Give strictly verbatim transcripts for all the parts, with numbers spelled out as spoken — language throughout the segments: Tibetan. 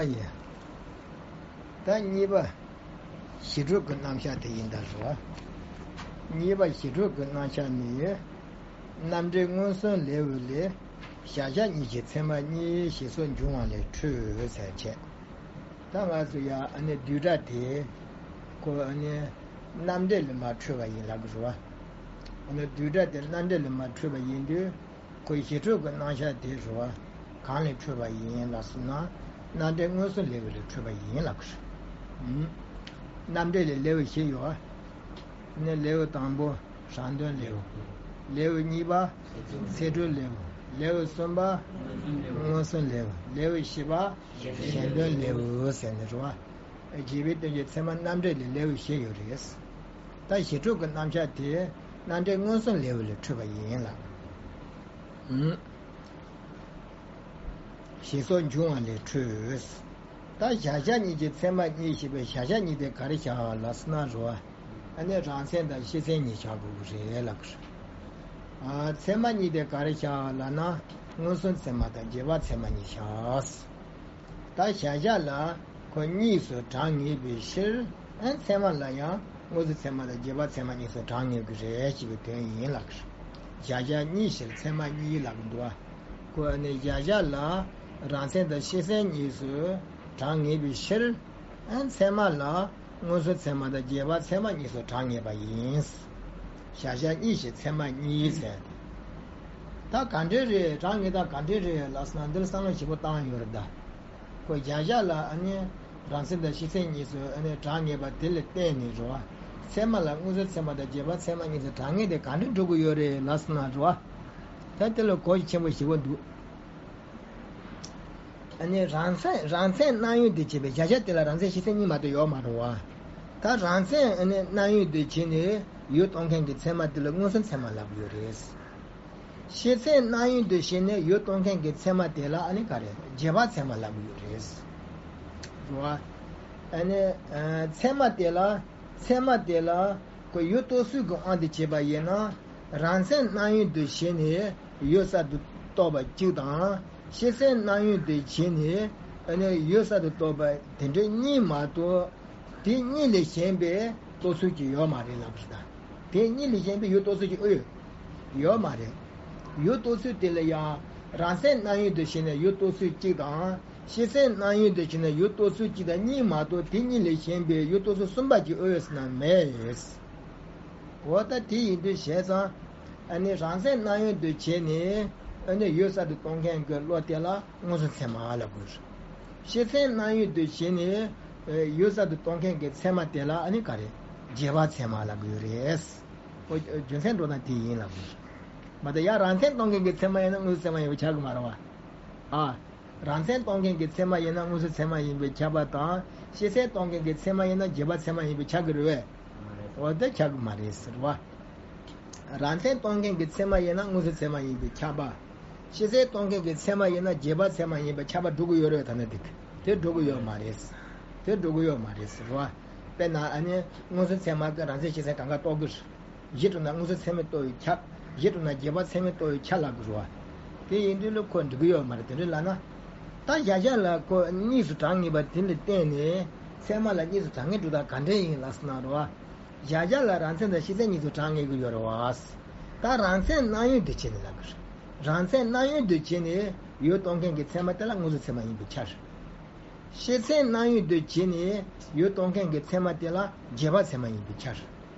ཡིན། ད་གཉིས་པ། ཞི་ཁྲོ་གི་རྣམ་གཞག་དེ་ཡིན་ད་རོ། གཉིས་པ་ཞི་ཁྲོ་གི་རྣམ་གཞག་ནི། རྣམ་འགྲེལ་མངོན་སུམ་ལེའུ་ལས། གཞལ་བྱ་གཉིས་ཀྱི་ཚད་མ་གཉིས་ཞེས་སོགས་འབྱུང་བ་ལས་འཕྲོས་ཟེར་བྱས། ད་ང་ཚོ་ཡང་ཨ་ནི་བསྡུས་གྲྭ་དེ། ཁོ་ཨ་ནི་རྣམ་འགྲེལ་ལས་མར་འཕྲོས་པ་ཡིན་ལབ་གི་རེད་བ། ཨ་ནི་བསྡུས་གྲྭ་དེ་རྣམ་འགྲེལ་ལས་མར་འཕྲོས་པ་ཡིན་དུས། ཁོའི་ཞི་ཁྲོ་གི་རྣམ་གཞག་དེ་རེད་བ། གང་ལས་འཕྲོས་པ་ཡིན་ལབ་སོང་ན། རྣམ་འགྲེལ་མངོན་སུམ་ལེའུ་ལས་འཕྲོས་པ་ཡིན་ལབ་གི་རེད། ཨུམ། རྣམ་འགྲེལ་ལས་ལེའུ་བཞི་ཡོད། ནི་ལེའུ་དང་པོ། རང་དོན་ལེའུ། ལེའུ་གཉིས་པ། ཚིག་འགྲེལ་ལེའུ། ལེའུ་གསུམ་པ། མངོན་སུམ་ལེའུ། ལེའུ་བཞི་པ། གཞན་དོན་ལེའུ་ཟེར་ནི་རེད་བ། རྒྱས་པའི་དོན་གྱི་ཚད་མ་རྣམ་འགྲེལ་ལས་ལེའུ་བཞི་ཡོད་རེད། ད་ཞི་ཁྲོ་གི་རྣམ་གཞག་དེ་རྣམ་འགྲེལ་མངོན་སུམ་ལེའུ་ལས་འཕྲོས་པ་ཡིན་ལ། ཨུམ། ཞེས་སོགས་འབྱུང་བ་ལས་འཕྲོས། ད་གཞལ་བྱ་གཉིས་ཀྱི་ཚད་མ་གཉིས་ཞེས་པའི་གཞལ་བྱ་གཉིས་དེ་ག་རེ་བཞག་ལབ་སོང་ན་རོ། ཨ་ནི་རང་མཚན་དང་སྤྱི་མཚན་གཉིས་བཞག་དགོས་ཀྱི་རེད་ལབ་ཀྱི་རེད། ཨ། ཚད་མ་གཉིས་དེ་ག་རེ་བཞག་ལབ་ན། མངོན་སུམ་ཚད་མ་དང་རྗེས་དཔག་ཚད་མ་གཉིས་བཞག། ད་གཞལ་བྱ་ལ་ཁོ་གཉིས་སུ་གྲངས་ངེས་པའི་ཕྱིར། ཨ། ཚད་མ་ལ་ཡང་མངོན་སུམ་ཚད་མ་དང་རྗེས་དཔག་ཚད་མ་གཉིས་སུ་གྲངས་ངེས་ཀྱི་རེད་ཅེས་པའི་དོན་ཡིན་ལ། གཞལ་བྱ་གཉིས་ཕྱིར་ཚད་མ་གཉིས་ལབ་ཀྱི་འདུག་བ། ཁོ་ནི་གཞལ་བྱ་ལ་རང་མཚན་དང་སྤྱི་མཚན་གཉིས་སུ་གྲངས་ངེས་པའི་ཕྱིར། ཨ། ཚད་མ་ལ་མངོན་སུམ་ཚད་མ་དང་རྗེས་དཔག་ཚད་མ་གཉིས་སུ་གྲངས་ངེས་པ་ཡིན། གཞལ་བྱ་གཉིས་ཕྱིར་ཚད་མ་གཉིས་ཟེར། ད་ག་འདྲ་རེད། གྲངས་ངེས་དང་ག་འདྲ་རེད་ལབ་སོང་ན། འདིར་བསམ་བློ་ཞིབ་པོ་བཏང་ཡོད་རེད་ད། ཁོ་གཞལ་བྱ་ལ་ཨ་ནི་རང་མཚན་དང་སྤྱི་མཚན་གཉིས་སུ་ཨ་ནི་གྲངས་ངེས་པ་དེ་ལ་བརྟེན་ནས་རེད་བ། ཚད་མ་ལ་མངོན་སུམ་ཚད་མ་དང་རྗེས་དཔག་ཚད་མ་གཉིས་སུ་གྲངས་ངེས་དེ་ག་འདྲ་འགྲོ་གི་ཡོད་རེད་ལབ་སོང་ན་རེད་བ། ད་དེ་ལ་གོ་རྒྱུ་ཆེན་པོ་ཞེ་པོ་འདུག། ཨ་ནི་རང་མཚན་རང་མཚན་སྣང་ཡུལ་དུ་བྱེད་པའི་གཞལ་བྱ་དེ་ལ་རང་མཚན་སྤྱི་མཚན་གཉིས་མ་གཏོགས་ཡོད་མ་རེད་བ། ད་རང་མཚན་ཨ་ནི་སྣང་ཡུལ་དུ་བྱས་ནས་ཡུལ་སྟོན་མཁན་གྱི་ཚད་མ་དེ་ལ་མངོན་སུམ་ཚད་མ་ལབ་ཀྱི་ཡོད་རེད། སྤྱི་མཚན་སྣང་ཡུལ་དུ་བྱས་ནས་ཡུལ་སྟོན་མཁན་གྱི་ཚད་མ་དེ་ལ་ཨ་ནི་ག་རེ། རྗེས་དཔག་ཚད་མ་ལབ་ཀྱི་ཡོད་རེད། རེད་བ། ཨ་ནི་ཚད་མ་དེ་ལ། ཚད་མ་དེ་ལ་ཁོ་ཡུལ་རྟོགས་ཚུལ་གྱི་དབང་དུ་བྱས་པ་ཡིན་ན། རང་མཚན་སྣང་ཡུལ་དུ་བྱས་ནས་ཡུལ་གསར་དུ་རྟོགས་པ་གཅིག་དང་། སྤྱི་མཚན་སྣང་ཡུལ་དུ་བྱས་ནས་ཨ་ནི་ཡུལ་གསར་དུ་རྟོགས་པ་དེ་འདྲ་གཉིས་མ་གཏོགས། དེ་གཉིས་ལས་གཞན་པའི་རྟོགས་ཚུལ་གཅིག་ཡོད་མ་རེད་ལབ་པ་རེད་ད། དེ་གཉིས་ལས་གཞན་པའི་ཡུལ་རྟོགས་ཚུལ་གཅིག་ཨོ་ཡོད། ཡོད་མ་རེད། ཡུལ་རྟོགས་ཚུལ་དེ་ལ་ཡང་རང་མཚན་སྣང་ཡུལ་དུ་བྱས་ནས་ཡུལ་རྟོགས་ཚུལ་གཅིག་དང་། སྤྱི་མཚན་སྣང་ཡུལ་དུ་བྱས་ནས་ཡུལ་རྟོགས་ཚུལ་གཅིག་དང་གཉིས་མ་གཏོགས། དེ་གཉིས་ལས་གཞན་པའི་ཡུལ་རྟོགས་ཚུལ་གསུམ་པ་གཅིག་ཨོ་ཡོད་ཟེར་ན་མེད། འོ་ད་དེ་ཡིན་དུས་བྱས་ཙང་། ཨ་ནི་རང་མཚན་སྣང་ཡུལ་དུ་བྱས་ནས་ཨ་ནི་ཡུལ་གསར་དུ་རྟོགས་མཁན་གྱི་བློ་དེ་ལ་མངོན་སུམ་ཚད་མ་ལབ་དགོས། སྤྱི་མཚན་སྣང་ཡུལ་དུ་བྱས་ནས་ཡུལ་གསར་དུ་རྟོགས་མཁན་གྱི་ཚད་མ་དེ་ལ་ཨ་ནི་ག་རེ། རྗེས་དཔག་ཚད་མ་ལབ་དགོས་རེད། འོ་རྒྱུ་མཚན་འགྲོ་སྟངས་དེ་ཡིན་ལབ་དགོས། མ་གཏོགས་ཡང་རང་མཚན་རྟོགས་མཁན་གྱི་ཚད་མ་ཡིན་ན་མངོན་སུམ་ཚད་མ་ཡིན་པ་ཆགས་ཀྱི་མ་རེད་བ། ཨ། རང་མཚན་རྟོགས་མཁན་གྱི་ཚད་མ་ཡིན་ན་མངོན་སུམ་ཚད་མ་ཡིན་པས་ཁྱབ་པ་དང་། སྤྱི་མཚན་རྟོགས་མཁན་གྱི་ཚད་མ་ཡིན་ན་རྗེས་དཔག་ཚད་མ་ཡིན་པས་ཁྱབ་ཀྱི་རེད་བས། འོ་དེ་ཁྱབ་ཀྱི་མ་རེད་ཟེར་བ། རང་མཚན་རྟོགས་མཁན་གྱི་ཚད་མ་ཡིན་ན་མངོན་སུམ་ཚད་མ་ཡིན་པས་ཁྱབ་པ། སྤྱི་མཚན་རྟོགས་མཁན་གྱི་ཚད་མ་ཡིན་ན་རྗེས་དཔག་ཚད་མ་ཡིན་པས་ཁྱབ་པ་འགྲོ་གི་ཡོད་རེད་བས། ད་ནི་དེ་དེ་འགྲོ་གི་ཡོད་མ་རེད། དེ་འགྲོ་གི་ཡོད་མ་རེད་ཟེར་བ། དཔེར་ན་ཨ་ནི་མངོན་སུམ་ཚད་མ་གིས་རང་མཚན་སྤྱི་མཚན་གང་ག་རྟོགས་ཀྱི་རེད། བཞི་འགྲུབ་ན་མངོན་སུམ་ཚད་མས་རྟོགས་པས་ཁྱབ། བཞི་འགྲུབ་ན་རྗེས་དཔག་ཚད་མས་རྟོགས་པས་ཁྱབ་ལབ་དགོས་རེད་བ། དེ་ཡིན་དུས་ལ་ཁོ་འགྲིག་གི་ཡོད་མ་རེད། དེ་འདྲ་ལབ་ན། ད་གཞལ་བྱ་ལ་ཁོ་གཉིས་སུ་གྲངས་ངེས་པ་དེ་ལ་བརྟེན་ནས་ཚད་མ་ལ་གཉིས་སུ་གྲངས་ངེས་འགྲོ་སྟངས་ག་འདྲ་ཡིན་ལབ་སོང་ན་རེད་བ། གཞལ་བྱ་ལ་རང་མཚན་དང་སྤྱི་མཚན་གཉིས་སུ་གྲངས་ངེས་ཀྱི་ཡོད་རེད་བ། ད་རང་མཚན་སྣང་ཡུལ་དུ་བྱས་ནས་ལབ་དགོས་རེད། རང་མཚན་སྣང་ཡུལ་དུ་བྱས་ནས་ཡུལ་སྟོན་མཁན་གྱི་ཚད་མ་དེ་ལ་མངོན་སུམ་ཚད་མ་ཡིན་པས་ཁྱབ། སྤྱི་མཚན་སྣང་ཡུལ་དུ་བྱས་ནས་ཡུལ་སྟོན་མཁན་གྱི་ཚད་མ་དེ་ལ་རྗེས་དཔག་ཚད་མ་ཡིན་པས་ཁྱབ།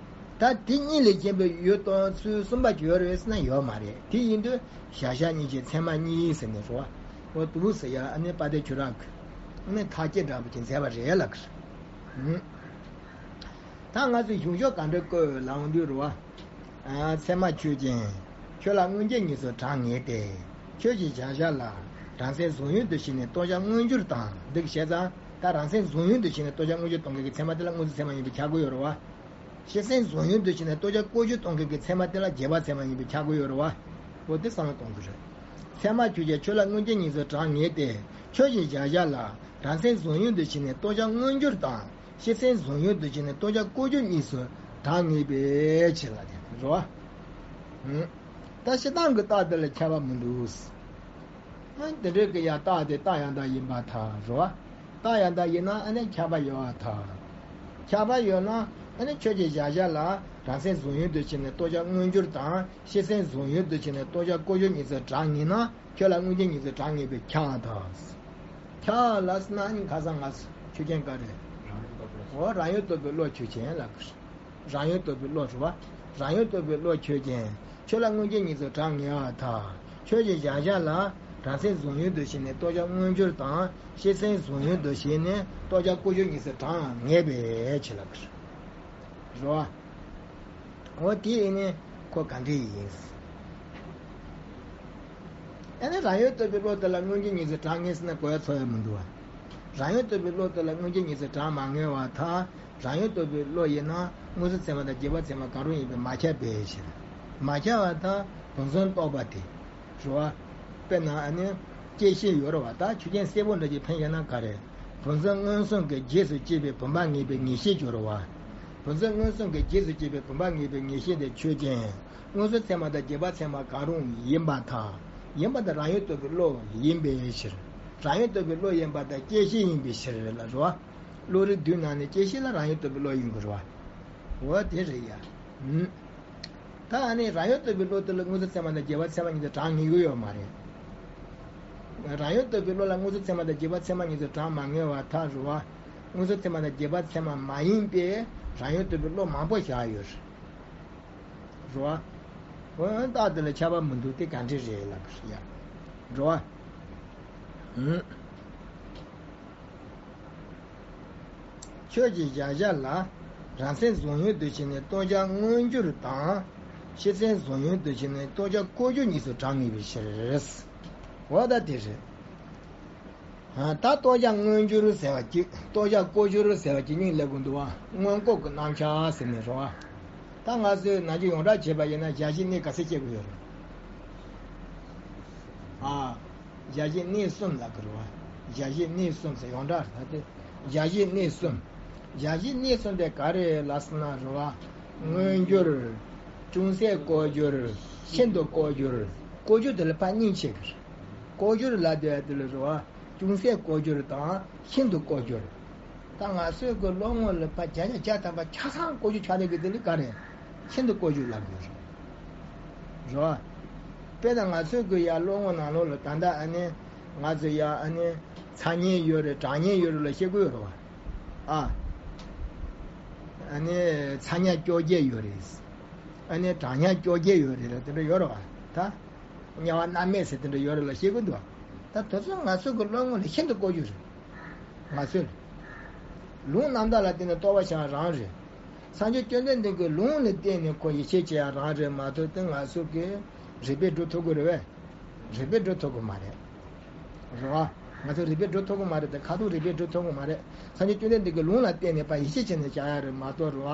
ད་དེ་གཉིས་ལས་གཞན་པའི་ཡུལ་སྟོན་ཚུལ་གསུམ་པ་ཡོད་རེད་ཟེར་ན་ཡོད་མ་རེད། དེ་ཡིན་དུས་གཞལ་བྱ་གཉིས་ཀྱི་ཚད་མ་གཉིས་ཟེར་ནས་རེད་བ། འོ་དུ་བུ་ཟེར་ཡ་ཨ་ནི་དཔལ་ལྡན་ཆོས་གྲགས་ཀྱིས་ཨ་ནི་ཐག་བཅད་འདྲ་པོ་ཅིག་མཛད་པ་རེད་ལབ་ཀྱི་རེད། ད་ང་ཚོས་གཞུང་ཕྱོགས་ག་འདྲ་བཀོད་ལབ་འོང་དུས་རེད་བ། ཨ། ཚད་མ་ཆོས་ཅན། ཁྱོད་ལ་མངོན་རྗེས་གཉིས་སུ་གྲངས་ངེས་ཏེ། ཁྱོད་ཀྱི་གཞལ་བྱ་ལ་རང་མཚན་གཟུང་ཡུལ་དུ་བྱས་ནས་རྟོགས་བྱ་མངོན་གྱུར་དང་། འདི་བྱས་ཙང་ད་རང་མཚན་གཟུང་ཡུལ་དུ་བྱས་ནས་རྟོགས་བྱ་མངོན་གྱུར་སྟོན་མཁན་གྱི་ཚད་མ་དེ་ལ་མངོན་སུམ་ཚད་མ་ཡིན་པས་ཁྱབ་ཀྱི་ཡོད་རེད་བ། སྤྱི་མཚན་གཟུང་ཡུལ་དུ་བྱས་ནས་རྟོགས་བྱ་བཀོད་རྒྱུ་སྟོན་མཁན་གྱི་ཚད་མ་དེ་ལ་རྗེས་དཔག་ཚད་མ་ཡིན་པས་ཁྱབ་ཀྱི་ཡོད་རེད་བ། འོ་དེ་བསམ་བློ་གཏོང་དགོས་རེད། ཚད་མ་ཆོས་ཅན། ཁྱོད་ལ་མངོན་རྗེས་གཉིས་སུ་གྲངས་ངེས་ཏེ། ཁྱོད་ཀྱི་གཞལ་བྱ་ལ་རང་མཚན་གཟུང་ཡུལ་དུ་བྱས་ནས་རྟོགས་བྱ་མངོན་གྱུར་དང་། སྤྱི་མཚན་གཟུང་ཡུལ་དུ་བྱས་ནས་རྟོགས་བྱ་བཀོད་རྒྱུ་གཉིས་སུ་གྲངས་ངེས་པའི་ཕྱིར་ལ་དེ་རེད་བ། ད་སྤྱིར་བཏང་གི་རྟགས་དེ་ལ་ཁྱབ་པ་མི་འདུག། དེ་འདྲའི་གི་ཡང་རྟགས་དེ་རྟགས་ཡང་དག་ཡིན་པར་ཐལ་རོ། ད་ཡང་དག་ཡིན་ན་ཨ་ནི་ཁྱབ་པ་ཡོད་པར་ཐལ། ཁྱབ་པ་ཡོད་ན་ཨ་ནི་ཆོས་ཀྱི་གཞལ་བྱ་ལ་རང་མཚན་གཟུང་ཡུལ་དུ་བྱས་ནས་རྟོགས་བྱ་མངོན་གྱུར་དང་། ཤེས་མཚན་གཟུང་ཡུལ་དུ་བྱས་ནས་རྟོགས་བྱ་ཀུན་བཞག་གཉིས་སུ་གྲངས་ངེས་ན། ཁྱོད་ལ་མངོན་རྗེས་གཉིས་སུ་གྲངས་ངེས་པས་ཁྱབ་པར་ཐལ། ཁྱབ་པ་ལབ་ན་ཨ་ནི་ཁ་སང་ང་ཆོས་ཅན་ག་རེ། འོ་རང་ཡུལ་རྟོགས་པའི་བློ་ཆོས་ཅན་ལབ་ཀྱི་རེད། རང་ཡུལ་རྟོགས་པའི་བློ་རེད་པ། རང་ཡུལ་རྟོགས་པའི་བློ་ཆོས་ཅན། ཁྱོད་ལ་མངོན་རྗེས་གཉིས་སུ་གྲངས་ངེས་པར་ཐལ། ཆོས་ཀྱི་གཞལ་བྱ་ལ་རང་མཚན་གཟུང་ཡུལ་དུ་བྱས་ནས་རྟོགས་བྱ་མངོན་གྱུར་དང་། ཤེས་མཚན་གཟུང་ཡུལ་དུ་བྱས་ནས་རྟོགས་བྱ་ཀུན་བཞག་གཉིས་སུ་གྲངས་ངེས་པའི་ཕྱིར་ལབ་ཀྱི་རེད། རེད་པ། འོ་དེ་ཡིན་ནའི་ཁོ་ག་འདྲ་ཡིན། ཨ་ནི་རང་ཡུལ་རྟོགས་པའི་བློ་དེ་ལ་མངོན་རྗེས་གཉིས་སུ་གྲངས་ངེས་ཟེར་ན་གོ་ཡ་ཚོར་ཡ་མི་འདུག་པ། རང་ཡུལ་རྟོགས་པའི་བློ་དེ་ལ་མངོན་རྗེས་གཉིས་སུ་གྲངས་མ་ངེས་པར་ཐལ། རང་ཡུལ་རྟོགས་པའི་བློ་ཡིན་ན་མངོན་སུམ་ཚད་མ་དང་རྗེས་དཔག་ཚད་མ་གང་རུང་ཡིན་པས་མ་ཁྱབ་པའི་ཕྱིར། མ་ཁྱབ་པར་ཐལ། བུམ་གསུམ་རྟོགས་པ་དེ། རེད་པ། དཔེར་ན་ཨ་ནི་བསྐྱེད་ཤེས་ཡོད་རེད་པ། ད་ཆོས་ཅན་གསལ་པོ་འདྲ་ཅིག་འཕེན་ཡོད་ན་ག་རེ། བུམ་གསུམ་མངོན་སུམ་གྱི་རྗེས་སུ་སྐྱེས་པའི་བུམ་པ་ངེས་པའི་ངེས་ཤེས་ཀྱང་རེད་པ། བུམ་གསུམ་མངོན་སུམ་གྱི་རྗེས་སུ་སྐྱེས་པའི་བུམ་པ་ངེས་པའི་ངེས་ཤེས་དེ་ཆོས་ཅན། མངོན་སུམ་ཚད་མ་དང་རྗེས་དཔག་ཚད་མ་གང་རུང་ཡིན་པར་ཐལ། ཡིན་པར་ཐལ། རང་ཡུལ་རྟོགས་པའི་བློ་ཡིན་པའི་ཕྱིར། རང་ཡུལ་རྟོགས་པའི་བློ་ཡིན་པར་ཐལ། བསྐྱེད་ཤེས་ཡིན་པའི་ཕྱིར་ལ་རེད་པ། བློ་རིགས་བསྡུས་ན་ནི་བསྐྱེད་ཤེས་ལ་རང་ཡུལ་རྟོགས་པའི་བློ་ཡིན་དགོས་རེད་པ། འོ་དེ་རེད་ཡ། ཨུམ། ད་ཨ་ནི་རང་ཡུལ་རྟོགས་པའི་བློ་དེ་ལ་མངོན་སུམ་ཚད་མ་དང་རྗེས་དཔག་ཚད་མ་གཉིས་སུ་གྲངས་ངེས་ཀྱི་ཡོད་མ་རེད། རང་ཡུལ་རྟོགས་པའི་བློ་ལ་མངོན་སུམ་ཚད་མ་དང་རྗེས་དཔག་ཚད་མ་གཉིས་སུ་གྲངས་མ་ངེས་པར་ཐལ་རེད་པ། མངོན་སུམ་ཚད་མ་དང་རྗེས་དཔག་ཚད་མ་མ་ཡིན་པའི་རང་ཡུལ་རྟོགས་པའི་བློ་མང་པོ་བཞག་ཡོད་རེད། རེད་པ། འོ་རྟགས་དེ་ལ་ཁྱབ་པ་མི་འདུག། དེ་ག་འདྲ་རེད་ལབ་ཀྱི་རེད་ཡ། རེད་པ། ཨུམ། ཆོས་ཀྱི་གཞལ་བྱ་ལ་རང་མཚན་གཟུང་ཡུལ་དུ་བྱས་ནས་རྟོགས་བྱ་མངོན་གྱུར་དང་། ཤེས་མཚན་གཟུང་ཡུལ་དུ་བྱས་ནས་རྟོགས་བྱ་ཀུན་བཞག་གཉིས་སུ་གྲངས་ངེས་པའི་ཕྱིར། འོ་ད་དེ་རེད། ཨ། ད་རྟོགས་བྱ་མངོན་གྱུར་ཟེར་བ་གཅིག། རྟོགས་བྱ་ཀུན་བཞག་ཟེར་བ་གཅིག་གཉིས་སླེབས་ཀྱི་འདུག་པ། མངོན་ལྐོག་གི་རྣམ་གཞག་ཟེར་ནས་རེད་པ། ད་ང་ཚོས་ནམ་རྒྱུན་ཡོངས་གྲགས་བྱས་པ་ཡིན་ན་བཞག་གཞི་གནས་ག་ཚོད་བཤད་དགོས་ཡོད་རེད། ཨ། བཞག་གཞི་གནས་གསུམ་ལབ་ཀྱི་རེད་པ། བཞག་གཞི་གནས་གསུམ་ཟེར་ཡོངས་གྲགས་ད་དེ། བཞག་གཞི་གནས་གསུམ། བཞག་གཞི་གནས་གསུམ་དེ་ག་རེ་ལབ་ཟེར་ན་རེད་པ། མངོན་གྱུར། ཅུང་ཟད་ལྐོག་གྱུར། ཤིན་ཏུ་ལྐོག་གྱུར། ལྐོག་གྱུར་དེ་ལ་ཕར་གཉིས་ཕྱེ་གི་རེད། ལྐོག་གྱུར་ལབ་དེ་དེ་ལ་རེད་པ། ཅུང་ཟད་ལྐོག་གྱུར་དང་ཤིན་ཏུ་ལྐོག་གྱུར། ད་ང་ཚོའི་གི་བློ་ངོ་ལ་ཕར་བརྒྱ་ཆ་བརྒྱ་ཐམ་པ་ཆ་ཚང་ལྐོག་གྱུར་ཆགས་བསྡད་གི་དེ་ལ་ག་རེ། ཤིན་ཏུ་ལྐོག་གྱུར་ལབ་དགོས་རེད། རེད་པ། དཔེར་ན་ང་ཚོའི་གི་ཡ་བློ་ངོ་ནང་ལོགས་ལ་ད་ལྟ་ཨ་ནི་ང་ཚོ་ཡ་ཨ་ནི་ཚ་ཉེན་ཡོད་རེད་གྲང་ཉེན་ཡོད་རེད་ལབ་ཤེས་ཀྱི་ཡོད་རེད་པ། ཨ། ཨ་ནི་ཚ་ཉག་སྐྱོ་སྐྱེ་ཡོད་རེད། ཨ་ནི་གྲང་ཉག་སྐྱོ་སྐྱེ་ཡོད་རེད་ལབ་དེ་འདྲ་ཡོད་རེད་པ། ད། དམྱལ་བ་མནར་མེད་ཟེར་དེ་འདྲ་ཡོད་རེད་ལབ་ཤེས་ཀྱི་འདུག། ད་དེ་ཚོ་ང་ཚོ་གི་བློ་ངོ་ལ་ཤིན་ཏུ་ལྐོག་གྱུར་རེད། ང་ཚོས་ལུང་རྣམ་དག་ལ་བརྟེན་ནས་རྟོགས་པ་བྱ་བ་རང་རེད། སངས་རྒྱས་བཅོམ་ལྡན་འདས་ཀྱི་ལུང་ལ་བརྟེན་ནས་ཁོ་ཡིད་ཆེས་བྱེད་ཡ་རང་རེད་མ་གཏོགས་དེ་ང་ཚོ་གི་རིགས་པས་སྒྲུབ་ཐུབ་ཀྱི་རེད་པས། རིགས་པས་སྒྲུབ་ཐུབ་ཀྱི་མ་རེད། རེད་པ། ང་ཚོ་རིགས་པས་སྒྲུབ་ཐུབ་ཀྱི་མ་རེད་དེ་ཁ་ཐུག་རིགས་པས་སྒྲུབ་ཐུབ་ཀྱི་མ་རེད། སངས་རྒྱས་བཅོམ་ལྡན་འདས་ཀྱི་ལུང་ལ་བརྟེན་ནས་ཕར་ཡིད་ཆེས་བྱས་ནས་བྱ་ཡ་རེད་མ་གཏོགས་རེད་པ།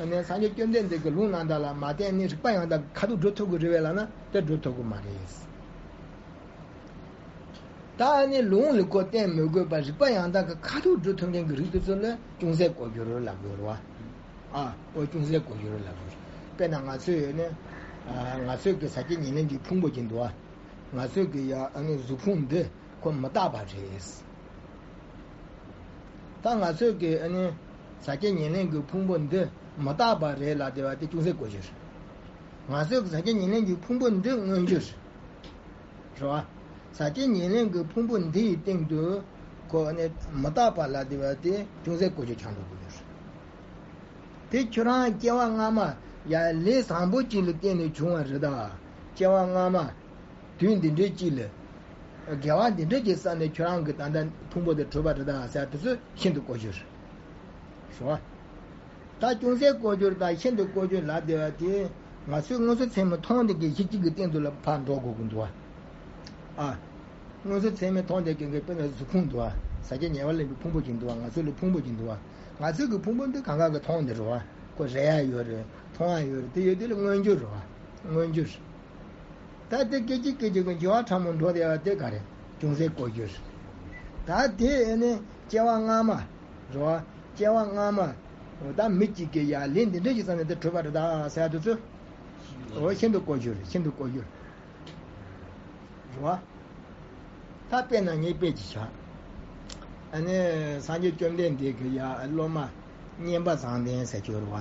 ཨ་ནི་སངས་རྒྱས་བཅོམ་ལྡན་འདས་ཀྱི་ལུང་རྣམ་དག་ལ་མ་བརྟེན་ནས་རིགས་པ་ཡང་དག་གི་ཁ་ཐུག་སྒྲུབ་ཐུབ་ཀྱི་རེད་པས་ལབ་ན་དེ་སྒྲུབ་ཐུབ་ཀྱི་མ་རེད། ད་ཨ་ནི་ལུང་ལ་ཁོ་བརྟེན་མི་དགོས་པར་རིགས་པ་ཡང་དག་གི་ཁ་ཐུག་སྒྲུབ་ཐུབ་མཁན་གྱི་རིགས་དེ་ཚོ་ལ་ཅུང་ཟད་ལྐོག་གྱུར་ལབ་དགོས་རེད་པ། ཨ། ཨོ་ཅུང་ཟད་ལྐོག་གྱུར་ལབ་དགོས་རེད། དཔེར་ན་ང་ཚོས་ཡོད་ནི། ཨ། ང་ཚོས་ཀྱི་ཟག་བཅས་ཉེར་ལེན་གྱི་ཕུང་པོ་ཅིག་འདུག་པ། ང་ཚོས་ཀྱི་ཡ་ཨ་ནི་གཟུགས་ཕུང་འདི་ཁོ་མི་རྟག་པ་རེད། ད་ང་ཚོས་ཀྱི་ཨ་ནི་ཟག་བཅས་ཉེར་ལེན་གྱི་ཕུང་པོ་འདི་མི་རྟག་པ་རེད་ལབ་བསྡད་པ་དེ་ཅུང་ཟད་ལྐོག་གྱུར། ང་ཚོས་ཀྱི་ཟག་བཅས་ཉེར་ལེན་གྱི་ཕུང་པོ་འདི་མངོན་གྱུར། རེད་པ། ཟག་བཅས་ཉེར་ལེན་གྱི་ཕུང་པོ་འདི་ཡི་སྟེང་དུ་ཁོ་ཨ་ནི་མི་རྟག་པ་ལབ་བསྡད་པ་དེ་ཅུང་ཟད་ལྐོག་གྱུར་ཆགས་འགྲོ་གི་ཡོད་རེད། དེ་ཁྱོད་རང་སྐྱེ་བ་སྔ་མ་ཡ་ལས་བཟང་པོ་ཅིག་ལ་བརྟེན་ནས་བྱུང་བ་རེད་ད། སྐྱེ་བ་སྔ་མ། དུས་འདི་འདྲའི་ཅིག་ལ། དགེ་བ་འདི་འདྲའི་ཅིག་བསགས་ནས་ཁྱོད་རང་གི་ད་ལྟ་ཕུང་པོ་དེ་གྲུབ་པ་རེད་ད་ཟེར་དེ་ཚོ་ཤིན་ཏུ་ལྐོག་གྱུར། རེད་པ། ད་ཅུང་ཟད་ལྐོག་གྱུར་དང་ཤིན་ཏུ་ལྐོག་གྱུར་ལབ་བསྡད་པ་དེ་ང་ཚོས་མངོན་སུམ་ཚད་མས་མཐོང་བསྡད་མཁན་གཞི་གཅིག་གི་སྟེང་དུ་ལ་ཕར་འགྲོ་དགོས་ཀྱི་འདུག་པ། ཨ། མངོན་སུམ་ཚད་མས་མཐོང་བསྡད་མཁན་གྱི་དཔེར་ན་གཟུགས་ཕུང་འདུག་པ། ཟག་བཅས་ཉེ་བར་ལེན་པའི་ཕུང་པོ་ཅིག་འདུག་པ། ང་ཚོ་ལ་ཕུང་པོ་ཅིག་འདུག་པ། ང་ཚོ་གི་ཕུང་པོ་འདི་གང་ག་གི་མཐོང་བསྡད་རེད་པ། ཁོ་རེག་ཡ་ཡོད་རེད། མཐོང་ཡ་ཡོད་རེད། དེ་ཡོད་དུས་ལ་མངོན་གྱུར་རེད་པ། མངོན་གྱུར། ད་དེ་སྐད་ཅིག་སྐད་ཅིག་གི་འགྱུར་བ་ཕྲ་མོ་འགྲོ་བསྡད་པ་དེ་ག་རེ། ཅུང་ཟད་ལྐོག་གྱུར། ད་དེ་ཨ་ནི་སྐྱེ་བ་སྔ་མ། རེད་པ། སྐྱེ་བ་སྔ་མ། ད་མི་གཅིག་གིས་ཡ་ལས་འདི་འདྲ་ཞིག་བསགས་ནས་དེ་གྲུབ་པ་རེད་ད་ཟེར་ཡ་དེ་ཚོ། འོ་ཤིན་ཏུ་ལྐོག་གྱུར་རེད། ཤིན་ཏུ་ལྐོག་གྱུར། རེད་པ། ད་དཔེར་ན་ངས་དཔེ་ཅིག་བཞག་ཨ་ནི་སངས་རྒྱས་བཅོམ་ལྡན་འདས་ཀྱི་ཡ་སློབ་མ་མཉན་པ་བཟང་ལྡན་ཟེར་གྱི་ཡོད་རེད་བ།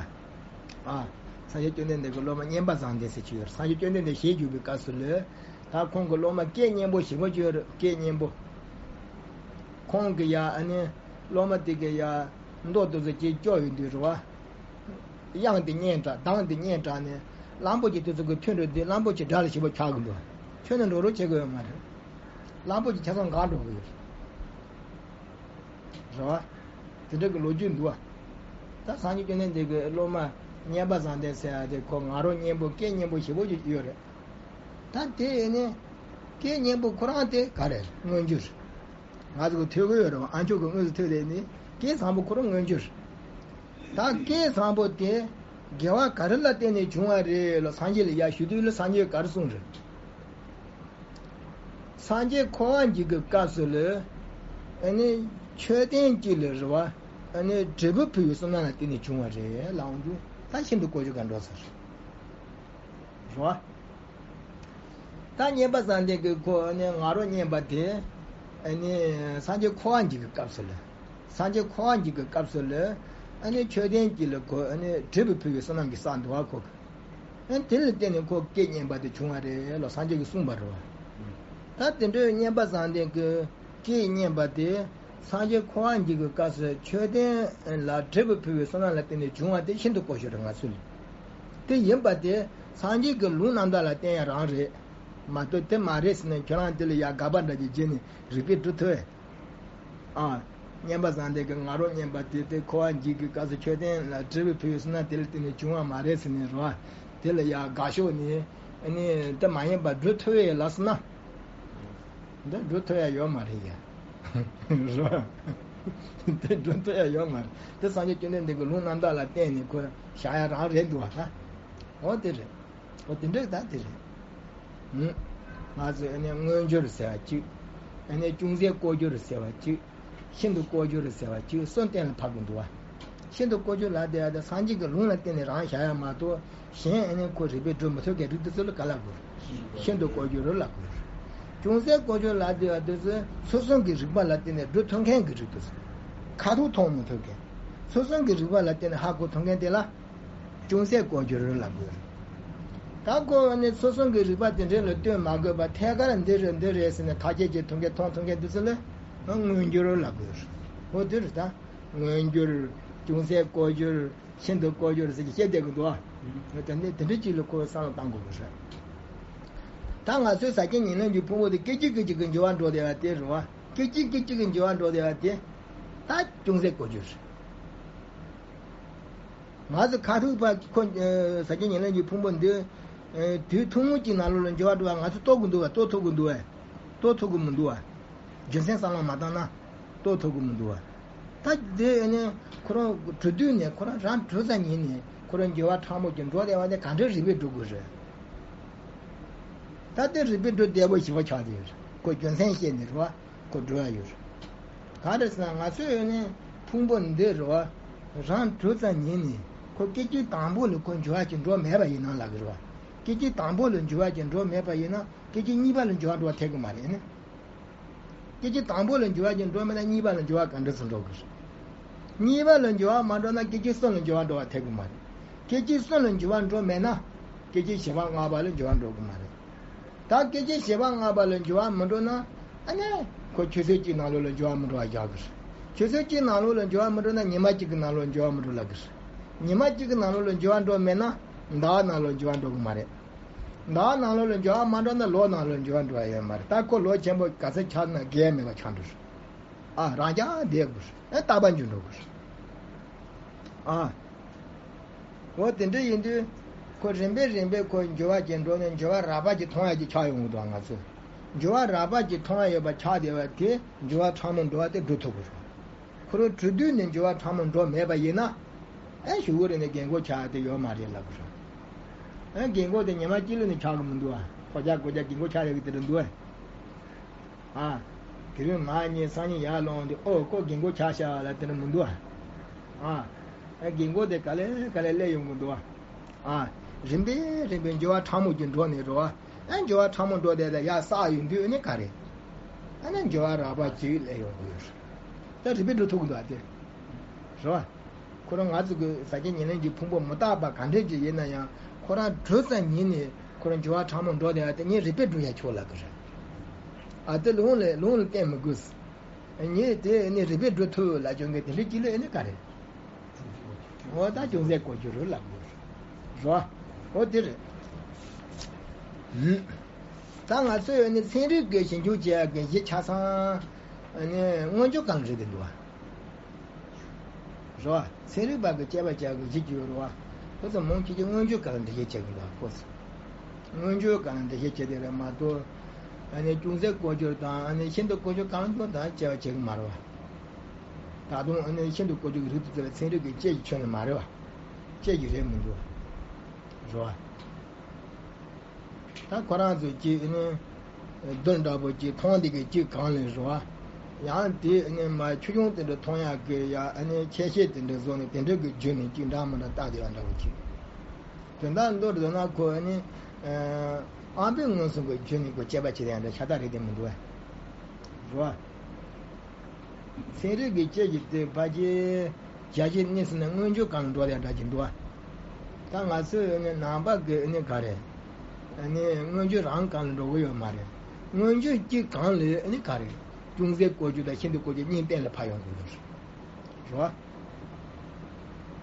ཨ། སངས་རྒྱས་བཅོམ་ལྡན་འདས་ཀྱི་སློབ་མ་མཉན་པ་བཟང་ལྡན་ཟེར་གྱི་ཡོད་རེད། སངས་རྒྱས་བཅོམ་ལྡན་འདས་ཞལ་བཞུགས་པའི་སྐབས་སུ་ལ། ད་ཁོང་གི་སློབ་མ་སྐད་སྙན་པོ་ཞེ་པོ་ཅིག་ཡོད་རེད། སྐད་སྙན་པོ། ཁོང་གི་ཡ་ཨ་ནི་སློབ་མ་དེ་གི་ཡ་མདོག་དེ་ཚོ་ཅིག་སྐྱོ་ཡོང་དུས་རེད་བ། དབྱངས་དེ་སྙན་དྲགས། གདངས་དེ་སྙན་དྲགས་ནས་གླང་པོ་ཆེ་དེ་ཚོ་གི་ཐོན་འགྲོ་དུས་གླང་པོ་ཆེ་དགྲ་ལ་ཞེ་པོ་ཆགས་ཀྱི་འདུག་ཐོན་ནས་འགྲོ་རོགས་བྱེད་དགོས་ཡོད་མ་རེད། གླང་པོ་ཆེ་ཆ་ཚང་འགག་འགྲོ་གི་ཡོད་རེད་བ། དེ་འདྲ་གི་ལོ་རྒྱུས་འདུག་བ། ད་སངས་རྒྱས་བཅོམ་ལྡན་འདས་ཀྱི་སློབ་མ་མཉན་པ་བཟང་ལྡན་ཟེར་ཡ་དེ་ཁོ་ང་རོ་སྙན་པོ་སྐད་སྙན་པོ་ཞེ་པོ་ཅིག་ཡོད་རེད། ད་དེ་ནི་སྐད་སྙན་པོ་ཁོ་རང་དེ་ག་རེ་མངོན་གྱུར། ང་ཚོ་གི་ཐོས་གི་ཡོད་རེད་བ། ཨ་མཆོག་གི་དངོས་སུ་ཐོས་དེ་ནི་སྐད་བཟང་པོ་ཁོ་རང་མངོན་གྱུར། ད་སྐད་བཟང་པོ་དེ་དགེ་བ་ག་རེ་ལ་བརྟེན་ནས་བྱུང་བ་རེད་ལ། སངས་རྒྱས་ལ་ཡར་ཞུ་དུས་ལ་སངས་རྒྱས་ག་རེ་གསུངས་རེད། སངས་རྒྱས་འཁོར་བ་འཇིག་གི་སྐབས་སུ་ལ། ཨ་ནི་མཆོད་རྟེན་གཅིག་ལ་རེད་བ། ཨ་ནི་འབྲས་བུ་ཕུལ་བའི་བསོད་ནམས་ལ་བརྟེན་ནས་བྱུང་བ་རེད་ལབ་འོང་དུས། ད་ཤིན་ཏུ་དཀོན་མཆོག་ག་འགྲོ་ཟེར། རེད་བ། ད་མཉན་པ་བཟང་ལྡན་གྱི་ཁོ་ཨ་ནི་ང་རོ་སྙན་པ་དེ། ཨ་ནི་སངས་རྒྱས་འཁོར་བ་འཇིག་གི་སྐབས་སུ་ལ། སངས་རྒྱས་འཁོར་བ་འཇིག་གི་སྐབས་སུ་ལ། ཨ་ནི་མཆོད་རྟེན་གཅིག་ལ་ཁོ་ཨ་ནི་འབྲས་བུ་ཕུལ་བའི་བསོད་ནམས་ཀྱི་བསགས་འདུག་བ་ཁོ། ཨ་ནི་དེ་ལ་བརྟེན་ནས་ཁོ་སྐད་སྙན་པ་དེ་བྱུང་བ་རེད་ལ་སངས་རྒྱས་ཀྱིས་གསུངས་པ་རེད་བ། ད་དེ་འདྲའི་མཉན་པ་བཟང་ལྡན་གྱི་སྐད་སྙན་པ་དེ། སངས་རྒྱས་འཁོར་བ་འཇིག་གི་སྐབས་སུ་མཆོད་རྟེན་ལ་འབྲས་བུ་ཕུལ་བའི་བསོད་ནམས་ལ་བརྟེན་ནས་བྱུང་བ་དེ་ཤིན་ཏུ་དཀོན་མཆོག་རེད་ང་ཚོ་ལ། དེ་ཡིན་པ་དེ་སངས་རྒྱས་ཀྱི་ལུང་རྣམ་དག་ལ་བརྟེན་ཡ་རང་རེད་མ་གཏོགས་དེ་མ་རེད་ཟེར་ནས་ཁྱོད་རང་དེ་ལ་ཡ་དགག་པ་འདྲ་ཅིག་བྱས་ནས་རིགས་པས་སྒྲུབ་ཐུབ་ཨེ། ཨ། མཉན་པ་བཟང་ལྡན་གྱི་ང་རོ་སྙན་པ་དེ་དེ་འཁོར་བ་འཇིག་གི་སྐབས་སུ་མཆོད་རྟེན་ལ་འབྲས་བུ་ཕུལ་བའི་བསོད་ནམས་དེ་ལ་བརྟེན་ནས་བྱུང་བ་མ་རེད་ཟེར་ནས་རེད་བ། དེ་ལ་ཡ་དགག་ཕྱོགས་ནས་ཨ་ནི་དེ་མ་ཡིན་པ་སྒྲུབ་ཐུབ་ཨེ་ལབ་སོང་ན། འདི་འགྲོ་ཐུབ་ཡ་ཡོད་མ་རེད་ཡ། རོ། འདི་འགྲོ་ཐུབ་ཡ་ཡོད་མ་རེད། འདི་སངས་རྒྱས་བཅོམ་ལྡན་འདས་ཀྱི་ལུང་རྣམ་དག་ལ་བརྟེན་ནས་ཁོ་བཞག་ཡ་རང་རེད་འདུག་བ་ད། འོ་དེ་རེད། འོ་དེ་འདྲ་ད་དེ་རེད། ང་ཚོས་ཨ་ནི་མངོན་གྱུར་ཟེར་བ་གཅིག་ཨ་ནི་ཅུང་ཟད་ལྐོག་གྱུར་ཟེར་བ་གཅིག་ཤིན་ཏུ་ལྐོག་གྱུར་ཟེར་བ་གཅིག་གསུམ་གཏན་ལ་ཕབ་ཀྱི་འདུག་བ། ཤིན་ཏུ་ལྐོག་གྱུར་ལབ་བསྡད་ཡ་དེ་སངས་རྒྱས་ཀྱི་ལུང་ལ་བརྟེན་ནས་རང་བཞག་ཡ་མ་གཏོགས་གཞན་ཨ་ནི་ཁོ་རིགས་པས་སྒྲུབ་མི་ཐུབ་མཁན་རིགས་དེ་ཚོ་ལ་ག་ལབ་དགོས། ཤིན་ཏུ་ལྐོག་གྱུར་ལབ་དགོས། ཅུང་ཟད་ལྐོག་གྱུར་ལབ་བསྡད་ཡ་དེ་ཚོ་ཚུལ་གསུམ་གྱི་རིགས་པ་ལ་བརྟེན་ནས་སྒྲུབ་ཐུབ་མཁན་གྱི་རིགས་དེ་ཚོ། ཁ་ཐུག་མཐོང་མི་ཐུབ་མཁན། ཚུལ་གསུམ་གྱི་རིགས་པ་ལ་བརྟེན་ནས་ཧ་གོ་ཐུབ་མཁན་དེ་ལ། ཅུང་ཟད་ལྐོག་གྱུར་ལབ་དགོས། ད་ཁོ་ཨ་ནི་ཚུལ་གསུམ་གྱི་རིགས་པ་དེ་འདྲ་ལ་ལྟོས་མ་དགོས་པར་ཐད་ཀར་འདི་རེད་འདི་རེད་ཟེར་ནས་ཐག་ཆོད་བྱེད་ཐུབ་མཁན་མཐོང་ཐུབ་མཁན་དེ་ཚོ་ལ་མངོན་གྱུར་ལབ་དགོས། འོ་དེ་རེད་ད། མངོན་གྱུར། ཅུང་ཟད་ལྐོག་གྱུར། ཤིན་ཏུ་ལྐོག་གྱུར་ཟེར་གྱི་བཤད་བསྡད་ཀྱི་འདུག་ཨ། དེ་འདྲ་དེ་འདྲ་ཅིག་ལ་ཁོ་བསམ་བློ་གཏང་དགོས་ཀྱི་རེད། ད་ང་ཚོའི་ཟབ་ཆོས་ཉམས་ལེན་གྱི་ཕུང་པོ་དེ་སྐད་ཅིག་སྐད་ཅིག་གི་འགྱུར་བ་འགྲོ་བསྡད་པ་དེ་རེད་བ། སྐད་ཅིག་སྐད་ཅིག་གི་འགྱུར་བ་འགྲོ་བསྡད་པ་དེ། ད་ཅུང་ཟད་ལྐོག་གྱུར་རེད། ང་ཚོ་ཁ་ཐུག་པ་ཁོ། ཨ། ཟབ་ཆོས་ཉམས་ལེན་གྱི་ཕུང་པོ་འདི། ཨ། དུས་ཐུང་ངུ་གཅིག་ནང་ལོགས་ལ་འགྱུར་བ་འགྲོ་བ་ང་ཚོ་རྟོགས་ཀྱི་འདུག་བ། རྟོགས་ཐུབ་ཀྱི་འདུག་བ། རྟོགས་ཐུབ་ཀྱི་མི་འདུག་བ། རྒྱུ་མཚན་བསམ་བློ་མ་བཏང་ན་རྟོགས་ཐུབ་ཀྱི་མི་འདུག་བ། ད་དེ་ནི་ཁོ་རང་གྲོལ་དུས་ནས་ཁོ་རང་རང་གྲོལ་ཙམ་ཉིད་ནས་ཁོ་རང་འགྱུར་བ་ཕྲ་མོ་གཅིག་འགྲོ་བསྡད་པ་དེ་ག་འདྲ་རིགས་པས་སྒྲུབ་དགོས་རེད། ད་དེ་རིགས་པས་སྒྲུབ་བདེ་པོ་ཞེ་པོ་ཆགས་བསྡད་ཡོད་རེད། ཁོ་རྒྱུ་མཚན་བཤད་ནས་རེད་བ། ཁོ་འགྲོ་ཡ་ཡོད་རེད། ག་རེ་ཟེར་ན་ང་ཚོས་ནི་ཕུང་པོ་འདི་རེད་བ། རང་གྲོལ་ཙམ་ཉིད་ནས་ཁོ་སྐད་ཅིག་དང་པོ་ལ་ཁོ་འགྱུར་བ་ཅིག་འགྲོ་མེད་པ་ཡིན་ན་ལབ་ཀྱི་རེད་བ། སྐད་ཅིག་དང་པོ་ལ་འགྱུར་བ་ཅིག་འགྲོ་མེད་པ་ཡིན་ན་སྐད་ཅིག་གཉིས་པ་ལ་འགྱུར་བ་འགྲོ་བ་ཐེབས་ཀྱི་མ་རེད་ནི། སྐད་ཅིག་དང་པོ་ལ་འགྱུར་བ་ཅིག་འགྲོ་མེད་ན་གཉིས་པ་ལ་འགྱུར་བ་ག་འདྲ་སེ་འགྲོ་དགོས་རེད། གཉིས་པ་ལ་འགྱུར་བ་མ་འགྲོ་ན་སྐད་ཅིག་གསུམ་ལ་འགྱུར་བ་འགྲོ་བ་ཐེབས་ཀྱི་མ་རེད། སྐད་ཅིག་གསུམ་ལ་འགྱུར་བ་འགྲོ་མེད་ན་སྐད་ཅིག་བཞི་པ་ལྔ་པ་ལ་འགྱུར་བ་འགྲོ་གི་མ་རེད། ད་སྐད་ཅིག་བཞི་པ་ལྔ་པ་ལ་འགྱུར་བ་མི་འགྲོ་ན་ཨ་ནི་ཁོ་ཆུ་ཚོད་གཅིག་ནང་ལོགས་ལ་འགྱུར་བ་མི་འགྲོ་བ་རྒྱག་གི་རེད། ཆུ་ཚོད་གཅིག་ནང་ལོགས་ལ་འགྱུར་བ་མི་འགྲོ་ན་ཉི་མ་གཅིག་གི་ནང་ལོགས་འགྱུར་བ་མི་འགྲོ་ལབ་གི་རེད། ཉི་མ་གཅིག་གི་ནང་ལོགས་ལ་འགྱུར་བ་འགྲོ་མེད་ན་ཟླ་བ་ནང་ལོགས་འགྱུར་བ་འགྲོ་གི་མ་རེད། ཟླ་བ་ནང་ལོགས་ལ་འགྱུར་བ་མ་འགྲོ་ན་ལོ་ནང་ལོགས་འགྱུར་བ་འགྲོ་བ་ཡོད་མ་རེད། ད་ཁོ་ལོ་ཆེན་པོ་ག་ཚོད་ཆགས་ན་གལ་མེད་པ་ཆགས་འགྲོ་རེད། ཨ། རང་རྐྱ་བསྡད་དགོས་རེད། ཨ། རྟག་པར་འགྱུར་འགྲོ་དགོས་རེད། ཨ། འོ་དེ་འདྲ་ཡིན་དུས་ཁོ་རིམ་པས་རིམ་པས་ཁོ་འགྱུར་བ་ཅིག་འགྲོ་ནས་འགྱུར་བ་རགས་པ་ཅིག་མཐོང་ཡ་ཅིག་ཆགས་ཡོང་གི་འདུག་ང་ཚོས་འགྱུར་བ་རགས་པ་ཅིག་མཐོང་ཡ་ཡོད་པ་ཆགས་བསྡད་པ་དེ་འགྱུར་བ་ཕྲ་མོ་འགྲོ་བ་དེ་སྒྲུབ་ཐུབ་དགོས་རེད། ཁོ་རང་གྲོལ་དུས་ནས་འགྱུར་བ་ཕྲ་མོ་འགྲོ་མེད་པ་ཡིན་ན། ཨེ། གཞུག་གུ་རེ་ནས་རྒན་གོག་ཆགས་དེ་ཡོད་མ་རེད་ལབ་དགོས་རེད། ཨེ། རྒན་གོག་དེ་ཉི་མ་གཅིག་ལ་ནི་ཆགས་གི་མི་འདུག་ཨ། ཁོ་ཅག་ཁོ་ཅག་རྒན་གོག་ཆགས་ཡོད་གི་དེ་འདྲ་འདུག་ཨ། ཨ། དེ་རིང་ང་གཉིས་སང་ཉིན་ཡར་ལོངས་ཏེ་ཨོ་ཁོ་རྒན་གོག་ཆགས་ཤག་ལབ་དེ་འདྲ་མི་འདུག་ཨ། ཨ། ཨེ། རྒན་གོག་དེ་ག་ལེ་ག་ལེ་སླེབས་ཡོང་གི་འདུག་ཨ། ཨ། རིམ་པས་རིམ་པས་འགྱུར་བ་ཕྲ་མོ་གཅིག་འགྲོ་ནས་རེད་བ། ཨ། འགྱུར་བ་ཕྲ་མོ་འགྲོ་བསྡད་ལ་ཡར་བསགས་ཡོང་དུས་ཨ་ནི་ག་རེ། ཨ་ནི་འགྱུར་བ་རགས་པ་གཅིག་སླེབས་ཡོང་གི་ཡོད་རེད། ད་རིག་པས་སྒྲུབ་ཐུབ་ཀྱི་འདུག་ཨ་དེ། རེད་བ། ཁོ་རང་ང་ཚོ་གི་ཟ་སྐྱེ་ཉེར་ལེན་གྱི་ཕུང་པོ་མི་རྟག་པ་ག་འདྲས་ཅིག་ཡིན་ན་ཡང་ཁོ་རང་གྲོལ་ཙམ་ཉིད་ནས་ཁོ་རང་འགྱུར་བ་ཕྲ་མོ་འགྲོ་བསྡད་ཡ་དེ་ངས་རིག་པས་སྒྲུབ་ཡ་ཆོག་ལབ་ཀྱི་རེད། ཨ་དེ་ལུང་ལས་ལུང་ལ་བརྟེན་མི་དགོས། ངས་དེ་ནི་རིག་པས་སྒྲུབ་ཐུབ་ལབ་ཀྱང་གི་དེ་འདྲའི་ཅིག་ལ་ཨེ་ནི་ག་རེད། འོ་ད་ཅུང་ཟད་བཀོལ་རྒྱུ་རེད་ལབ་དགོས་རེད། འོ་དེ་རེད། ད་ང་ཚོས་ནི་ཚན་རིག་གི་ཞིབ་འཇུག་བྱེད་ཡག་གི་གཞི་ཆ་ཚང་ནི་མངོན་བརྗོད་གང་རེད་དེ་འདུག་བ། རེད་བ། ཚན་རིག་པ་གི་དཔྱད་པ་བྱེད་ཡག་གི་གཞི་ཅིག་ཡོད་རེད་བ། ཁོ་ཚོ་མང་ཆེ་ཆེ་མངོན་བརྗོད་གང་འགྲེལ་བཤད་བྱེད་གི་འདུག་བ་ཁོ་ཚོ། མངོན་བརྗོད་གང་འགྲེལ་བཤད་བྱེད་དེ་རེད་མ་གཏོགས། ཨ་ནི་ཅུང་ཟད་བཀོལ་སྤྱོད་དང་ཨ་ནི་ཤིན་ཏུ་བཀོལ་སྤྱོད་གང་འདོད་དང་དཔྱད་པ་བྱེད་གི་མ་རེད་བ། ད་དུང་ཨ་ནི་ཤིན་ཏུ་བཀོལ་སྤྱོད་ཀྱི་རིགས་དེ་ཚོ་ལ་ཚན་རིག་གི་དཔྱད་ཀྱི་ཁྱོན་ནས་མ་རེད་བ། དཔྱད་ཀྱི་རེད་མི་འདུག་བ། རེད་བ། ད་ཁོ་རང་ཚོས་ཅིག་ཨ་ནི་རྡུལ་འདྲ་པོ་ཅིག་མཐོང་བསྡད་ཀྱི་ཅིག་གང་ལས་རེད་བ། ཡང་དེ་ཨ་ནི་མ་ཆོས་སྐྱོང་དེ་འདྲ་མཐོང་ཡག་གི་ཡ་ཨ་ནི་ཆེ་ཤེལ་དེ་འདྲ་བཟོ་ནས་དེ་འདྲ་གི་བརྒྱུད་ནས་ཅིག་འདྲ་མི་འདྲ་བཏགས་བསྡད་ཡ་འདྲ་པོ་ཅིག་དོན་དག་མདོར་བསྡུ་ན་ཁོ་ཨ་ནི་ཨ་དབང་པོའི་མངོན་སུམ་གྱི་བརྒྱུད་ནས་ཁོ་དཔྱད་པ་བྱེད་ཡ་འདྲ་ཤ་སྟག་རེད་དེ་མི་འདུག་བ། རེད་བ། ཚན་རིག་གི་དཔྱད་ཀྱི་དེ་ཕལ་ཆེར་བརྒྱ་ཆའི་གནས་ཟིན་ན་མངོན་བརྗོད་གང་འགྲོ་ཡ་འདྲ་ཅིག་འདུག་བ། ད་ང་ཚོས་ཨ་ནི་ནང་པ་གི་ཨ་ནི་ག་རེ། ཨ་ནི་མངོན་བརྗོད་རང་གང་ལ་འགྲོ་གི་ཡོད་མ་རེད། མངོན་བརྗོད་གཅིག་གང་ལས་ཨ་ནི་ག་རེ། ཅུང་ཟད་བཀོལ་སྤྱོད་དང་ཤིན་ཏུ་བཀོལ་སྤྱོད་གཉིས་གཏན་ལ་ཕབ་ཡོང་གི་ཡོད་རེད། རེད་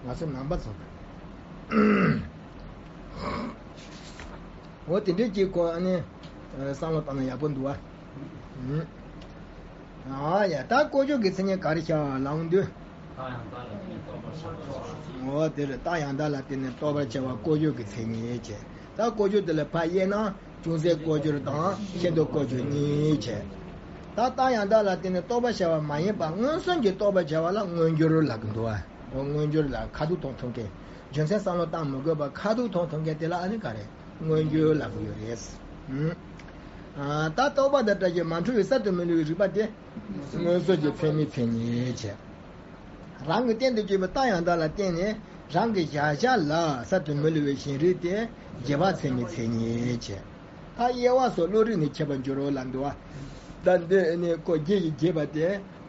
བ། ང་ཚོ་ནང་པ་ཚོ། འོ་དེ་འདྲའི་གཅིག་ཁོ་ཨ་ནི་བསམ་བློ་བཏང་ན་ཡག་པོ་འདུག་བ། ཨ་ཡ་ད་བཀོལ་སྤྱོད་ཀྱི་མཚན་ཉིད་ག་རེ་བྱ་ལབ་དུས། འོ་དེ་རེད། རྟགས་ཡང་དག་ལ་བརྟེན་ནས་རྟོགས་པར་བྱ་བ་བཀོལ་སྤྱོད་ཀྱི་མཚན་ཉིད་བྱས། ད་བཀོལ་སྤྱོད་དེ་ལ་ཕར་དབྱེ་ན་ཅུང་ཟད་བཀོལ་སྤྱོད་དང་ཤིན་ཏུ་བཀོལ་སྤྱོད་གཉིས་བྱས། ད་རྟགས་ཡང་དག་ལ་བརྟེན་ནས་རྟོགས་པར་བྱ་བ་མ་ཡིན་པ་མངོན་སུམ་གྱིས་རྟོགས་པར་བྱ་བ་ལ་མངོན་གྱུར་ལབ་ཀྱི་འདུག་བ། འོ་མངོན་གྱུར་ལ་ཁ་ཐུག་མཐོང་ཐུབ་མཁན། རྒྱུ་མཚན་བསམ་བློ་བཏང་མི་དགོས་པར་ཁ་ཐུག་མཐོང་ཐུབ་མཁན་དེ་ལ་ཨ་ནི་ག་རེ། མངོན་གྱུར་ལབ་ཀྱི་ཡོད་རེད། ཨ་ད་རྟོག་པ་དང་བྲལ་ཞིང་མ་འཁྲུལ་བའི་གསར་དུ་མི་སླུ་བའི་རིག་པ་དེ། མངོན་སུམ་གྱི་ཚད་མའི་མཚན་ཉིད་བྱས། རང་གི་རྟེན་དུ་གྱུར་པའི་རྟགས་ཡང་དག་ལ་བརྟེན་ནས་རང་གི་གཞལ་བྱ་ལ་གསར་དུ་མི་སླུ་བའི་ཞེན་རིག་དེ་རྗེས་དཔག་ཚད་མའི་མཚན་ཉིད་བྱས། ད་དབྱེ་བ་སོགས་བློ་རིག་ནས་ཁྱད་པར་འགྱུར་རོ་ལབ་འདུག་བ། ད་འདི་ནི་ཁོ་རྗེས་ཀྱི་རྗེས་པ་དེ་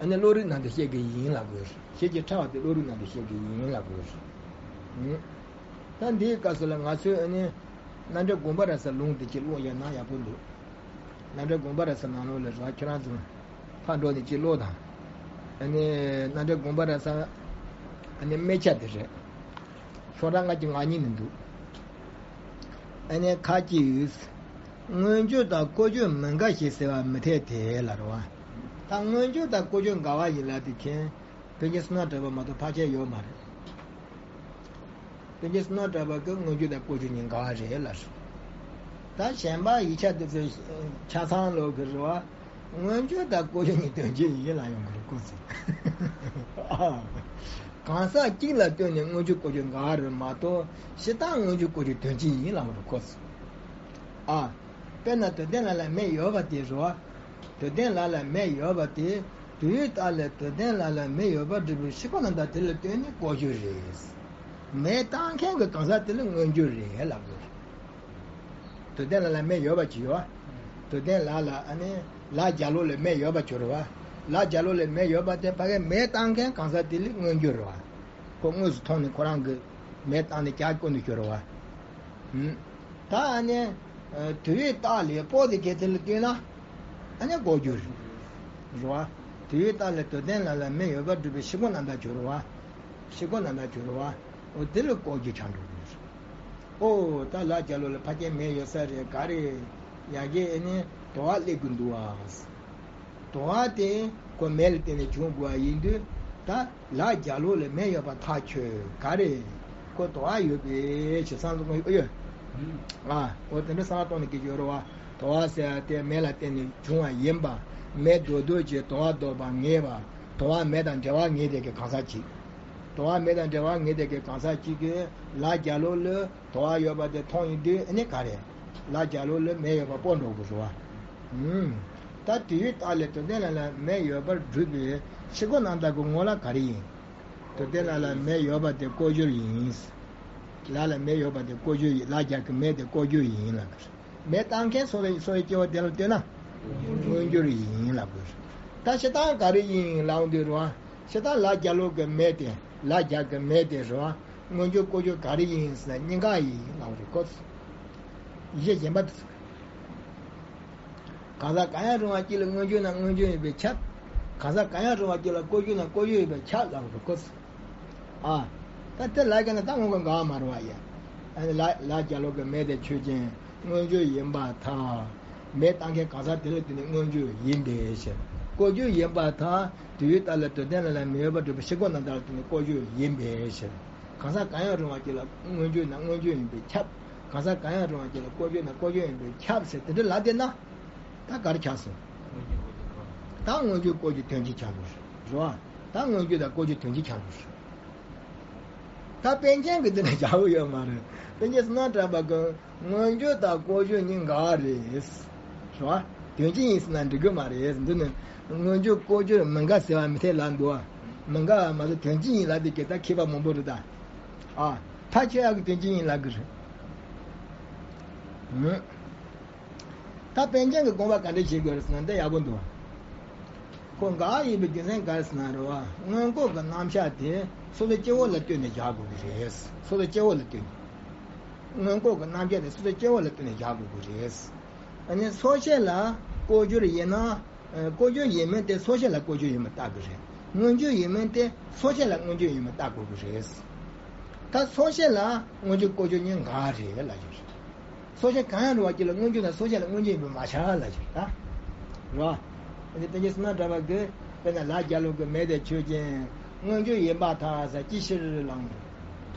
ནི་བློ་རིག་ནང་དུ་བཤད་ཀྱི་ཡིན་ལབ་དགོས། ཞེས་ཀྱི་ཕྲ་བ་དེ་བློ་རིག་ནང་དུ་བཤད་ཀྱི་ཡིན་ལབ་དགོས། ད་འདིའི་སྐབས་སུ་ལ་ང་ཚོས་ནི་རྣམ་འགྲེལ་དགོངས་པ་རབ་གསལ་ལུང་དེ་གཅིག་ཀློག་ཡོད་ན་ཡག་པོ་འདུག་རྣམ་འགྲེལ་དགོངས་པ་རབ་གསལ་ནང་ལོགས་ལ་ར་ཁྱེད་རང་ཚོ་ཕར་འགྲོ་ནས་གཅིག་ཀློག་དང་། ཨ་ནི་རྣམ་འགྲེལ་དགོངས་པ་རབ་གསལ་ཨ་ནི་དམིགས་བྱ་དེ་རེད། ཤོག་གྲངས་ལྔ་བཅུ་ང་གཉིས་ནས་འདུག་ཨ་ནི་ཁ་ཅིག་མངོན་བརྗོད་དང་བཀོལ་སྤྱོད་མི་འགལ་ཞེས་ཟེར་བ་མི་འཐད་དེ་ལབ་རེད་བ། ད་མངོན་བརྗོད་དང་བཀོལ་སྤྱོད་འགལ་བ་ཡིན་ལབ་དེ་མཁན། དཔེ་རྒྱན་བསོད་ནམས་གྲགས་པ་མ་གཏོགས་ཕལ་ཆེར་ཡོད་མ་རེད། དཔེ་རྒྱན་བསོད་ནམས་གྲགས་པ་གིས་མངོན་བརྗོད་དང་བཀོལ་སྤྱོད་གཉིས་འགལ་བ་རེད་ལབ་སོང་། ད་གཞན་པ་ཡིག་ཆ་དེ་ཚོ་ཆ་ཚང་ལོག་གི་རེད་བ། མངོན་བརྗོད་དང་བཀོལ་སྤྱོད་གཉིས་དོན་གཅིག་ཡིན་ལབ་ཡོང་གི་རེད་ཁོ་ཚོས། གང་ཟག་གཅིག་ལ་ལྟོས་ནས་མངོན་བརྗོད་བཀོལ་སྤྱོད་འགལ་བ་རེད་མ་གཏོགས་སྤྱིར་བཏང་མངོན་བརྗོད་བཀོལ་སྤྱོད་དོན་གཅིག་ཡིན་ལབ་ཡོང་གི་རེད་ཁོ་ཚོས། ཨ། དཔེར་ན་དུ་ལྡན་ལ་ལ་མེ་ཡོད་པ་དེ་རེད་བ། དུ་ལྡན་ལ་ལ་མེ་ཡོད་པ་དེ། དུས་ཡུན་རྟག་ལས་དུ་ལྡན་ལ་ལ་མེ་ཡོད་པར་སྒྲུབ་པའི་ཕྱི་རྐང་རྣམ་དག་དེ་ལ་ལྟོས་ནས་བཀོལ་སྤྱོད་རེད། མེ་བཏང་མཁན་གྱི་གང་ཟག་དེ་ལ་མངོན་བརྗོད་རེད་ལབ་དགོས། དུ་ལྡན་ལ་ལ་མེ་ཡོད་པ་ཅིག་ཡོད། དུ་ལྡན་ལ་ལ་ཨ་ནི་ལ་རྒྱ་ལོ་ལ་མེ་ཡོད་པ་ཅིག་རེད་བ། ལ་རྒྱ་ལོ་ལ་མེ་ཡོད་པ་དེ་ཕ་གིའི་མེ་བཏང་མཁན་གང་ཟག་དེ་ལ་མངོན་བརྗོད་རེད་བ། ཁོ་དངོས་སུ་མཐོང་ནས་ཁོ་རང་གིས་མེ་བཏང་ནས་རྒྱ་བསྐྱུར་ནས་བསྐྱུར་བ། ད་ཨ་ནི། དུས་ཡུན་རྟག་ལས་པོ་དེ་གལ་ཏེ་ལ་ལྟོས་ན། ཨ་ནི་བཀོལ་སྤྱོད་རེད། རེད་བ། དུས་ཡུན་རྟག་ལས་དུ་ལྡན་ལ་ལ་མེ་ཡོད་པར་སྒྲུབ་པའི་ཕྱི་རྐང་རྣམ་དག་གྱུར་བ། ཕྱི་རྐང་རྣམ་དག་གྱུར་བ། འོ་དེ་ལ་བཀོལ་སྤྱོད་ཆགས་འགྲོ་གི་རེད། ཨོ་ད་ལ་རྒྱ་ལོ་ལ་ཕ་རྒྱན་མེ་ཡོད་ས་རེད་ག་རེ། ཡ་གི་ཨ་ནི་དོ་བ་སླེབས་ཀྱི་འདུག་བ། དོ་བ་དེ་ཁོ་མེ་ལ་བརྟེན་ནས་བྱུང་དགོས་པ་ཡིན་དུས་ད་ལ་རྒྱ་ལོ་ལ་མེ་ཡོད་པ་ཐག་ཆོད་ག་རེ། ཁོ་དོ་བ་ཡོད་པའི་ཕྱིར་བསམ་བློ་གཏོང་ཡོད་ཨ། འོ་དེ་འདྲ་བསམ་བློ་གཏོང་ནས་སྐད་ཆ་ཡོད་རེད་བ། དོ་བ་ཟེར་ཡ་དེ་མེ་ལ་བརྟེན་ནས་བྱུང་བ་ཡིན་པ། མེ་རྡོག་རྡོག་ཅིག་དོ་བ་ལྡོག་པ་ངེས་པ། དོ་བ་མེ་དང་འབྲེལ་བ་ངེས་དེ་གི་གང་ཟག་ཅིག་དོ་བ་མེ་དང་འབྲེལ་བ་ངེས་དེ་གི་གང་ཟག་ཅིག་གིས་ལ་རྒྱ་ལོ་ལ། དོ་བ་ཡོད་པ་དེ་མཐོང་ཡོང་དུས་ཨ་ནི་ག་རེ། ལ་རྒྱ་ལོ་ལ་མེ་ཡོད་པ་སྤོ་འགྲོ་དགོས་རེད་བ། ཨུམ། ད་དུས་ཡུན་རྟག་ལས་དུ་ལྡན་ལ་ལ་མེ་ཡོད་པར་སྒྲུབ་པའི་ཕྱི་རྐང་རྣམ་དག་གི་ངོ་ལ་ག་རེ་ཡིན། དུ་ལྡན་ལ་ལ་མེ་ཡོད་པ་དེ་བཀོལ་སྤྱོད་ཡིན། ལ་ལ་མེ་ཡོད་པ་དེ་བཀོལ་སྤྱོད་ཡིན་ལ་རྒྱ་གི་མེ་དེ་བཀོལ་སྤྱོད་ཡིན་ལ། མེ་བཏང་མཁན་སོ་སོའི་སོ་སོའི་སྐྱེ་བོ་དེ་ལ་ལྟོས་ན། མངོན་གྱུར་ཡིན་ལ་དགོས། ད་སྤྱིར་བཏང་ག་རེ་ཡིན་ལབ་འོང་དུས་རེད་བ། ཕྱི་ལྟར་ལ་རྒྱ་ལོ་གི་མེ་དེ་ལ་རྒྱ་གི་མེ་དེ་རེད་བ། མངོན་བརྗོད་ལྐོག་གྱུར་ག་རེ་ཡིན་ཟེར་ན་སྙིང་ག་ཡིན་ལབ་རེད་ཀོ། ཡིད་ཆེས་གཞན་པ་དེ་ཚོ། གང་ཟག་གང་ཡང་རུང་བ་གཅིག་ལ་མངོན་བརྗོད་ན་མངོན་བརྗོད་ཡིན་པས་ཁྱབ། གང་ཟག་གང་ཡང་རུང་བ་གཅིག་ལ་ལྐོག་གྱུར་ན་ལྐོག་གྱུར་ཡིན་པས་ཁྱབ་ལབ་རེད་ཀོ། ཨ། ད་དེ་ལ་རྒྱ་ན་ད་སྔོན་གྱི་འགལ་བ་མ་རེད་བ་ཡ། ཨ་ནི་ལ་ལ་རྒྱ་ལོ་གི་མེ་དེ་ཆོས་ཅན། མངོན་བརྗོད་ཡིན་པར་ཐལ། མེ་བཏང་མཁན་གང་ཟག་དེ་ལ་བརྟེན་ནས་མངོན་བརྗོད་ཡིན་པའི་ཕྱིར། ལྐོག་གྱུར་ཡིན་པར་ཐལ། དུས་ཡུན་ལྟར་ལ་དུ་ལྡན་ལ་ལ་མི་གཡོ་བར་སྒྲུབ་པའི་ཕྱིར་ཁོ་ན་བདག་ལ་བརྟེན་ནས་ལྐོག་གྱུར་ཡིན་པའི་ཕྱིར། གང་ཟག་གང་ཡང་རུང་བ་ཅིག་ལ་མངོན་བརྗོད་ན་མངོན་བརྗོད་ཡིན་པས་ཁྱབ། གང་ཟག་གང་ཡང་རུང་བ་ཅིག་ལ་ལྐོག་གྱུར་ན་ལྐོག་གྱུར་ཡིན་པས་ཁྱབ་ཟེར་དེ་འདྲ་ལབ་བསྡད་ན། ད་ག་རེ་ཆགས་སོང་། ད་མངོན་བརྗོད་ལྐོག་གྱུར་དོན་གཅིག་ཆགས་འགྲོ་རེད་བ། ད་མངོན་བརྗོད་དང་ལྐོག་གྱུར་དོན་གཅིག་ཆགས་འགྲོ་རེད། ད་པཎ་ཆེན་གྱིས་འདི་ནས་བྱ་བ་ཡོད་མ་རེད། པཎ་ཆེན་བསོད་ནམས་གྲགས་པ་གིས་མངོན་བརྗོད་དང་ལྐོག་གྱུར་གཉིས་འགལ་རེད། རེད་བ། དོན་གཅིག་ཡིན་ཟེར་ན་འགྲིག་གི་མ་རེད། འདི་ནི་མངོན་བརྗོད་ལྐོག་གྱུར་མི་འགལ་ཟེར་བ་མི་འཐད་ལབ་འདུག་བ། མི་འགལ་བ་མ་གཏོགས་དོན་གཅིག་ཡིན་ལབ་བསྡད་ཀྱི་ད་མཁས་པ་མང་པོ་རེད་ད། ཨ། ཐག་ཆོད་ཡག་གི་དོན་གཅིག་ཡིན་ལབ་གི་རེད། ཨུ། ད་པཎ་ཆེན་གྱི་དགོངས་པ་ག་འདྲ་བྱེད་དགོས་རེད་ཟེར་ན་འདི་ཡག་པོ་འདུག་ཁོ་འགལ་ཡིན་པའི་རྒྱུ་མཚན་ག་རེ་ཟེར་ན་རེད་བ། མངོན་ལྐོག་གི་རྣམ་གཞག་དེ་སོ་སོ་སྐྱེ་བོ་ལ་ལྟོས་ནས་བཞག་དགོས་ཀྱི་རེད། སོ་སོ་སྐྱེ་བོ་ལ་ལྟོས་ནས། མངོན་ལྐོག་གི་རྣམ་གཞག་དེ་སོ་སོ་སྐྱེ་བོ་ལ་ལྟོས་ནས་བཞག་དགོས་ཀྱི་རེད། ཨ་ནི་སོ་སྐྱེ་ལ་ལྐོག་གྱུར་ཡིན་ན། ལྐོག་གྱུར་ཡིན་མིན་དེ་སོ་སྐྱེ་ལ་ལྐོག་གྱུར་ཡིན་པར་བཏགས་ཀྱི་རེད། མངོན་གྱུར་ཡིན་མིན་དེ་སོ་སྐྱེ་ལ་མངོན་གྱུར་ཡིན་པར་བཏགས་དགོས་ཀྱི་རེད། ད་སོ་སྐྱེ་ལ་མངོན་གྱུར་ལྐོག་གྱུར་གཉིས་འགལ་རེད་ལབ་ཀྱི་རེད། སོ་སྐྱེ་གང་ཡང་རུང་བ་གཅིག་ལ་མངོན་གྱུར་དང་སོ་སྐྱེ་ལ་མངོན་གྱུར་ཡིན་པས་མ་ཁྱབ་ལབ་ཀྱི་རེད་ད། རེད་བ། འདི་པཎ་ཆེན་བསོད་ནམས་གྲགས་པ་གིས་དཔེར་ན་ལ་རྒྱ་ལོ་གི་མེ་དེ་ཆོས་ཅན། མངོན་གྱུར་ཡིན་པར་ཐལ་ཟེར་ཅི་ཕྱིར་ལབ་འདུག་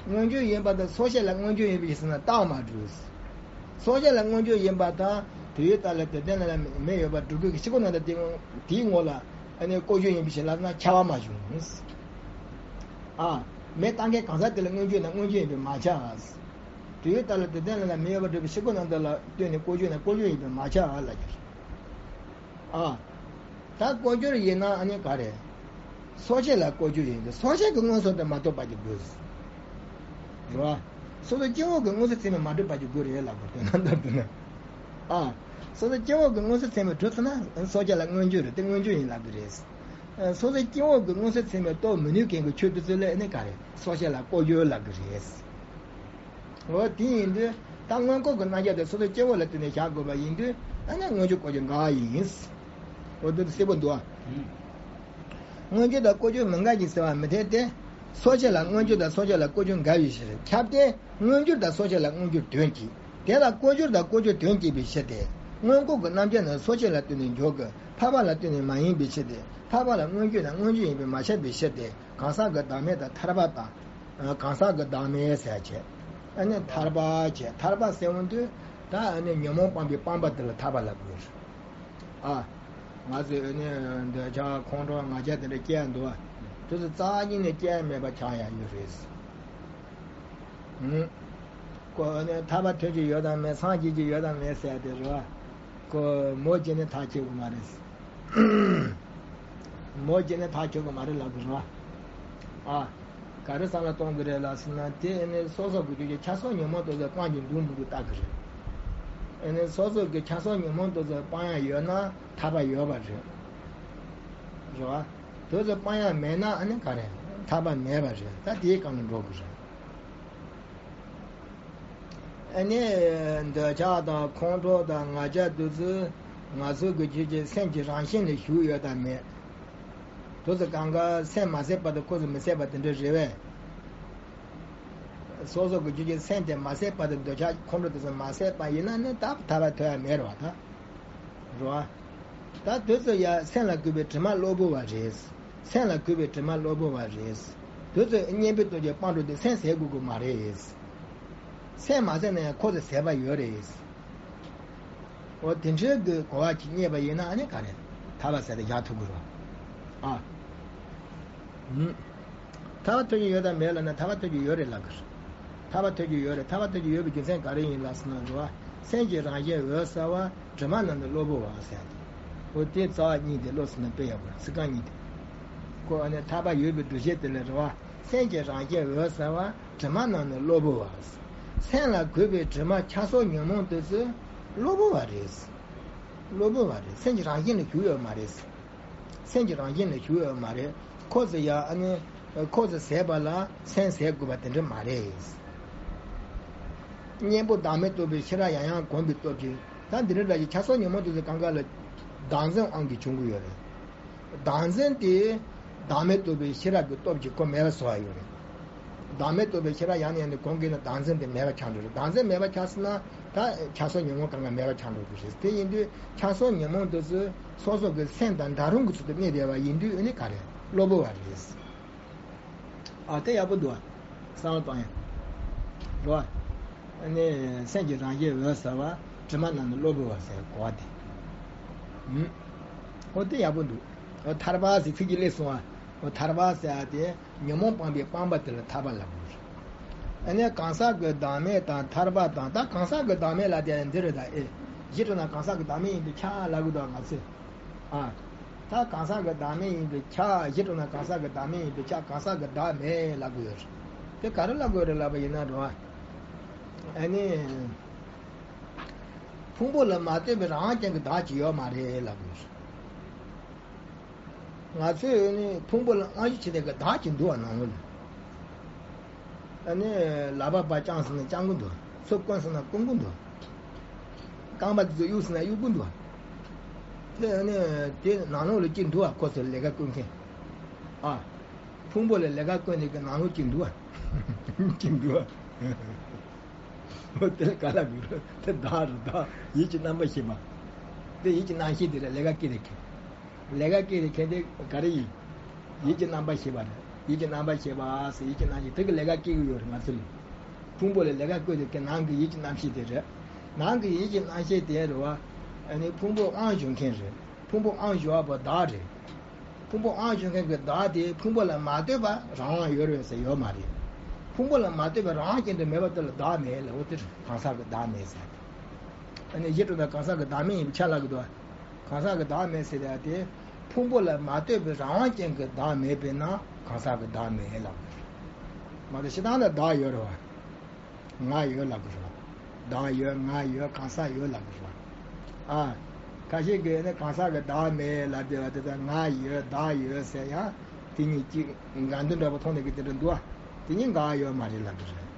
མངོན་གྱུར་ཡིན་པ་དང་སོ་སྐྱེ་ལ་མངོན་གྱུར་ཡིན་པའི་ཕྱིར་ཟེར་ན་རྟགས་མ་གྲུབ། སོ་སྐྱེ་ལ་མངོན་གྱུར་ཡིན་པར་ཐལ། དུས་ཡུན་ལྟར་ལ་དུ་ལྡན་ལ་ལ་མི་ཡོད་པར་སྒྲུབ་དགོས་ཀྱི་ཕྱིར་ཁོ་ན་ད་དེའི་དེའི་ངོ་ལ་ཨ་ནི་ལྐོག་གྱུར་ཡིན་པའི་ཕྱིར་ལབ་ན་ཁྱབ་པ་མ་བྱུང་། ཨ། མེ་བཏང་མཁན་གང་ཟག་དེ་ལ་མངོན་གྱུར་ན་མངོན་གྱུར་ཡིན་པས་མ་ཁྱབ། དུས་ཡུན་ལྟར་ལ་དུ་ལྡན་ལ་ལ་མི་ཡོད་པར་སྒྲུབ་པའི་ཕྱིར་ཁོ་ན་ད་ལ་ལྟོས་ནས་ལྐོག་གྱུར་ན་ལྐོག་གྱུར་ཡིན་པས་མ་ཁྱབ་ལབ་ཀྱི་རེད། ཨ། ད་ལྐོག་གྱུར་ཡིན་ན་ཨ་ནི་ག་རེ། སོ་སྐྱེ་ལ་ལྐོག་གྱུར་ཡིན་ཏེ་སོ་སྐྱེ་གི་མངོན་སུམ་དུ་མ་རྟོགས་པ་ཅིག་དགོས། རེད་བ། སོ་སོ་སྐྱེ་བོ་གི་མངོན་སུམ་ཚད་མས་མ་གྲུབ་པ་ཅིག་དགོས་རེད་ལབ་དགོས་དོན་དམ་དུ་ན། ཨ། སོ་སོ་སྐྱེ་བོ་གི་མངོན་སུམ་ཚད་མས་གྲུབ་སོང་ན་སོ་སྐྱེ་ལ་མངོན་གྱུར་རེད་དེ་མངོན་གྱུར་ཡིན་ལབ་ཀྱི་རེད། སོ་སོ་སྐྱེ་བོ་གི་མངོན་སུམ་ཚད་མས་རྟོགས་མི་ནུས་མཁན་གྱི་ཆོས་དེ་ཚོ་ལ་ཨ་ནི་ག་རེ་སོ་སྐྱེ་ལ་ལྐོག་གྱུར་ལབ་ཀྱི་རེད། འོ་དེ་ཡིན་དུས་ད་མངོན་ལྐོག་གི་རྣམ་གཞག་དེ་སོ་སོ་སྐྱེ་བོ་ལ་བརྟེན་ནས་བཞག་དགོས་པ་ཡིན་དུས་ཨ་ནི་མངོན་གྱུར་ལྐོག་གྱུར་འགལ་བ་ཡིན། འོ་དེ་གསལ་པོ་འདུག་ཨ། མངོན་གྱུར་དང་ལྐོག་གྱུར་མི་འགལ་གྱི་ཟེར་བ་མི་འཐད་དེ། སོ་སྐྱེ་ལ་མངོན་གྱུར་དང་སོ་སྐྱེ་ལ་ལྐོག་གྱུར་འགལ་བའི་ཕྱིར་ཁྱབ་སྟེ། མངོན་གྱུར་དང་སོ་སྐྱེ་ལ་མངོན་གྱུར་དོན་གཅིག་དེ་ལ་ལྐོག་གྱུར་དང་ལྐོག་གྱུར་དོན་གཅིག་པའི་ཕྱིར་ཏེ། མངོན་ལྐོག་གི་རྣམ་གཞག་ནི་སོ་སྐྱེ་ལ་ལྟོས་ནས་འཇོག་གི་འཕགས་པ་ལ་ལྟོས་ནས་མ་ཡིན་པའི་ཕྱིར་ཏེ། འཕགས་པ་ལ་མངོན་གྱུར་དང་མངོན་གྱུར་ཡིན་པས་མ་ཁྱབ་པའི་ཕྱིར་ཏེ། གང་ཟག་གི་བདག་མེད་དང་ཐར་པ་དང་། གང་ཟག་གི་བདག་མེད་ཟེར་བྱས། ཨ་ནི་ཐར་པ་བྱས་ཐར་པ་ཟེར་འོང་དུས་ད་ཨ་ནི་ཉོན་མོངས་སྤངས་པའི་སྤངས་པ་དེ་ལ་ཐར་པ་ལབ་དགོས། ཨ། ང་ཚོས་ཨ་ནི་འདོད་ཆགས་ཁོང་ཁྲོ་ང་རྒྱལ་དེ་འདྲ་སྐྱེ་ཡ་འདུག་བ། དེ་ཚོ་རྩ་བ་ཉིད་ནས་སྐྱེ་ཡ་མེད་པ་ཆགས་ཡ་ཡོད་རེད། ཨུམ། ཁོ་ཨ་ནི་ཐར་པ་ཐོབ་ཀྱི་ཡོད་དམ་མེད་སངས་རྒྱས་ཀྱི་ཡོད་དམ་མེད་ཟེར་ཡ་དེ་རེད་བ། ཁོ་མོ་བྱས་ནས་ཐག་ཆོད་གི་མ་རེད། མོ་བྱས་ནས་ཐག་ཆོད་གི་མ་རེད་ལབ་དགོས་རེད་བ། ཨ། ག་རེ་བསམ་བློ་གཏོང་གི་རེད་ལབ་ཟེར་ན་དེ་ཨ་ནི་སོ་སོ་གི་རྒྱུད་ཀྱི་ཆགས་སོགས་ཉོན་མོངས་དེ་ཚོ་སྤང་རྒྱུ་འདུག་མི་འདུག་བལྟ་གི་རེད། ཨ་ནི་སོ་སོ་གི་ཆགས་སོགས་ཉོན་མོངས་དེ་ཚོ་སྤང་ཡ་ཡོད་ན་ཐར་པ་ཡོད་པ་རེད། རེད་བ། དེ་ཚོ་སྤང་ཡ་མེད་ན་ཨ་ནི་ག་རེ་ཐར་པ་མེད་པ་རེད། ད་དེའི་སྒང་ལ་འགྲོ་གི་རེད། ཨ་ནི། འདོད་ཆགས་དང་ཁོང་ཁྲོ་དང་ང་རྒྱལ་དེ་ཚོ་ང་ཚོ་གི་རྒྱུད་ཀྱི་སེམས་ཀྱི་རང་བཞིན་ལ་ཞུགས་ཡོད་དམ་མེད། དེ་ཚོ་གང་ག་སེམས་མ་ཟད་བར་དུ་ཁོ་ཚོ་མི་ཟད་པ་དེ་འདྲ་རེད་བས། སོ་སོ་གི་རྒྱུད་ཀྱི་སེམས་དེ་མ་ཟད་བར་དུ་འདོད་ཆགས་ཁོང་ཁྲོ་དེ་ཚོ་མ་ཟད་པ་ཡིན་ན་ནི་ད་ཐར་པ་ཐོབ་ཡ་མེད་རེད་བ་ད། རེད་བ། ད་དེ་ཚོ་ཡ་སེམས་ལ་གུས་པའི་དྲི་མ་གློ་བུར་བ་རེད། སེམས་ལ་གུས་པའི་དྲི་མ་གློ་བུར་བ་རེད། དེ་ཚོ་གཉེན་པོའི་སྟོབས་ཀྱིས་སྤང་འགྲོ་དུས་སེམས་ཟད་དགོས་ཀྱི་མ་རེད། སེམས་མ་ཟད་ན་ཡང་ཁོ་ཚོ་ཟད་པ་ཡོད་རེད། འོ་དེ་འདྲའི་གི་གོ་བ་ཅིག་རྙེད་པ་ཡིན་ན་ཨ་ནི་ག་རེ་ཐར་པ་ཟེར་ཏེ་བཞག་ཐུབ་ཀྱི་རེད། ཨ། ཐར་པ་ཐོབ་ཀྱི་ཡོད་དམ་མེད་ལབ་ན་ཐར་པ་ཐོབ་ཀྱི་ཡོད་རེད་ལབ་ཀྱི་རེད། ཐར་པ་ཐོབ་ཀྱི་ཡོད་རེད། ཐར་པ་ཐོབ་ཀྱི་ཡོད་པའི་རྒྱུ་མཚན་ག་རེ་ཡིན་ལབ་ཟེར་ན་རེད་བ། སེམས་ཀྱི་རང་བཞིན་འོད་གསལ་བ་དྲི་མ་རྣམས་ནི་གློ་བུར་བ་ཟེར་ཏེ། འོ་དེ་རྩ་བ་གཉིས་དེ་བློ་ཟིན་ན་དཔེ་ཡག་པོ་རེད་ཚིག་རྐང་གཉིས་དེ། ཁོ་ཨ་ནི་ཐར་པ་ཡོད་པའི་སྒྲུབ་བྱེད་དེ་ལས་རེད་བ། སེམས་ཀྱི་རང་བཞིན་འོད་གསལ་བ་དྲི་མ་རྣམས་ནི་གློ་བུར་བ། སེམས་ལ་གུས་པའི་དྲི་མ་ཆགས་སོགས་ཉོན་མོངས་དེ་ཚོ་གློ་བུར་བ་རེད། གློ་བུར་བ་རེད། སེམས་ཀྱི་རང་བཞིན་ལ་ཞུགས་ཡོད་མ་རེད། སེམས་ཀྱི་རང་བཞིན་ལ་ཞུགས་ཡོད་མ་རེད། ཁོ་ཚོ་ཡ་ཨ་ནི་ཁོ་ཚོ་ཟད་པ་ལ་སེམས་ཟད་དགོས་པ་དེ་འདྲ་མ་རེད། གཉེན་པོ་བདག་མེད་རྟོགས་པའི་ཤེས་རབ་ཡང་ཡང་གོམས་པའི་སྟོབས་ཀྱིས། ད་འདི་འདྲ་འདྲ་ཞིག་ཆགས་སོགས་ཉོན་མོངས་དེ་ཚོ་གང་ག་ལ་བདག་འཛིན་དབང་གིས་བྱུང་གི་ཡོད་རེད། བདག་འཛིན་དེ་བདག་མེད་རྟོགས་པའི་ཤེས་རབ་ཀྱི་སྟོབས་ཀྱིས་ཁོ་མེད་པ་བཟོ་བ་ཡོད་རེད། བདག་མེད་རྟོགས་པའི་ཤེས་རབ་ཡང་ནས་ཡང་དུ་གོམས་ཀྱིན་ན་བདག་འཛིན་དེ་མེད་པ་ཆགས་འགྲོ་རེད། བདག་འཛིན་མེད་པ་ཆགས་སོང་ན་ད་ཆགས་སོགས་ཉོན་མོངས་གང་ག་མེད་པ་ཆགས་འགྲོ་གི་རེད། དེ་ཡིན་དུས་ཆགས་སོགས་ཉོན་མོངས་དེ་ཚོ་སོ་སོ་གི་སེམས་དང་འདྲ་རུང་གི་ཚུལ་དུ་གནས་བསྡད་པ་ཡིན་དུས་ཨ་ནི་ག་རེ་གློ་བུར་བ་རེད། ཨ་དེ་ཡག་པོ་འདུག་བསམ་བློ་གཏོང་ཡ། རེད་བ། ཨ་ནི་སེམས་ཀྱི་རང་བཞིན་འོད་གསལ་བ། དྲི་མ་རྣམས་ནི་གློ་བུར་བ་ཟེར་གོ་བ་དེ། ཧུམ། ཨོ་དེ་ཡག་པོ་འདུག་ཨོ་ཐར་པ་ཟེར་ཚིག་གཅིག་སླེབས་སོང་བ། ཨོ་ཐར་པ་ཟེར་ཡ་དེ་ཉོན་མོངས་སྤངས་པའི་སྤངས་པ་དེ་ལ་ཐར་པ་ལབ་དགོས། ཨ་ནི་གང་ཟག་གི་བདག་མེད་དང་ཐར་པ་དང་། ད་གང་ཟག་གི་བདག་མེད་ལབ་དེ་འདི་རེད་ད། ཨེ་གཞི་གྲུབ་ན་གང་ཟག་གི་བདག་མེད་ཡིན་པས་ཁྱབ་ལབ་དགོས་ད་ང་ཚོས། ཨ། ད་གང་ཟག་གི་བདག་མེད་ཡིན་པས་ཁྱབ། གཞི་གྲུབ་ན་གང་ཟག་གི་བདག་མེད་ཡིན་པས་ཁྱབ། གང་ཟག་གི་བདག་མེད་ལབ་དགོས་ཡོད་རེད། དེ་ག་རེ་ལབ་དགོས་རེད་ལབ་པ་ཡིན་ན་རེད་བ། ཨ་ནི། ཕུང་པོ་ལ་མ་ལྟོས་པའི་རང་དབང་ཅན་གྱི་བདག་ཅིག་ཡོད་མ་རེད་ལབ་དགོས་རེད། ང་ཚོས་ནི་ཕུང་པོ་ལ་དབང་ཤེད་བྱེད་མཁན་གྱི་བདག་ཅིག་འདུག་བ་ནང་ལོགས་ལ། ཨ་ནི་ལག་པ་ཕར་བརྐྱངས་སོང་ན་བརྐྱང་གི་འདུག་ཚུར་བསྐོན་སོང་ན་བསྐོན་གི་འདུག་རྐང་པ་དེ་ཚོ་གཡུག་སོང་ན་གཡུག་གི་འདུག་དེ་ཨ་ནི་དེ་ནང་ལོགས་ལ་གཅིག་འདུག་བ། ཁོ་ཚོ་ལས་ཀ་བསྐོན་མཁན། ཨ། ཕུང་པོ་ལ་ལས་ཀ་བསྐོན་ནས་ཀྱི་ནང་ལོགས་གཅིག་འདུག་བ། གཅིག་འདུག་བ། འོ་དེ་ལ་ག་ལ་དགོས་རེད། དེ་བདག་རེད། བདག་ཡིད་ཀྱི་རྣམ་པར་ཤེས་པ། དེ་ཡིད་ཀྱི་རྣམ་ཤེས་དེ་ལ་ལས་ཀ་སྐྱེལ་ནས་ཀྱི། ལས་ཀ་སྐྱེལ་ནས་ཁྱེད་དེ་ག་རེ་ཡིན། ཡིད་ཀྱི་རྣམ་པར་ཤེས་པ་རེད། ཡིད་ཀྱི་རྣམ་པར་ཤེས་པ་ཟེར་ཡིད་ཀྱི་རྣམ་ཤེས་དེ་གི་ལས་ཀ་སྐྱེལ་གི་ཡོད་རེད་ང་ཚོ་ལ། ཕུང་པོ་ལ་ལས་ཀ་བསྐོན་ནས་ཀྱི་ནང་གི་ཡིད་ཀྱི་རྣམ་ཤེས་དེ་རེད། ནང་གི་ཡིད་ཀྱི་རྣམ་ཤེས་དེ་རེད་བ། ཨ་ནི་ཕུང་པོ་དབང་ཞུ་མཁན་རེད། ཕུང་པོ་དབང་ཞུ་བ་པོ་བདག་རེད། ཕུང་པོ་དབང་ཞུ་མཁན་གྱི་བདག་དེ་ཕུང་པོ་ལ་མ་ལྟོས་པ་རང་དབང་ཡོད་རེད་ཟེར་ཡོད་མ་རེད། ཕུང་པོ་ལ་མ་ལྟོས་པའི་རང་དབང་ཅན་དུ་མེད་པ་དེ་ལ་བདག་མེད་ལབ། འོ་དེ་གང་ཟག་གི་བདག་མེད་ཟེར། ཨ་ནི་གཞི་གྲུབ་ན་གང་ཟག་གི་བདག་མེད་ཡིན་པས་ཁྱབ་ལབ་གི་འདུག་གང་ཟག་གི་བདག་མེད་ཟེར་ཡ་དེ་ཕུང་པོ་ལ་མ་ལྟོས་པའི་རང་དབང་ཅན་གྱི་བདག་མེད་པས་ན་གང་ཟག་གི་བདག་མེད་ལབ་དགོས། མ་གཏོགས་སྤྱིར་བཏང་ལ་བདག་ཡོད་རེད་བ། ང་ཡོད་ལབ་དགོས་རེད་བ། བདག་ཡོད། ང་ཡོད། གང་ཟག་ཡོད་ལབ་དགོས་རེད་བ། ཨ། ཁ་ཤས་ཀྱིས་ནི་གང་ཟག་གི་བདག་མེད་ལབ་བསྡད་པ་དེ་ལྟར་ང་ཡོད་བདག་ཡོད་ཟེར་ཡང་དེ་གཉིས་གཅིག་འགལ་འདུ་འདྲ་པོ་མཐོང་ནས་ཀྱི་དེ་འདྲ་འདུག་བ། དེ་གཉིས་འགལ་ཡོད་མ་རེད་ལབ་དགོས་རེད།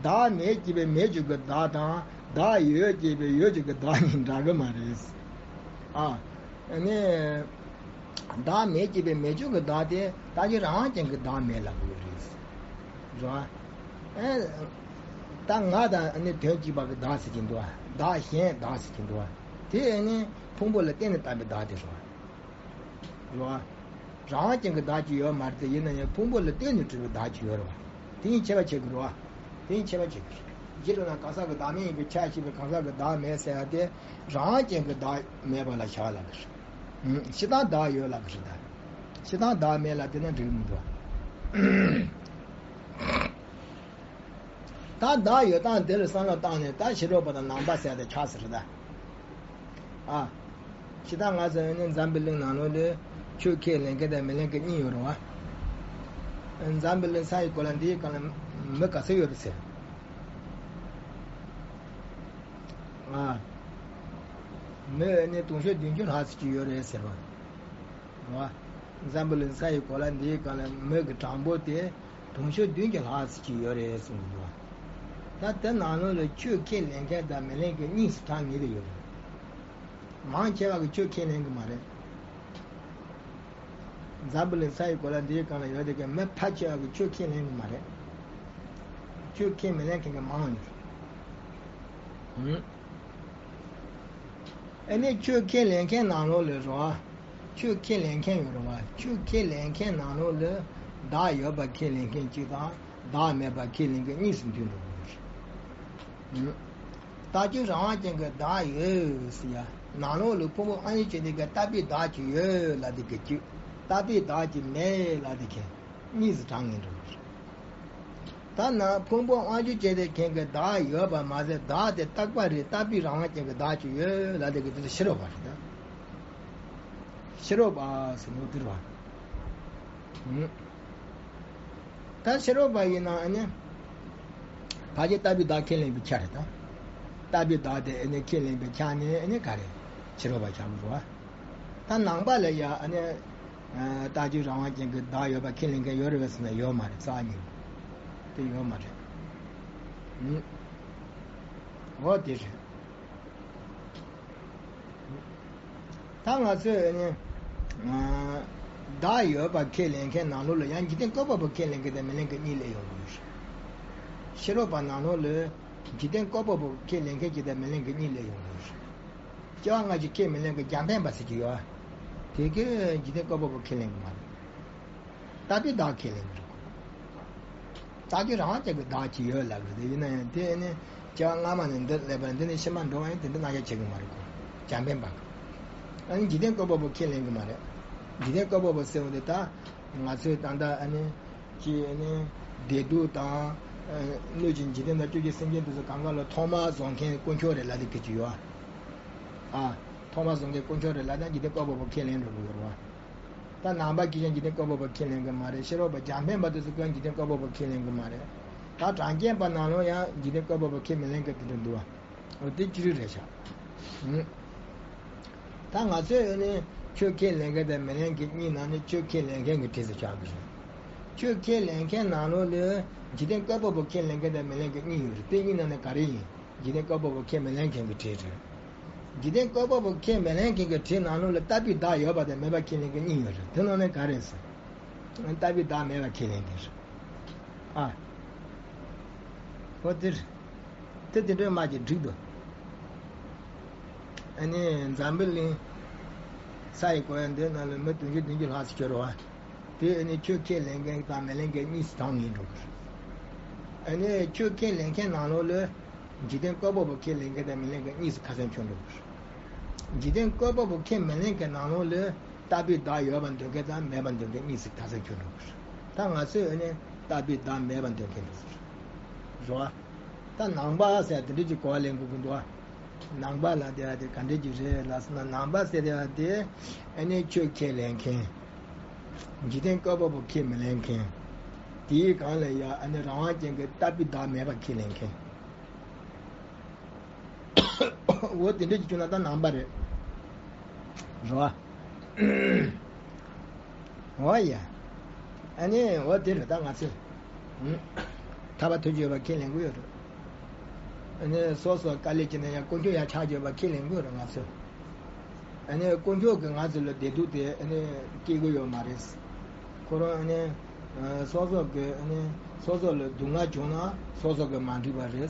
བདག་མེད་ཅེས་པའི་མེད་ཅིག་གི་བདག་དང་བདག་ཡོད་ཅེས་པའི་ཡོད་ཅིག་གི་བདག་གཉིས་འདྲ་གི་མ་རེད། ཨ། ནི། བདག་མེད་ཅེས་པའི་མེད་ཅིག་གི་བདག་དེ་ད་གི་རང་དབང་ཅན་གྱི་བདག་མེད་ལབ་དགོས་རེད། རེད་བ། ཨེ། ད་ང་དང་ནི་དོན་གཅིག་པ་གི་བདག་ཟེར་གྱི་འདུག་བ། བདག་གཞན་བདག་ཟེར་གྱི་འདུག་བ། དེ་ནི་ཕུང་པོ་ལ་བརྟེན་ནས་བཏགས་པའི་བདག་དེ་རེད་བ། རེད་བ། རང་དབང་ཅན་གྱི་བདག་ཅིག་ཡོད་མ་རེད་དེ། ཡིན་ན་ཡང་ཕུང་པོ་ལ་བརྟེན་ནས་གྲུབ་པའི་བདག་ཅིག་ཡོད་རེད་བ། དེ་གཉིས་ཁྱད་པར་ཕྱེ་དགོས་རེད་བ། དེ་གཉིས་ཁྱད་པར་ཕྱེ་དགོས་རེད། གཞི་གྲུབ་ན་གང་ཟག་གི་བདག་མེད་ཡིན་པས་ཁྱབ་ཞེས་པའི་གང་ཟག་གི་བདག་མེད་ཟེར་ཡ་དེ་རང་དབང་ཅན་གྱི་བདག་མེད་པ་ལ་བྱ་བ་ལབ་དགོས་རེད། སྤྱིར་བཏང་བདག་ཡོད་ལབ་དགོས་རེད་ད། སྤྱིར་བཏང་བདག་མེད་ལབ་དེ་ན་འགྲིག་མི་འདུག་ད་བདག་ཡོད་སྟངས་དེ་ལ་བསམ་བློ་བཏང་ནས་ད་ཕྱི་རོལ་པ་དང་ནང་པ་ཟེར་ཡ་དེ་ཆགས་ཟེར་རེད་ད། ཨ། ཕྱི་ལྟར་ང་ཚོ་ནི་འཛམ་བུ་གླིང་ནང་ལོགས་ལ་ཆོས་ཁས་ལེན་མཁན་དང་མི་ལེན་མཁན་གཉིས་ཡོད་རེད་བ། འཛམ་བུ་གླིང་ས་ཡི་གོ་ལ་འདིའི་སྒང་ལ་མི་ག་ཚོད་ཡོད་རེད་ཟེར། ཨ། མི་ནི་དུང་ཕྱུར་བདུན་ཅུ་ལྷག་ཙམ་ཅིག་ཡོད་རེད་ཟེར་བ། རེད་བ། འཛམ་བུ་གླིང་ས་ཡི་གོ་ལ་འདིའི་སྒང་ལ་མི་གི་གྲངས་འབོར་དེ་དུང་ཕྱུར་བདུན་ཅུ་ལྷག་ཙམ་ཅིག་ཡོད་རེད་གསུངས་འདུག་བ། ད་དེ་ནང་ལོགས་ལ་ཆོས་ཁས་ལེན་མཁན་དང་མི་ལེན་མཁན་གཉིས་སུ་གྲངས་ངེས་དུ་ཡོད་རེད། མང་ཆེ་བ་གིས་ཆོས་ཁས་ལེན་གི་མ་རེད། འཛམ་བུ་གླིང་ས་ཡི་གོ་ལ་འདིའི་སྒང་ལ་ཡོད་དེ་གའི་མི་ཕལ་ཆེ་བ་གིས་ཆོས་ཁས་ལེན་གི་མ་རེད། ཆོས་ཁས་མི་ལེན་མཁན་གྱི་མང་ཡོད་རེད། ཨ་ནི་ཆོས་ཁས་ལེན་མཁན་ནང་ལོགས་ལ་རོ། ཆོས་ཁས་ལེན་མཁན་ཡོད་རེད་བ། ཆོས་ཁས་ལེན་མཁན་ནང་ལོགས་ལ་བདག་ཡོད་པ་ཁས་ལེན་མཁན་གཅིག་དང་བདག་མེད་པ་ཁས་ལེན་མཁན་གཉིས་སུ་འདུས་འགྲོ་གི་རེད། རྟགས་ཆོས་རང་དབང་ཅན་གྱི་བདག་ཡོད་ཟེར་ཡ། ནང་ལོགས་ལ་ཕུང་པོ་དབང་ཤེས་བྱེད་དེ་གའི་རྟག་པའི་བདག་ཅིག་ཡོད་ལབ་དེ་གི་གཅིག་རྟག་པའི་བདག་ཅིག་མེད་ལབ་དེ་གི་གཉིས་སུ་གྲངས་ངེས་འགྲོ་གི་རེད། ད་ནང་ཕུང་པོ་དབང་ཤེས་བྱེད་དེ་མཁན་གྱི་བདག་ཡོད་པ་མ་ཟད། བདག་དེ་རྟག་པ་རེད། རྟག་པའི་རང་དབང་ཅན་གྱི་བདག་ཅིག་ཡོད་ལབ་དེ་གི་དེ་ཕྱི་རོལ་པ་རེད་ད། ཕྱི་རོལ་པ་ཟེར་ནོ་དེ་རེད་བ། ད་ཕྱི་རོལ་པ་ཡིན་ན་ཨ་ནི། ཕལ་ཆེར་རྟག་པའི་བདག་ཁས་ལེན་པའི་ཆ་རེད་ད། རྟག་པའི་བདག་དེ་ཨ་ནི་ཁས་ལེན་པའི་ཆ་ནི་ཨ་ནི་ག་རེ། ཕྱི་རོལ་པ་ཆགས་ཀྱི་རེད་བ། ད་ནང་པ་ལ་ཡ་ཨ་ནི། ཨ། རྟགས་ཆོས་རང་དབང་ཅན་གྱི་བདག་ཡོད་པ་ཁས་ལེན་མཁན་ཡོད་རེད་པས་ཟེར་ན་ཡོད་མ་རེད། རྩ་བ་ཉིད་དུ་དེ་ཡོད་མ་རེད། ཨུ། འོ་དེ་རེད། ད་ང་ཚོས་ནི། ཨ། བདག་ཡོད་པ་ཁས་ལེན་མཁན་ནང་ལོགས་ལ་ཡང་འཇིག་རྟེན་བཀོད་པ་པོ་ཁས་ལེན་མཁན་དང་མི་ལེན་མཁན་གཉིས་སླེབས་ཡོང་གི་ཡོད་རེད། ཕྱི་རོལ་པ་ནང་ལོགས་ལ་འཇིག་རྟེན་བཀོད་པ་པོ་ཁས་ལེན་མཁན་གྱི་དང་མི་ལེན་མཁན་གཉིས་སླེབས་ཡོང་གི་ཡོད་རེད། སྐྱེ་བ་སྔ་ཕྱི་ཁས་མི་ལེན་མཁན་རྒྱང་འཕེན་པ་ཟེར་གྱི་ཡོད། དེ་གིས་འཇིག་རྟེན་བཀོད་པ་པོ་ཁས་ལེན་གྱི་མ་རེད། རྟག་པའི་བདག་ཁས་ལེན་གྱི་རེད། རྟགས་ཆོས་རང་དབང་ཅན་གྱི་བདག་ཅིག་ཡོད་ལབ་རེད། དེ་ཡིན་ན་ཡང་དེ་ནི་སྐྱེ་བ་སྔ་མ་ནས་འདིར་སླེབས་པ་འདི་ནི་ཕྱི་མ་འགྲོ་བ་ཡིན། དེ་འདྲ་རྣམ་གཞག་བྱེད་ཀྱི་མ་རེད་ཁོ། རྒྱང་འཕེན་པ། ཨ་ནི་འཇིག་རྟེན་བཀོད་པ་པོ་ཁས་ལེན་གྱི་མ་རེད། འཇིག་རྟེན་བཀོད་པ་པོ་ཟེར་བ་འདི་ད་ང་ཚོས་ད་ལྟ་ཨ་ནི་ཅི་ཨ་ནི་བདེ་སྡུག་དང་། ཨ། སྣོད་ཀྱི་འཇིག་རྟེན་དང་བཅུད་ཀྱི་སེམས་ཅན་དེ་ཚོ་གང་ག་ལ་ཐོག་མར་བཟོ་མཁན་དཀོན་མཆོག་རེད་ལབ་དེ་སྐད་ཅིག་ཡོད། ཨ། ཐོག་མར་བཟོ་མཁན་དཀོན་མཆོག་རེད་ལབ་ན་འཇིག་རྟེན་བཀོད་པ་པོ་ཁས་ལེན་འགྲོ་གི་ཡོད་རེད་བ། ད་ནང་པ་གིས་ཀྱང་འཇིག་རྟེན་བཀོད་པ་པོ་ཁས་ལེན་གྱི་མ་རེད། ཕྱི་རོལ་པ་རྒྱང་འཕེན་པ་དེ་ཚོ་ཀྱང་འཇིག་རྟེན་བཀོད་པ་པོ་ཁས་ལེན་གྱི་མ་རེད། ད་གྲངས་ཅན་པ་ནང་ལོགས་ཡང་འཇིག་རྟེན་བཀོད་པ་པོ་ཁས་མི་ལེན་མཁན་དེ་འདྲ་འདུག་བ། འོ་དེ་ཅི་རིགས་རེད་ཤག་ཨུ། ད་ང་ཚོས་ཨ་ནི་ཆོས་ཁས་ལེན་མཁན་དང་མི་ལེན་མཁན་གཉིས་ནང་ནས་ཆོས་ཁས་ལེན་མཁན་གྱི་གྲས་སུ་ཆགས་ཀྱི་རེད། ཆོས་ཁས་ལེན་མཁན་ནང་ལོགས་ལ་འཇིག་རྟེན་བཀོད་པ་པོ་ཁས་ལེན་མཁན་དང་མི་ལེན་མཁན་གཉིས་ཡོད་རེད། དེ་གཉིས་ནང་ནས་ག་རེ་ཡིན། འཇིག་རྟེན་བཀོད་པ་པོ་ཁས་མི་ལེན་མཁན་གྱི་གྲས་རེད། འཇིག་རྟེན་བཀོད་པ་པོ་ཁས་མི་ལེན་མཁན་གྱི་གྲས་ནང་ལོགས་ལ་རྟག་པའི་བདག་ཡོད་པ་དང་མེད་པ་ཁས་ལེན་མཁན་གཉིས་ཡོད་རེད། དེ་ནང་ནས་ག་རེ་ཟེར། རྟག་པའི་བདག་མེད་པ་ཁས་ལེན་མཁན་རེད། ཨ། འོ་དེ་རེད། དེ་དེ་འདྲའི་དམག་གི་འགྲིག་འདུག་ཨ་ནི་འཛམ་བུ་གླིང་ས་ཡི་གོ་ཡ་འདི་ནང་ལ་མི་བདུན་ཅུ་བདུན་ཅུ་ལྷག་ཙམ་ཡོད་རེད་བ། དེ་ཨ་ནི་ཆོས་ཁས་ལེན་མཁན་དང་མི་ལེན་མཁན་གཉིས་སུ་གྲངས་ངེས་འགྲོ་གི་རེད། ཨ་ནི་ཆོས་ཁས་ལེན་མཁན་ནང་ལོགས་ལ་འཇིག་རྟེན་བཀོད་པ་པོ་ཁས་ལེན་མཁན་དང་མི་ལེན་མཁན་གཉིས་སུ་ཁ་ཚོན་འཁྱོལ་འགྲོ་གི་རེད། འཇིག་རྟེན་བཀོད་པ་པོ་ཁས་མི་ལེན་མཁན་ནང་ལོགས་ལ་རྟག་པའི་བདག་ཡོད་པ་འདོད་མཁན་དང་མེད་པ་འདོད་མཁན་གཉིས་སུ་ཁ་ཚོན་འཁྱོལ་འགྲོ་གི་རེད། ད་ང་ཚོས་ཨ་ནི་རྟག་པའི་བདག་མེད་པ་འདོད་མཁན་འདུག་རེད་བ། ད་ནང་པ་ཟེར་དེ་འདྲ་ཅིག་གོ་བ་ལེན་དགོས་ཀྱི་འདུག་བ། ནང་པ་ལབ་བསྡད་པ་དེ་ག་འདྲ་ཅིག་རེད་ལབ་སོང་ན། ནང་པ་ཟེར་བསྡད་པ་དེ་ཨ་ནི་ཆོས་ཁས་ལེན་མཁན། འཇིག་རྟེན་བཀོད་པ་པོ་ཁས་མི་ལེན་མཁན། དེའི་སྒང་ལ་ཡ་ཨ་ནི་རང་དབང་ཅན་གྱི་རྟག་པའི་བདག་མེད་པ་ཁས་ལེན་མཁན། འོ་དེ་འདྲ་ཅིག་བྱུང་ན་ད་ནང་པ་རེད། རེད་བ། འོ་ཡ། ཨ་ནི་འོ་དེ་རེད། ད་ང་ཚོས་ཨུམ། ཐར་པ་ཐོབ་ཀྱི་ཡོད་པ་ཁས་ལེན་གྱི་ཡོད་རེད། ཨ་ནི་སོ་སོ་དཀའ་ལས་བྱས་ནས་ཡང་དཀོན་མཆོག་ཡང་ཆགས་ཀྱི་ཡོད་པ་ཁས་ལེན་གྱི་ཡོད་རེད་ང་ཚོས། ཨ་ནི་དཀོན་མཆོག་གིས་ང་ཚོ་ལ་བདེ་སྡུག་དེ་ཨ་ནི་སྐྱེལ་གྱི་ཡོད་མ་རེད། ཁོ་རང་ཨ་ནི་ཨ་སོ་སོ་གི་ཨ་ནི་སོ་སོ་ལ་སྡུག་བསྔལ་བྱུང་ན་སོ་སོ་གིས་མ་འགྲིག་པ་རེད།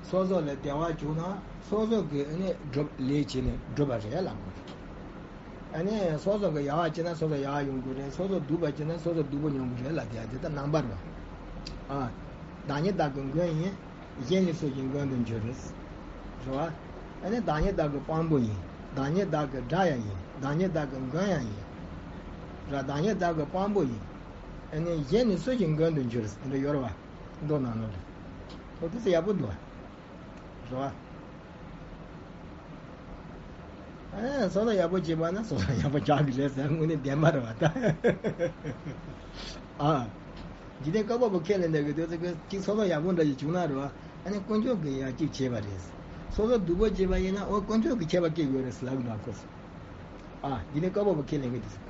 སོ་སོ་ལ་བདེ་བ་བྱུང་ན་སོ་སོ་གིས་ཨ་ནི་སྒྲུབ་ལས་བྱས་ནས་སྒྲུབ་པ་རེད་ལབ་དགོས་རེད། ཨ་ནི་སོ་སོ་གིས་ཡག་པ་བྱས་ན་སོ་སོ་ཡག་པ་ཡོང་གི་རེད། སོ་སོ་སྡུག་པ་བྱས་ན་སོ་སོ་སྡུག་པོ་མྱོང་གི་རེད་ལབ་དེ་ཡ་དེ་ལྟར་ནང་པ་རེད། ཨ། བདག་ཉིད་བདག་གི་མགོན་ཡིན། གཞན་ནི་སུ་ཞིག་མགོན་དུ་འགྱུར། རེད་བ། ཨ་ནི་བདག་ཉིད་བདག་གི་དཔང་པོ་ཡིན། བདག་ཉིད་བདག་གི་དགྲ་ཡང་ཡིན། བདག་ཉིད་བདག་གི་མགོན་ཡང་ཡིན། ར། བདག་ཉིད་བདག་གི་དཔང་པོ་ཡིན། ཨ་ནི་གཞན་ནི་སུ་ཞིག་མགོན་དུ་འགྱུར། དེ་འདྲ་ཡོད་རེད་བ། མདོ་ནང་ལོགས་ལ། འོ་དེ་ཚོ་ཡག་པོ་འདུག་བ། རེད་བ། ཨ། སོ་སོ་ཡག་པོ་བྱེད་པ་ན་སོ་སོ་ཡག་པོ་ཆགས་ཀྱི་རེད་ཟེར། དངོས་གནས་བདེན་པ་རེད་བ་ད། ཨ། འཇིག་རྟེན་བཀོད་པ་པོ་ཁས་ལེན་བསྡད་ཀྱི་དུས་ཚོད་ཀྱི་གཅིག་སོ་སོ་ཡག་པོ་འདྲ་ཞིག་བྱུང་ན་རེད་བ། ཨ་ནི་དཀོན་མཆོག་གིས་ཡང་གཅིག་བྱས་པ་རེད། སོ་སོ་སྡུག་པོ་བྱས་པ་ཡིན་ན་འོ་དཀོན་མཆོག་གིས་བྱས་པ་སྐྱེ་དགོས་རེད་ཟེར་ལབ་ཀྱི་འདུག་ཁོ་ཚོ། ཨ། འཇིག་རྟེན་བཀོད་པ་པོ་ཁས་ལེན་གྱི་དུས་ཚོད།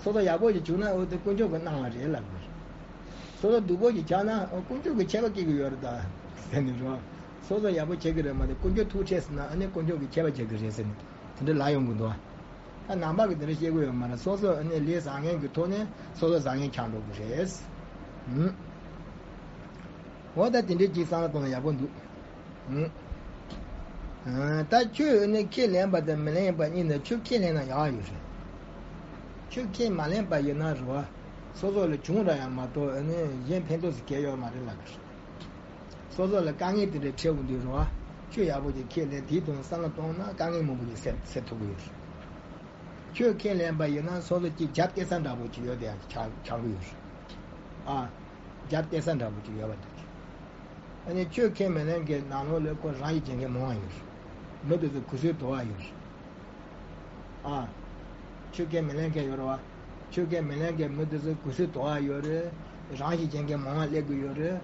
སོ་སོ་ཡག་པོ་ཞིག་བྱུང་ན་འོ་དེ་དཀོན་མཆོག་གིས་གནང་བ་རེད་ལབ་དགོས་རེད། སོ་སོ་སྡུག་པོ་ཞིག་ཆགས་ན་འོ་དཀོན་མཆོག་གིས་བྱས་པ་སྐྱེ་གི་ཡོད་རེད་ད་ཟེར་ནས་རོ། སོ་སོ་ཡག་པོ་བྱེད་ཀྱི་རེད་མ་གཏོགས་དཀོན་མཆོག་ཐུགས་ཁྲལ་ཟེར་ན་ཨ་ནི་དཀོན་མཆོག་གིས་བྱས་པ་བྱེད་ཀྱི་རེད་ཟེར་ནས་དེ་འདྲ་ལབ་ཡོང་གི་འདུག་ད་ནང་པ་གིས་དེ་འདྲ་བཤད་ཀྱི་ཡོད་མ་རེད། སོ་སོ་ཨ་ནི་ལས་བཟང་ངན་གྱི་ཐོག་ནས་སོ་སོ་བཟང་ངན་ཆགས་འགྲོ་གི་རེད། ཧུམ། འོ་ད་དེ་འདྲའི་ཅིག་བསམ་བློ་གཏོང་ན་ཡག་པོ་འདུག་ཧུམ། ཨ། ད་ཆོས་ཨ་ནི་ཁས་ལེན་པ་དང་མི་ལེན་པ་གཉིས་ནས་ཆོས་ཁས་ལེན་ན་ཡག་ཡོད་རེད། ཆོས་ཁས་མ་ལེན་པ་ཡིན་ན་རེད་བ། སོ་སོ་ལ་བྱུང་ར་ཡང་མ་གཏོགས་ཨ་ནི་གཞན་ཕན་ཐོགས་སུ་གལ་ཡོད་མ་རེད་ལབ་ཀྱི་རེད། སོ་སོ་ལ་དཀའ་ངལ་དེ་འདྲ་འཕྲད་འོང་དུས་རེད་བ། ཆོས་ཡག་པོ་ཅིག་ཁས་ལེན་དེའི་དོན་བསམ་བློ་གཏོང་ན་དཀའ་ངལ་མང་པོ་ཅིག་སེལ་སེལ་ཐུབ་ཀྱི་ཡོད་རེད། ཆོས་ཁས་ལེན་པ་ཡིན་ན་སོ་སོ་གཅིག་རྒྱབ་གཏད་ས་འདྲ་པོ་ཅིག་ཡོད་དེ་ཡང་ཆགས་ཆགས་ཀྱི་ཡོད་རེད། ཨ། རྒྱབ་གཏད་ས་འདྲ་པོ་ཅིག་ཡོད་པ་འདུག་ཨ་ནི་ཆོས་ཁས་མི་ལེན་མཁན་ནང་ལོགས་ལ་ཁོ་རང་ཡིད་བྱེད་མཁན་མང་བ་ཡོད་རེད། མི་དེ་ཚོ་གུས་སྲོལ་དོར་བ་ཡོད་རེད། ཨ། ཆོས་ཁས་མི་ལེན་མཁན་ཡོད་རེད་བ། ཆོས་ཁས་མི་ལེན་མཁན་མི་དེ་ཚོ་གུས་སྲོལ་དོར་བ་ཡོད་རེད། རང་ཡིད་བྱེད་མཁན་མང་བ་སླེབས་ཀྱི་ཡོད་རེད།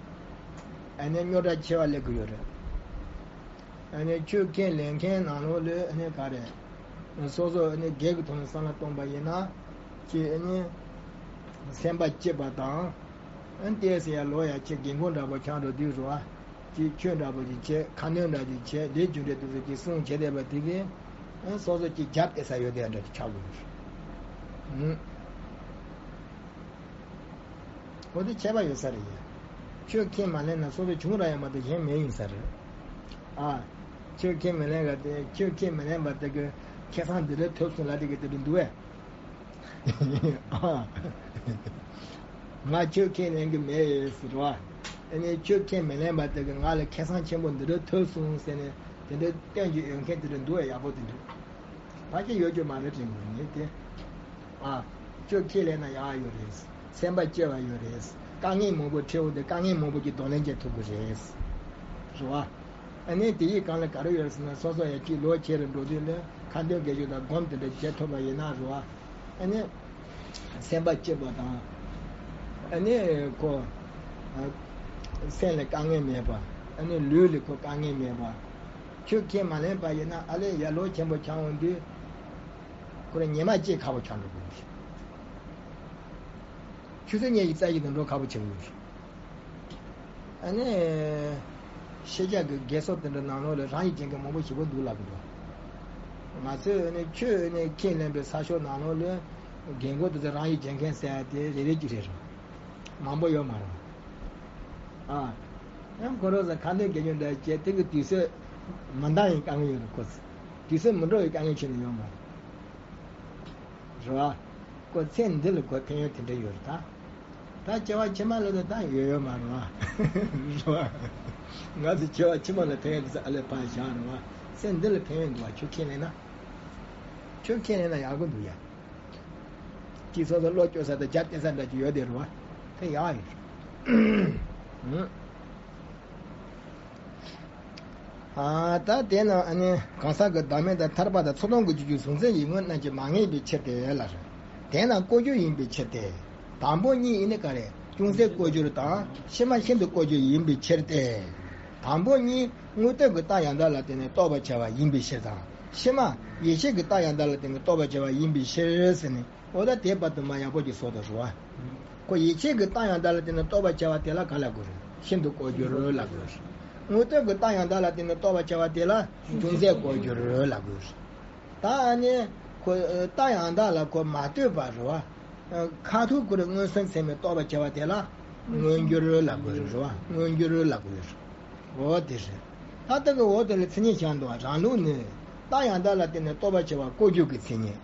ཨ་ནི་རྙོག་དྲ་ཆེ་བ་སླེབས་ཀྱི་ཡོད་རེད། ཨ་ནི་ཆོས་ཁས་ལེན་མཁན་ནང་ལོགས་ལ་ཨ་ནི་ག་རེ། སོ་སོ་ཨ་ནི་སྒེར་གྱི་ཐོག་ནས་བསམ་བློ་གཏོང་པ་ཡིན་ན། ཅེས་ཨ་ནི་སེམས་པ་སྐྱིད་པ་དང་། ཨ་ནི་ཏོག་ཙམ་ཡར་ལོག་ཡར་ཅིག་རྒན་གོག་འདྲ་པོ་ཆགས་འགྲོ་དུས་རེད་བ། ཅིག་ཆོས་འདྲ་པོ་ཅིག་བྱས། ཁ་འདོན་འདྲ་ཅིག་བྱས། དེ་རྒྱུ་འབྲས་དེ་ཚོ་ཅིག་གསུང་བྱེད་བསྡད་པ་དེ་གིས། ཨ་ནི་སོ་སོ་ཅིག་རྒྱབ་སྐྱེ་ས་ཡོད་དེ་འདྲ་ཅིག་ཆགས་དགོས་རེད། ཨུ། འོ་དེ་ཁྱད་པར་ཡོད་ས་རེད་ཡ། ཆོས་ཁས་མ་ལེན་ན་སོ་སོ་བྱུང་ར་ཡོད་མ་གཏོགས་གཞན་མེད་ཡིན་ས་རེད། ཨ། ཆོས་ཁས་མི་ལེན་ག་དེ། ཆོས་ཁས་མི་ལེན་པ་དེ་གི་ཁེ་བཟང་འདི་འདྲ་ཐོབ་སོང་ལབ་དེ་གི་དེ་འདྲ་འདུག་བས། ཨ། ང་ཆོས་ཁས་ལེན་གི་མེད་ཟེར་བ། ཨ་ནི་ཆོས་ཁས་མི་ལེན་པ་དེ་གི་ང་ལ་ཁེ་བཟང་ཆེན་པོ་འདི་འདྲ་ཐོབ་སོང་ཟེར་ནས་དེ་འདྲ་སྟོན་རྒྱུ་ཡོད་མཁན་དེ་འདྲ་འདུག་བས། ཡག་པོ་དེ་འདྲ། ཕལ་ཆེར་ཡོད་རྒྱུ་མ་རེད་དྲན་གི་ངས་དེ། ཨ། ཆོས་ཁས་ལེན་ན་ཡག་ཡོད་རེད། སེམས་པ་སྐྱིད་པ་ཡོད་རེད། དཀའ་ངལ་མང་པོ་འཕྲད་འོང་དུས་དཀའ་ངལ་མང་པོ་གི་གདོང་ལེན་བྱེད་ཐུབ་གི་རེད། རེད་བ། ཨ་ནི་དེ་ཡི་སྒང་ལ་ག་རེ་ཡོད་རེད་ཟེར་ན། སོ་སོ་ཡར་ཅིག་ལོ་ཆེ་རུ་འགྲོ་དུས་ལ་ཁ་འདོན་དགེ་སྦྱོར་དང་སྒོམ་དེ་འདྲ་བྱེད་ཐུབ་པ་ཡིན་ན་རེད་བ། ཨ་ནི་སེམས་པ་སྐྱིད་པ་དང་། ཨ་ནི་ཁོ། ཨ། སེམས་ལ་དཀའ་ངལ་མེད་པ། ཨ་ནི་ལུས་ལ་ཁོ་དཀའ་ངལ་མེད་པ། ཆོས་ཁས་མ་ལེན་པ་ཡིན་ན་ཨ་ལས་ཡར་ལོ་ཆེན་པོ་ཆགས་འོང་དུས། ཁོ་རང་ཉི་མ་གཅིག་ཁག་པོ་ཆགས་འགྲོ་གི་རེད། ཆུ་ཚོད་ཉི་ཤུ་རྩ་བཞི་དང་འགྲོ་ཁག་པོ་ཆགས་ཀྱི་ཡོད་རེད། ཨ་ནི་ཤེས་བྱ་གི་རྒས་གསོ་དེ་འདྲ་ནང་ལོགས་ལ་རང་ཡིད་ཅན་གྱི་མང་པོ་ཞེ་པོ་འདུག་ལབ་ཀྱི་འདུག་ང་ཚོས་ཨ་ནི་ཆོས་ཨ་ནི་ཁས་ལེན་པའི་ས་ཕྱོགས་ནང་ལོགས་ལ་རྒན་གོག་དེ་ཚོ་རང་ཡིད་ཅན་མཁན་ཟེར་ཡ་དེ་རེ་རེ་གཅིག་རེད་རེད། མང་པོ་ཡོད་མ་རེད། ཨ། ཡང་ཁོ་རང་ཚོ་ཁ་འདོན་དགེ་སྦྱོར་འདྲ་བྱས་དེ་གི་དུས་ཚོད་མི་འདང་ཡིན་དཀའ་ངལ་ཡོད་རེད། ཁོ་ཚོ་དུས་ཚོད་མི་འགྲོ་བའི་དཀའ་ངལ་ཁྱོན་ནས་ཡོད་མ་རེད། རེད་བ། ཁོ་ཚེ་འདི་ལ་ཁོ་ཕན་ཡོན་དེ་འདྲ་ཡོད་རེད་ད། ད་སྐྱེ་བ་ཕྱི་མ་ལ་ད་ད་ཡོད་ཡོད་མ་རེད་བ། རེད་བ། ང་ཚོ་སྐྱེ་བ་ཕྱི་མ་ལ་ཕན་ཡོན་དེ་ཚོ་ཨ་ལས་ཕར་བཞག་རེད་བ། ཚེ་འདི་ལ་ཕན་ཡོན་འདུག་བ། ཆོས་ཁས་ལེན་ན། ཆོས་ཁས་ལེན་ན་ཡག་པོ་འདུག་ཡ། ཅིག་སོ་སོ་བློ་སྐྱོ་ས་དང་རྒྱབ་སྐྱེ་ས་འདྲ་ཅིག་ཡོད་དེ་རེད་བ། དེ་ཡག་ཡོད་རེད། ཨ། ད་དེ་ནང་ཨ་ནི་གང་ཟག་གི་བདག་མེད་དང་ཐར་པ་དང་ཚུལ་མཐོང་གི་རྒྱུ་རྒྱུ་གཟུང་འཛིན་ཡིད་མངོན་རྣམས་ཀྱིས་མ་ངེས་པའི་ཕྱིར་ཏེ་ལ། དེ་རྣམས་བཀོད་སྒྱུར་ཡིན་པའི་ཕྱིར་ཏེ། དང་པོ་གཉིས་ཨ་ནི་ག་རེ། ཅུང་ཟད་བཀོད་སྒྱུར་དང་ཕྱི་མ་ཤིན་ཏུ་བཀོད་སྒྱུར་ཡིན་པའི་ཕྱིར་ཏེ། དང་པོ་གཉིས་དངོས་སྟོབས་ཀྱི་རྟགས་ཡང་དག་ལ་བརྟེན་ནས་རྟོགས་པར་བྱ་བ་ཡིན་པའི་ཕྱིར་དང་། ཕྱི་མ་ཡིད་ཆེས་ཀྱི་རྟགས་ཡང་དག་ལ་བརྟེན་ནས་རྟོགས་པར་བྱ་བ་ཡིན་པའི་ཕྱིར་ཟེར་ནས། འོ་ད་དེ་བར་དུ་མ་ཡག་པོ་ཅིག་བཟོ་དང་རེད་བ། ཁོ་ཡིད་ཆེས་ཀྱི་རྟགས་ཡང་དག་ལ་བརྟེན་ནས་རྟོགས་པར་བྱ་བ་དེ་ལ་ག་ལབ་དགོས་རེད། ཤིན་ཏུ་བཀོད་སྒྱུར་ལབ་དགོས་རེད། དངོས་སྟོབས་ཀྱི་རྟགས་ཡང་དག་ལ་བརྟེན་ནས་རྟོགས་པར་བྱ་བ་དེ་ལ་ཅུང་ཟད་བཀོད་སྒྱུར་ལབ་དགོས་རེད། ད་ཨ་ནི་ཁོ་རྟགས་ཡང་དག་ལ་ཁོ་མ་ལྟོས་པ་རེད་བ། ཁ་ཐུག་ཁོ་རང་མངོན་སུམ་ཚད་མས་རྟོགས་པར་བྱ་བ་དེ་ལ་མངོན་སྒྱུར་ལབ་དགོས་རེད་བ། མངོན་སྒྱུར་ལབ་དགོས་རེད། འོ་དེ་རེད། ད་ལྟ་གི་འོ་དེ་ལ་མཚན་ཉིད་བཞག་འདུག་བ། རང་ལུགས་ནི། རྟགས་ཡང་དག་ལ་བརྟེན་ནས་རྟོགས་པར་བྱ་བ་བཀོད་སྒྱུར་གྱི་མཚན་ཉིད།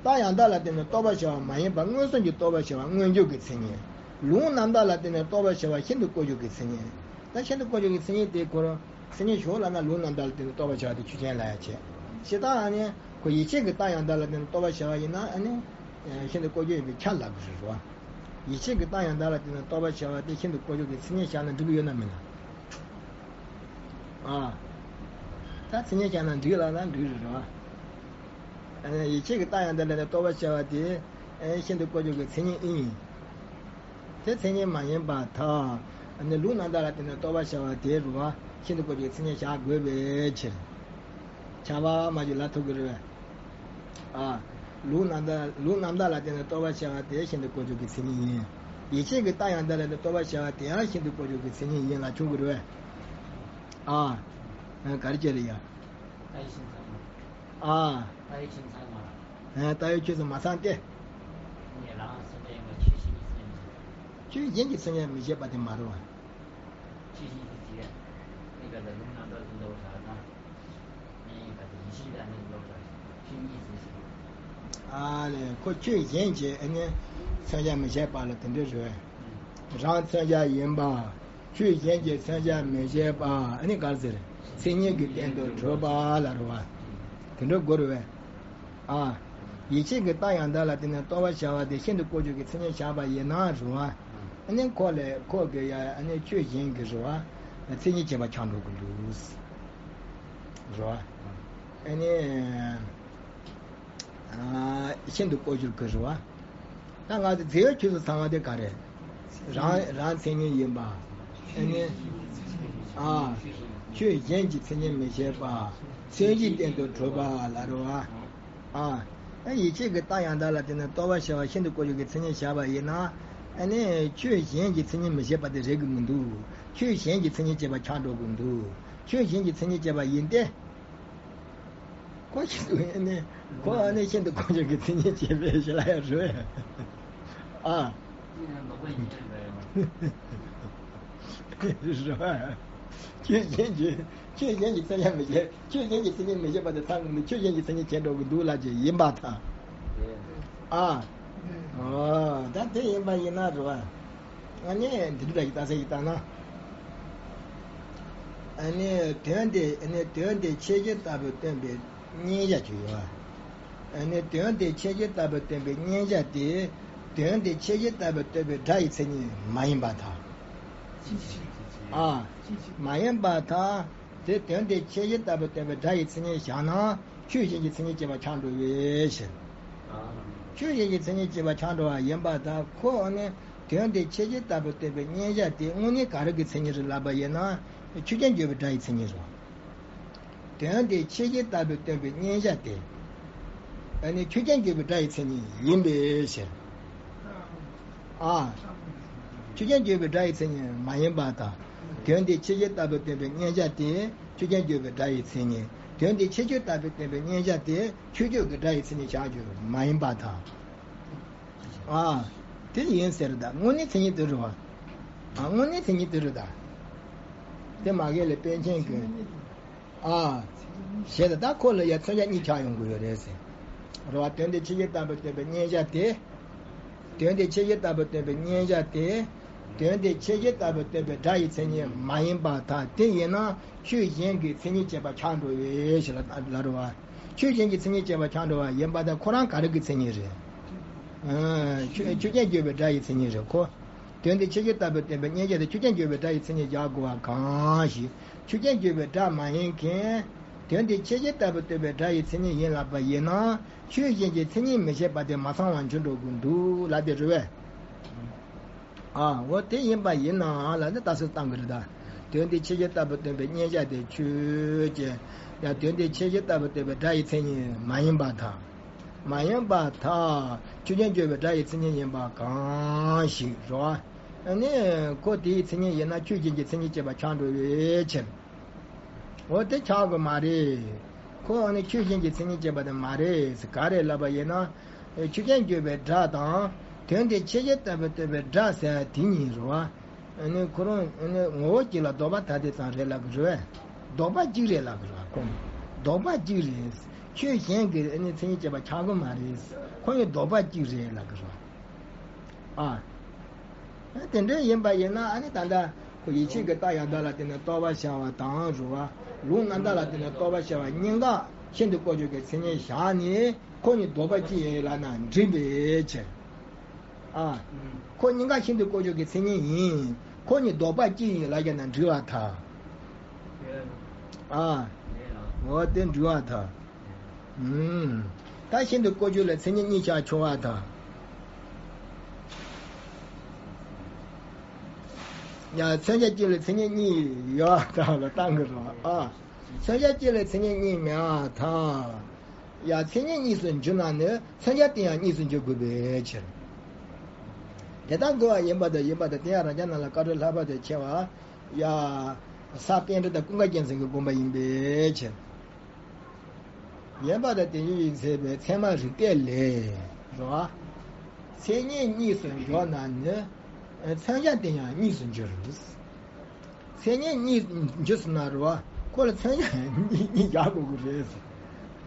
རྟགས་ཡང་དག་ལ་བརྟེན་ནས་རྟོགས་པར་བྱ་བ་མ་ཡིན་པ་མངོན་སུམ་གྱིས་རྟོགས་པར་བྱ་བ་མངོན་སྒྱུར་གྱི་མཚན་ཉིད། ལུང་རྣམ་དག་ལ་བརྟེན་ནས་རྟོགས་པར་བྱ་བ་ཤིན་ཏུ་བཀོད་སྒྱུར་གྱི་མཚན་ཉིད། ད་ཤིན་ཏུ་བཀོད་སྒྱུར་གྱི་མཚན་ཉིད་དེ་ཁོ་རང་མཚན་ཉིད་ཞོག་ལབ་ན་ལུང་རྣམ་དག་ལ་བརྟེན་ནས་རྟོགས་པར་བྱ་བ་དེ་ཆོས་ཅན་ལབ་ཡ་བྱས། ཇི་ལྟར་ཨ་ནི་ཁོ་ཡིད་ཆེས་ཀྱི་རྟགས་ཡང་དག་ལ་བརྟེན་ནས་རྟོགས་པར་བྱ་བ་ཡིན་ན་ཨ་ནི་ཤིན་ཏུ་བཀོད་སྒྱུར་ཡིན་པས་ཁྱབ་ལབ་དགོས་རེད་བ། ཡིད་ཆེས་ཀྱི་རྟགས་ཡང་དག་ལ་བརྟེན་ནས་རྟོགས་པར་བྱ་བ་དེ་ཤིན་ཏུ་བཀོད་སྒྱུར་གྱི་མཚན་ཉིད་བཞག་ན་འགྲིག་གི་ཡོད་ན་མིན་ན། ཨ། ད་མཚན་ཉིད་བཞག་ན་འགྲིག་ལབ་ན་འགྲིག་རེད་བ། ཨ་ནི་ཡིད་ཆེས་ཀྱི་རྟགས་ཡང་དག་ལ་བརྟེན་ནས་རྟོགས་པར་བྱ་བ་དེ་ཨེ་ཤིན་ཏུ་བཀོད་སྒྱུར་གྱི་མཚན་ཉིད་ཨིན། དེ་མཚན་ཉིད་མ་ཡིན་པར་ཐལ། ཨ་ནི་ལུང་རྣམ་དག་ལ་བརྟེན་ནས་རྟོགས་པར་བྱ་བ་དེ་རུ་བ་ཤིན་ཏུ་བཀོད་སྒྱུར་གྱི་མཚན་ཉིད་བཞག་དགོས་པའི་ཕྱིར། ཁྱབ་པ་མ་བྱུང་ལབ་ཐུབ་ཀྱི་རེད་བས། ཨ། ལུང་རྣམ་དག་ལུང་རྣམ་དག་ལ་བརྟེན་ནས་རྟོགས་པར་བྱ་བ་དེ་ཤིན་ཏུ་བཀོད་སྒྱུར་གྱི་མཚན་ཉིད་ཡིན། ཡིད་ཆེས་ཀྱི་རྟགས་ཡང་དག་ལ་བརྟེན་ནས་རྟོགས་པར་བྱ་བ་དེ་ཡང་ཤིན་ཏུ་བཀོད་སྒྱུར་གྱི་མཚན་ཉིད་ཡིན་ལབ་ཆོག་གི་རེད་བས། ཨ། ག་རེ་བྱས་རེད་ཡ། ཨ། ད་ཡོད་ཆོས་སུ་མ་ཚང་སྟེ། ཆོས་གཞན་གྱི་མཚན་ཉིད་མི་བྱེད་པ་དེ་མ་རེད་བ། ཨ་ལས་ཁོ་ཆོས་གཞན་གྱི་ཨ་ནི་མཚོན་བྱ་མི་བྱེད་པ་ལ་དེ་འདྲ་རེད། རང་མཚོན་བྱ་ཡིན་པ། ཆོས་གཞན་གྱི་མཚོན་བྱ་མི་བྱེད་པ་ཨ་ནི་ག་རེ་ཟེར། མཚན་ཉིད་ཀྱི་སྟེང་དུ་གྲུབ་པ་ལ་རེད་བ། དེ་འདྲ་དགོས་རེད་བས། ཨ། ཡིད་ཆེས་ཀྱི་རྟགས་ཡང་དག་ལ་བརྟེན་ནས་རྟོགས་པར་བྱ་བ་དེ་ཤིན་ཏུ་བཀོད་སྒྱུར་གྱི་མཚན་ཉིད་བཞག་པ་ཡིན་ན་རུང་བ། ཨ་ནི་ཁོ་ལས་ཁོ་གི་ཡ་ཨ་ནི་ཆོས་གཞན་གྱི་རུང་བ། མཚན་ཉིད་བྱེད་པ་ཆགས་འགྲོ་གི་འདུག་རུང་བ། ཨ་ནི། ཤིན་ཏུ་བཀོད་སྒྱུར་གྱི་རུང་བ། ད་ང་ཚོ་རྫས་ཡོད་ཆོས་སུ་ཚང་བ་དེ་ག་རེ། རང་རང་མཚན་ཉིད་ཡིན་པ། ཨ་ནི། ཨ། ཆོས་གཞན་གྱི་མཚན་ཉིད་མི་བྱེད་པ། མཚོན་བྱའི་སྟེང་དུ་གྲུབ་པ་ལ་རུང་བ། ཨ། ཡིད་ཆེས་ཀྱི་རྟགས་ཡང་དག་ལ་བརྟེན་ནས་རྟོག་པ་ཞི་བ་ཤིན་ཏུ་བཀོད་ཆོག་གི་མཚན་ཉིད་བཞག་པ་ཡིན་ན། ཨ་ནི་ཆོས་གཞན་གྱི་མཚན་ཉིད་མི་བཞེད་པ་དེ་རེད་གི་མི་འདུག་ཆོས་གཞན་གྱི་མཚན་ཉིད་བྱེད་པ་ཆགས་འགྲོ་གི་འདུག་ཆོས་གཞན་གྱི་མཚན་ཉིད་བྱེད་པ་ཡིན་ཏེ། ཁོ་ཤིན་ཏུ་ཨ་ནི་ཁོ་ཨ་ནི་ཤིན་ཏུ་བཀོད་ཆོག་གི་མཚན་ཉིད་བྱེད་པའི་ཞི་ལ་ཡ་རུ། ཨ། རེད་བ། ཆོས་གཞན་གྱི་ཆོས་གཞན་གྱི་མཚན་ཉིད་མི་བྱེད། ཆོས་གཞན་གྱི་མཚན་ཉིད་མི་བྱེད་པ་དེ་ཚང་གི་མི་ཆོས་གཞན་གྱི་མཚན་ཉིད་བྱེད་འགྲོ་གི་འདུག་ལབ་ཀྱི་ཡིན་པར་ཐལ། ཨ། ཨོ་ད་དེ་ཡིན་པ་ཡིན་ན་རེད་བ། ཨ་ནི་འདི་འདྲ་ཞིག་ལྟ་ས་ཞིག་ལྟ་ན། ཨ་ནི་དོན་དེ་ཨ་ནི་དོན་དེ་ཁྱད་གཞི་ལྟ་བུ་སྟོན་པའི་མཉན་བྱ་ཅིག་ཡོད། ཨ་ནི་དོན་དེ་ཁྱད་གཞི་ལྟ་བུ་སྟོན་པའི་མཉན་བྱ་དེ། དོན་དེ་ཁྱད་གཞི་ལྟ་བུ་སྟོན་པའི་སྒྲ་ཡི་མཚན་ཉིད་མ་ཡིན་པར་ཐལ། ཨ། མ་ཡིན་པར་ཐལ། དེ་དོན་དེ་ཁྱད་གཞི་ལྟ་བུ་སྟོན་པའི་སྒྲ་ཡི་མཚན་ཉིད་བཞག་ན་ཆོས་གཞན་གྱི་མཚན་ཉིད་བྱེད་པ་ཆགས་འགྲོ་བའི་ཕྱིར། ཆོས་གཞན་གྱི་མཚན་ཉིད་བྱེད་པ་ཆགས་འགྲོ་བ་ཡིན་པར་ཐལ། ཁོ་ནི་དོན་དེ་ཁྱད་གཞི་ལྟ་བུ་སྟོན་པའི་མཉན་བྱ་དེ་དངོས་གནས་ག་རེ་གི་མཚན་ཉིད་རེད་ལབ་པ་ཡིན་ན། ཆོས་ཅན་བརྗོད་པའི་སྒྲ་ཡི་མཚན་ཉིད་རེད། དོན་དེ་ཁྱད་གཞི་ལྟ་བུ་སྟོན་པའི་མཉན་བྱ་སྟེ། ཨ་ནི་ཆོས་ཅན་བརྗོད་པའི་སྒྲ་ཡི་མཚན་ཉིད་ཡིན་པའི་ཕྱིར། ཨ། ཆོས་ཅན་བརྗོད་པའི་སྒྲ་ཡི་མཚན་ཉིད་མ་ཡིན་པར་ཐལ། དོན་དེ་ཁྱད་གཞི་ལྟ་བུ་སྟོན་པའི་མཉན་བྱ་སྟེ་ཆོས་ཅན་བརྗོད་པའི་སྒྲ་ཡི་མཚན་ཉིད། དོན་དེ་ཁྱད་ཆོས་ལྟ་བུ་སྟོན་པའི་མཉན་བྱ་སྟེ་ཁྱད་ཆོས་ཀྱི་སྒྲ་ཡི་མཚན་ཉིད་བཞག་རྒྱུ་མ་ཡིན་པར་ཐལ། ཨ། དེ་ཡིན་ཟེར་ད་དངོས་གནས་མཚན་ཉིད་དེ་རེད་བ། ཨ་དངོས་གནས་མཚན་ཉིད་དེ་རེད་ད། དེ་མ་གི་ལས་པཎ་ཆེན་གྱི། ཨ། ཞེས་ད་ད་ཁོ་ལ་ཡ་མཚོན་བྱ་གཉིས་ཆགས་ཡོང་གི་ཡོད་རེད་ཟེར། རེད་བ། དོན་དེ་ཁྱད་གཞི་ལྟ་བུ་སྟོན་པའི་མཉན་བྱ་སྟེ། དོན་དེ་ཁྱད་གཞི་ལྟ་བུ་སྟོན་པའི་མཉན་བྱ་སྟེ། དོན་དེ་ཁྱད་གཞི་ལྟ་བུ་སྟོན་པའི་སྒྲ་ཡི་མཚན་ཉིད་མ་ཡིན་པར་ཐལ། དེ་ཡིན་ན་ཆོས་གཞན་གྱི་མཚན་ཉིད་བྱེད་པ་ཆགས་འགྲོ་བའི་ཕྱིར་ལ་རེད་བ། ཆོས་གཞན་གྱི་མཚན་ཉིད་བྱེད་པ་ཆགས་འགྲོ་བ་ཡིན་པར་ཐལ། ཁོ་རང་ག་རེ་གི་མཚན་ཉིད་རེད། ཨ། ཆོས་ཆོས་ཅན་བརྗོད་པའི་སྒྲ་ཡི་མཚན་ཉིད་རེད་ཁོ། དོན་དེ་ཁྱད་གཞི་ལྟ་བུ་སྟོན་པའི་མཉན་བྱ་དེ་ཆོས་ཅན་བརྗོད་པའི་སྒྲ་ཡི་མཚན་ཉིད་བཞག་དགོས་པ་གང་ཞིག་ཆོས་ཅན་བརྗོད་པའི་སྒྲ་མ་ཡིན་མཁན། དོན་དེ་ཁྱད་གཞི་ལྟ་བུ་སྟོན་པའི་སྒྲ་ཡི་མཚན་ཉིད་ཡིན་ལབ་པ་ཡིན་ན། ཆོས་གཞན་གྱི་མཚན་ཉིད་མི་བྱེད་པ་དེ་མ་ཚང་བར་འགྱུར་འགྲོ་གི་འདུག་ལབ་དེ་རེད་བས། ཨ་འོ་དེ་ཡིན་པ་ཡིན་ནའང་ལ་ནི་ལྟ་ཚུལ་བཏང་གི་རེད་ད། དོན་དེ་ཁྱད་གཞི་ལྟ་བུ་སྟོན་པའི་མཉན་བྱ་དེ་ཆོས་ཅན། ཡང་དོན་དེ་ཁྱད་གཞི་ལྟ་བུ་སྟོན་པའི་སྒྲ་ཡི་མཚན་ཉིད་མ་ཡིན་པར་ཐལ། མ་ཡིན་པར་ཐལ། ཆོས་ཅན་བརྗོད་པའི་སྒྲ་ཡི་མཚན་ཉིད་ཡིན་པ་གང་ཞིག་རེད་བ། ཨ་ནི་ཁོ་དེའི་མཚན་ཉིད་ཡིན་ན་ཆོས་གཞན་གྱི་མཚན་ཉིད་བྱེད་པ་ཆགས་འགྲོ་བའི་ཕྱིར། འོ་དེ་ཆགས་དགོས་མ་རེད། ཁོ་ཨ་ནི་ཆོས་གཞན་གྱི་མཚན་ཉིད་བྱེད་པ་དེ་མ་རེད། ག་རེ་ལབ་པ་ཡིན་ན། ཆོས་ཅན་བརྗོད་པའི་སྒྲ་དང་། དོན་དེ་ཁྱད་གཞི་ལྟ་བུ་སྟོན་པའི་སྒྲ་ཟེར་དེ་གཉིས་རེད་བ། ཨ་ནི་ཁོ་རང་ཨ་ནི་ངོ་བོ་གཅིག་ལ་ལྡོག་པ་ཐ་དད་ཙམ་རེད་ལབ་ཀྱི་རེད་བས། ལྡོག་པ་གཅིག་རེད་ལབ་ཀྱི་རེད་བ་ཁོ། ལྡོག་པ་གཅིག་རེད། ཆོས་གཞན་གྱི་ཨ་ནི་མཚན་ཉིད་བྱེད་པ་ཆགས་ཀྱི་མ་རེད། ཁོ་གཉིས་ལྡོག་པ་གཅིག་རེད་ལབ་ཀྱི་རེད་བ། ཨ། དེ་འདྲ་ཡིན་པ་ཡིན་ན་ཨ་ནི་ད་ལྟ་ཁོ་ཡིད་ཆེས་ཀྱི་རྟགས་ཡང་དག་ལ་བརྟེན་ནས་རྟོག་པ་ཞི་བ་དང་རེད་བ། ལུགས་རྣམ་དག་ལ་བརྟེན་ནས་རྟོག་པ་ཞི་བ་གཉིས་ཀ་ཤིན་ཏུ་བཀོད་ཆོག་གི་མཚན་ཉིད་བཞག་ནས་ཁོ་གཉིས་ལྡོག་པ་གཅིག་ཡིན་ལབ་ན་འགྲིག་པའི་ཕྱིར། ཨ། ཁོ་གཉིས་ཀ་ཤིན་ཏུ་བཀོད་ཆོག་གི་མཚན་ཉིད་ཡིན། ཁོ་གཉིས་ལྡོག་པ་གཅིག་ཡིན་ལབ་ཀྱང་ན་འགྲིག་པར་ཐལ། ཨ། འོ་དེ་འགྲིག་པར་ཐལ། ཨུམ། ད་ཤིན་ཏུ་བཀོད་ཆོག་ལ་མཚན་ཉིད་གཉིས་ཆགས་ཆོག་པར་ཐལ། ཡང་མཚོན་བྱ་གཅིག་ལ་མཚན་ཉིད་གཉིས་ཡོད་པར་ཐལ་ལ་བཏང་གི་རེད་བ། ཨ། མཚོན་བྱ་གཅིག་ལ་མཚན་ཉིད་གཉིས་མེད་པར་ཐལ། ཡང་མཚན་ཉིད་གཉིས་སུ་འགྱུར་ན་ནི་མཚོན་བྱ་དེ་ཡང་གཉིས་སུ་འགྱུར་དགོས་པའི་ཕྱིར། དེ་ལྟར་དགོས་པ་ཡིན་པ་དང་ཡིན་པ་དང་དེ་ཡང་རང་རྐྱ་རྣམས་ལ་བཀའ་འགྲོའི་ལྷག་པ་དང་ཕྱེ་བ། ཡ། ས་པཎྜི་ཏ་ཀུན་དགའ་རྒྱལ་མཚན་གྱི་དགོངས་པ་ཡིན་པའི་ཕྱིར། ཡིན་པ་དང་དེ་བཞིན་ཡིན་ཟེར་བའི་ཚད་མ་རིགས་གཏེར་ལས། རེད་བ། མཚན་ཉིད་གཉིས་སུ་འཇོག་ན་ནི། མཚོན་བྱ་དེ་ཡང་གཉིས་སུ་འགྱུར། མཚན་ཉིད་གཉིས་འཇོག་ཟེར་ན་རེད་བ། ཁོ་ལ་མཚོན་བྱ་གཉིས་གཉིས་རྒྱག་དགོས་ཀྱི་རེད།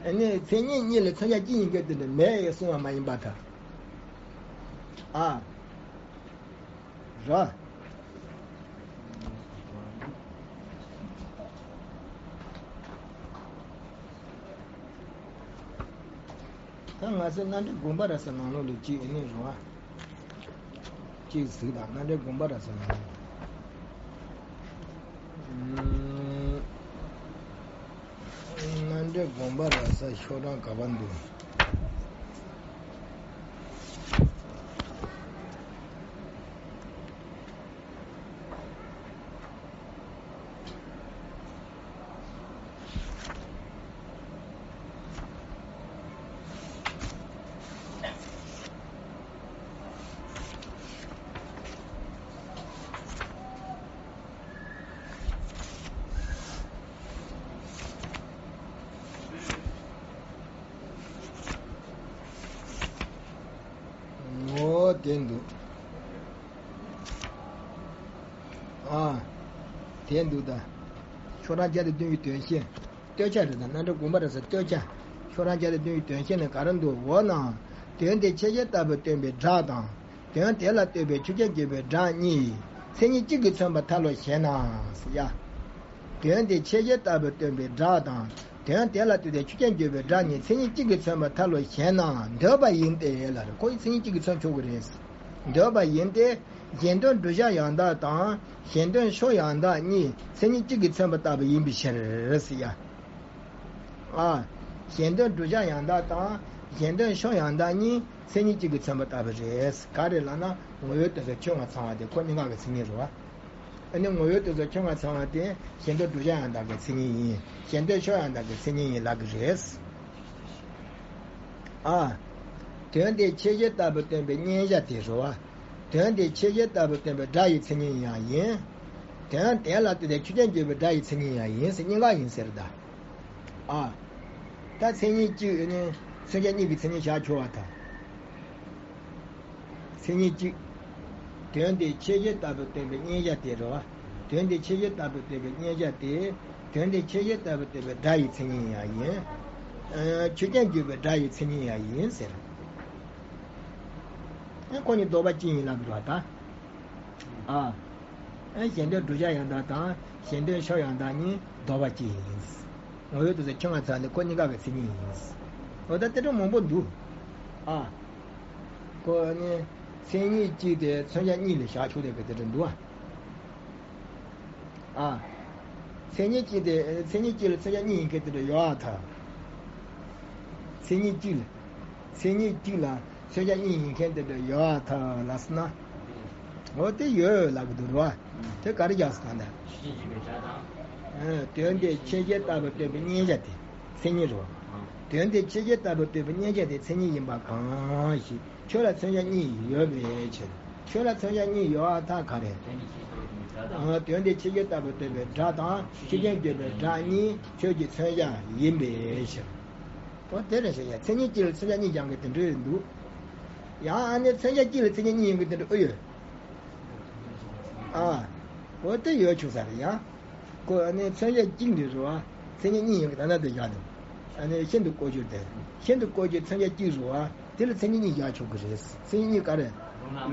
ཨ་ནི་མཚན་ཉིད་གཉིས་ལ་མཚོན་བྱ་གཅིག་ཡིན་སྐད་དེ་འདྲ་མེད་གསུང་བ་མ་ཡིན་པར་ཐལ། ཨ། ར། ད་ང་ཚོ་རྣམ་འགྲེལ་དགོངས་པ་རབ་གསལ་ནང་ལོགས་ལ་གཅིག་ཨེ་ནས་རུང་བ། གཅིག་གཟིགས་དང་རྣམ་འགྲེལ་དགོངས་པ་རབ་གསལ་ནང་ལོགས། རྣམ་འགྲེལ་དགོངས་པ་རབ་གསལ་ཤོག་གྲངས་ག་པར་འདུག་དེ་འདུག་ཨ། དེ་འདུག་ད། ཕྱོགས་གྲངས་བརྒྱ་དང་བདུན་པའི་དོན་བཤད། བསྟོད་ཆ་རེད་ད། རྣམ་གྲངས་དགོངས་པ་རེད་ཟེར། བསྟོད་ཆ། ཕྱོགས་གྲངས་བརྒྱ་དང་བདུན་པའི་དོན་བཤད་ནི་ག་རེ་འདུག་འོ་ན། དོན་དེ་ཕྱེད་ཕྱེད་ལྟ་བུ་སྟོན་པའི་སྒྲ་དང་། དོན་དེ་ལ་ལྟོས་པའི་ཆོས་ཅན་བརྗོད་པའི་སྒྲ་གཉིས་མཚན་ཉིད་གཅིག་གིས་མཚོན་པར་ཐལ་ལོ་ཞེ་ན། ཟེར་ཡ། དོན་དེ་ཕྱེད་ཕྱེད་ལྟ་བུ་སྟོན་པའི་སྒྲ་དང་། དོན་དེ་ལ་ལྟོས་ཏེ་ཆོས་ཅན་བརྗོད་པའི་སྒྲ་གཉིས་མཚན་ཉིད་གཅིག་གིས་མཚོན་པར་ཐལ་ལོ་ཞེ་ན། འདོད་པ་ཡིན་ཏེ་ལབ་རེད། ཁོ་ཡི་མཚན་ཉིད་གཅིག་གིས་མཚོན་ཆོག་གི་རེད། འདོད་པ་ཡིན་ཏེ། གཞན་དོན་བསྒྲུབ་བྱ་ཡང་དག་དང་གཞན་དོན་ཕྱོགས་ཡང་དག་གཉིས་མཚན་ཉིད་གཅིག་གིས་མཚོན་པ་ལྟ་བུ་ཡིན་པའི་ཕྱིར་ཟེར་ཡ། ཨ། གཞན་དོན་བསྒྲུབ་བྱ་ཡང་དག་དང་གཞན་དོན་ཕྱོགས་ཡང་དག་གཉིས་མཚན་ཉིད་གཅིག་གིས་མཚོན་པ་ལྟ་བུ་རེད། ག་རེ་ལབ་ན་ངོ་བོའི་དོན་སོགས་ཁྱོད་ང་ཚང་བ་དེ་ཁོ་གཉིས་ཀ་གི་མཚན་ཉིད་རེད་བ། ཨ་ནི་ངོ་བོའི་དོན་སོགས་ཁྱོད་ང་ཚང་བ་དེ་གཞན་དོན་བསྒྲུབ་བྱ་ཡང་དག་གི་མཚན་ཉིད་ཡིན། གཞན་དོན་ཕྱོགས་ཡང་དག་གི་མཚན་ཉིད་ཡིན་ལབ་ཀྱི་རེད། ཨ། དོན་དེ་ཕྱེད་ཕྱེད་ལྟ་བུ་སྟོན་པའི་མཉན་བྱ་དེ་རེད་བ། དོན་དེ་ཕྱེད་ཕྱེད་ལྟ་བུ་སྟོན་པའི་སྒྲ་ཡི་མཚན་ཉིད་ཡང་ཡིན། དོན་དེ་ལ་ལྟོས་ཏེ་ཆོས་ཅན་བརྗོད་པའི་སྒྲ་ཡི་མཚན་ཉིད་ཡང་ཡིན་ཟེར་གཉིས་ཀ་ཡིན་ཟེར་ད། ཨ། ད་མཚན་ཉིད་གཅིག་ནི་མཚོན་བྱ་གཉིས་ཀྱི་མཚན་ཉིད་བཞག་ཆོག་པ་དང་། མཚན་ཉིད་གཅིག་དོན་དེ་ཕྱེད་ཕྱེད་ལྟ་བུ་སྟོན་པའི་མཉན་བྱ་དེ་རེད་བ། དོན་དེ་ཕྱེད་ཕྱེད་ལྟ་བུ་སྟོན་པའི་མཉན་བྱ་དེ། དོན་དེ་ཕྱེད་ཕྱེད་ལྟ་བུ་སྟོན་པའི་སྒྲ་ཡི་མཚན་ཉིད་ཡང་ཡིན། ཨ། ཆོས་ཅན་བརྗོད་པའི་སྒྲ་ཡི་མཚན་ཉིད་ཡང་ཡིན་ཟེར། ཨ། ཁོ་གཉིས་ལྡོག་པ་གཅིག་ཡིན་ལབ་འདུག་བ་ད། ཨ། ཨ། གཞན་དོན་བསྒྲུབ་བྱ་ཡང་དག་དང་གཞན་དོན་ཕྱོགས་ཡང་དག་གཉིས་ལྡོག་པ་གཅིག་ཡིན། ངོ་བོའི་དོན་སོགས་ཁྱོད་ང་ཚང་བ་དེ་ཁོ་གཉིས་ཀ་གི་མཚན་ཉིད་ཡིན། འོ་ད་དེ་འདྲ་མང་པོ་འདུག་ཨ། ཁོ་ནི་མཚན་ཉིད་གཅིག་དེ་མཚོན་བྱ་གཉིས་ལ་བཞག་ཆོག་དེ་གི་དེ་འདྲ་འདུག་ཨ། ཨ། མཚན་ཉིད་གཅིག་དེ་མཚན་ཉིད་གཅིག་ལ་མཚོན་བྱ་གཉིས་ཡིན་མཁན་དེ་འདྲ་ཡོད་ཨ་ཐལ། མཚན་ཉིད་གཅིག་ལ། མཚན་ཉིད་གཅིག་ལ་མཚོན་བྱ་གཉིས་ཡིན་མཁན་དེ་འདྲ་ཡོད་ཨ་ཐལ་ལབ་སོང་ན། འོ་དེ་ཡོད་ལབ་གི་འདུག་རེད་བ། དེ་ག་རེ་རྒྱག་སོང་ད། ཨ། དོན་དེ་ཕྱེད་ཕྱེད་ལྟ་བུ་སྟོན་པའི་མཉན་བྱ་དེ་མཚན་ཉིད་རེད་བ། དོན་དེ་ཕྱེད་ཕྱེད་ལྟ་བུ་སྟོན་པའི་མཉན་བྱ་དེ་མཚན་ཉིད་ཡིན་པ་གང་ཞིག་ཁྱོད་ལ་མཚོན་བྱ་གཉིས་ཡོད་པའི་ཕྱིར། ཁྱོད་ལ་མཚོན་བྱ་གཉིས་ཡོད་ཨ་ཐལ་ག་རེ། ཨ། དོན་དེ་ཕྱེད་ཕྱེད་ལྟ་བུ་སྟོན་པའི་སྒྲ་དང་ཆོས་ཅན་བརྗོད་པའི་སྒྲ་གཉིས་ཁྱོད་ཀྱི་མཚོན་བྱ་ཡིན་པའི་ཕྱིར། འོ་དེ་རེད་ཟེར་ཡ། མཚན་ཉིད་གཅིག་ལ་མཚོན་བྱ་གཉིས་སྦྱང་གི་དེ་འདྲ་འདུག་ཡང་ཨ་ནི་མཚོན་བྱ་གཅིག་ལ་མཚན་ཉིད་གཉིས་ཡོང་གི་དེ་འདྲ་ཨེ་ཡོད། ཨ། འོ་དེ་ཡོད་ཆོག་ས་རེད་ཡ། ཁོ་ཨ་ནི་མཚོན་བྱ་གཅིག་འདི་རེད་བ། མཚན་ཉིད་གཉིས་ཡོང་གི་ད་ན་དེ་བཞག་འདུག་ཨ་ནི་ཤིན་ཏུ་བཀོལ་སྤྱོད་དེ། ཤིན་ཏུ་བཀོལ་སྤྱོད་མཚོན་བྱ་གཅིག་རེད་བ། དེ་ལ་མཚན་ཉིད་གཉིས་བཞག་ཆོག་གི་རེད། མཚན་ཉིད་གཉིས་ག་རེ།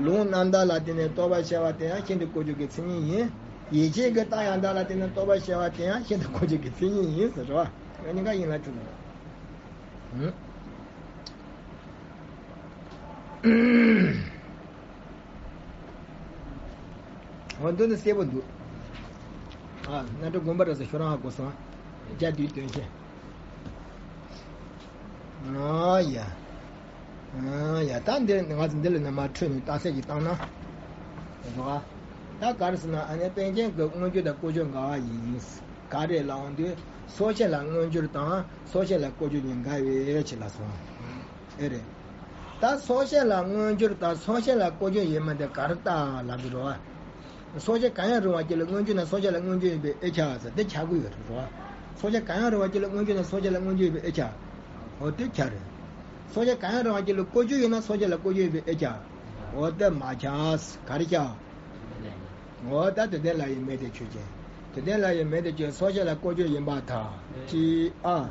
ལུང་རྣམ་དག་ལ་བརྟེན་ནས་རྟོགས་པར་བྱ་བ་དེ་ཡང་ཤིན་ཏུ་བཀོལ་སྤྱོད་ཀྱི་མཚན་ཉིད་ཡིན། ཡིད་ཆེས་ཀྱི་རྟགས་ཡང་དག་ལ་བརྟེན་ནས་རྟོགས་པར་བྱ་བ་དེ་ཡང་ཤིན་ཏུ་བཀོལ་སྤྱོད་ཀྱི་མཚན་ཉིད་ཡིན་ཟེར་རོ། ཨ་ནི་ག་ཡིན་ལ་ཐུག་ཨང་། འོ་འདི་ནི་གསལ་པོ་འདུག་ཨ། རྣམ་གྲངས་དགོངས་པ་རེད་ཟེར་ཤོ་རང་ཧ་གོ་སོང་། བརྒྱ་དུས་དོན་བཤད། ཨ་ཡ། ཨ་ཡ། ད་འདི་ང་ཚོ་འདི་ལ་ནི་མ་འཕྲོས་ནས་རྟགས་གསལ་ཞིག་བཏང་ན། རེད་བ། ད་ག་རེ་ཟེར་ན་ཨ་ནི་པཎ་ཆེན་གྱི་མངོན་བརྗོད་དང་བཀོལ་སྤྱོད་འགལ་བ་ཡིན། ག་རེ་ལབ་འོང་དུས་སོ་སྐྱེ་ལ་མངོན་བརྗོད་དང་སོ་སྐྱེ་ལ་བཀོལ་སྤྱོད་གཉིས་འགལ་བའི་ཕྱིར་ལ་སོང་། ཨེ་རེད། ད་སོ་སྐྱེ་ལ་མངོན་བརྗོད་དང་སོ་སྐྱེ་ལ་བཀོལ་སྤྱོད་ཡིན་མིན་དེ་ག་རེ་ལྟ་ལབ་ཀྱི་རེད་བ། སོ་སྐྱེ་གང་ཡང་རུང་བ་གཅིག་ལ་མངོན་བརྗོད་ན་སོ་སྐྱེ་ལ་མངོན་བརྗོད་ཡིན་པའི་དབྱེ་བྱ་ཟེར་དེ་ཆགས་ཀྱི་ཡོད་རེད་བ། སོ་སྐྱེ་གང་ཡང་རུང་བ་གཅིག་ལ་མངོན་བརྗོད་ན་སོ་སྐྱེ་ལ་མངོན་བརྗོད་ཡིན་པའི་དབྱེ་བྱ། འོ་དེ་ཆགས་རེད། སོ་སྐྱེ་གང་ཡང་རུང་བ་གཅིག་ལ་བཀོལ་སྤྱོད་ཡིན་ན་སོ་སྐྱེ་ལ་བཀོལ་སྤྱོད་ཡིན་པའི་དབྱེ་བྱ། འོ་དེ་མ་ཆགས། ག་རེ་ཆགས། འོ་ད་དོན་ལྡན་ལ་ཡི་མེད་དེ་ཆོས་ཅན། དོན་ལྡན་ལ་ཡི་མེད་དེ་ཆོས་སོ་སྐྱེ་ལ་བཀོལ་སྤྱོད་ཡིན་པར་ཐལ། ཅི། ཨ།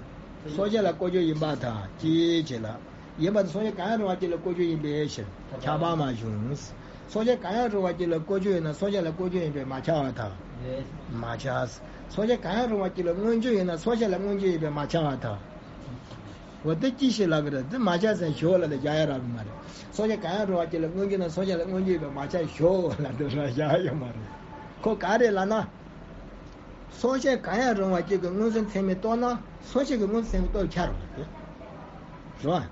སོ་སྐྱེ་ལ་བཀོལ་སྤྱོད་ཡིན་པར་ཐལ། ཅི་བྱེད་ལ། ཡིན་པར་ཐལ། སོ་སྐྱེ་གང་ཡང་རུང་བ་གཅིག་ལ་བཀོལ་སྤྱོད་ཡིན་པའི་ཕྱིར། ཁྱབ་པ་མ་བྱུང་། སོ་སྐྱེ་གང་ཡང་རུང་བ་གཅིག་ལ་བཀོལ་སྤྱོད་ཡིན་ན་སོ་སྐྱེ་ལ་བཀོལ་སྤྱོད་ཡིན་པས་མ་ཁྱབ་པར་ཐལ། མ་ཁྱབ། སོ་སྐྱེ་གང་ཡང་རུང་བ་གཅིག་ལ་མངོན་བརྗོད་ཡིན་ན་སོ་སྐྱེ་ལ་མངོན་བརྗོད་ཡིན་པས་མ་ཁྱབ་པར་ཐལ། འོ་དེ་ཅི་ཞིག་ལབ་ཀྱི་རེད། དེ་མ་ཁྱབ་ཟེར་ཞོག་ལབ་ནས་བཞག་ཡ་རག་གི་མ་རེད། སོ་སྐྱེ་གང་ཡང་རུང་བ་གཅིག་ལ་མངོན་བརྗོད་ན་སོ་སྐྱེ་ལ་མངོན་བརྗོད་ཡིན་པས་མ་ཁྱབ་ཞོག་ལབ་དེ་རག་བཞག་ཡ་ཡོད་མ་རེད། ཁོ་ག་རེ་ལབ་ན། སོ་སྐྱེ་གང་ཡང་རུང་བ་གཅིག་གི་མངོན་སུམ་ཚད་མས་རྟོགས་ན་སོ་སྐྱེ་གི་མངོན་སུམ་ཚད་མས་རྟོགས་པས་ཁྱབ་རེད། རེད་བ།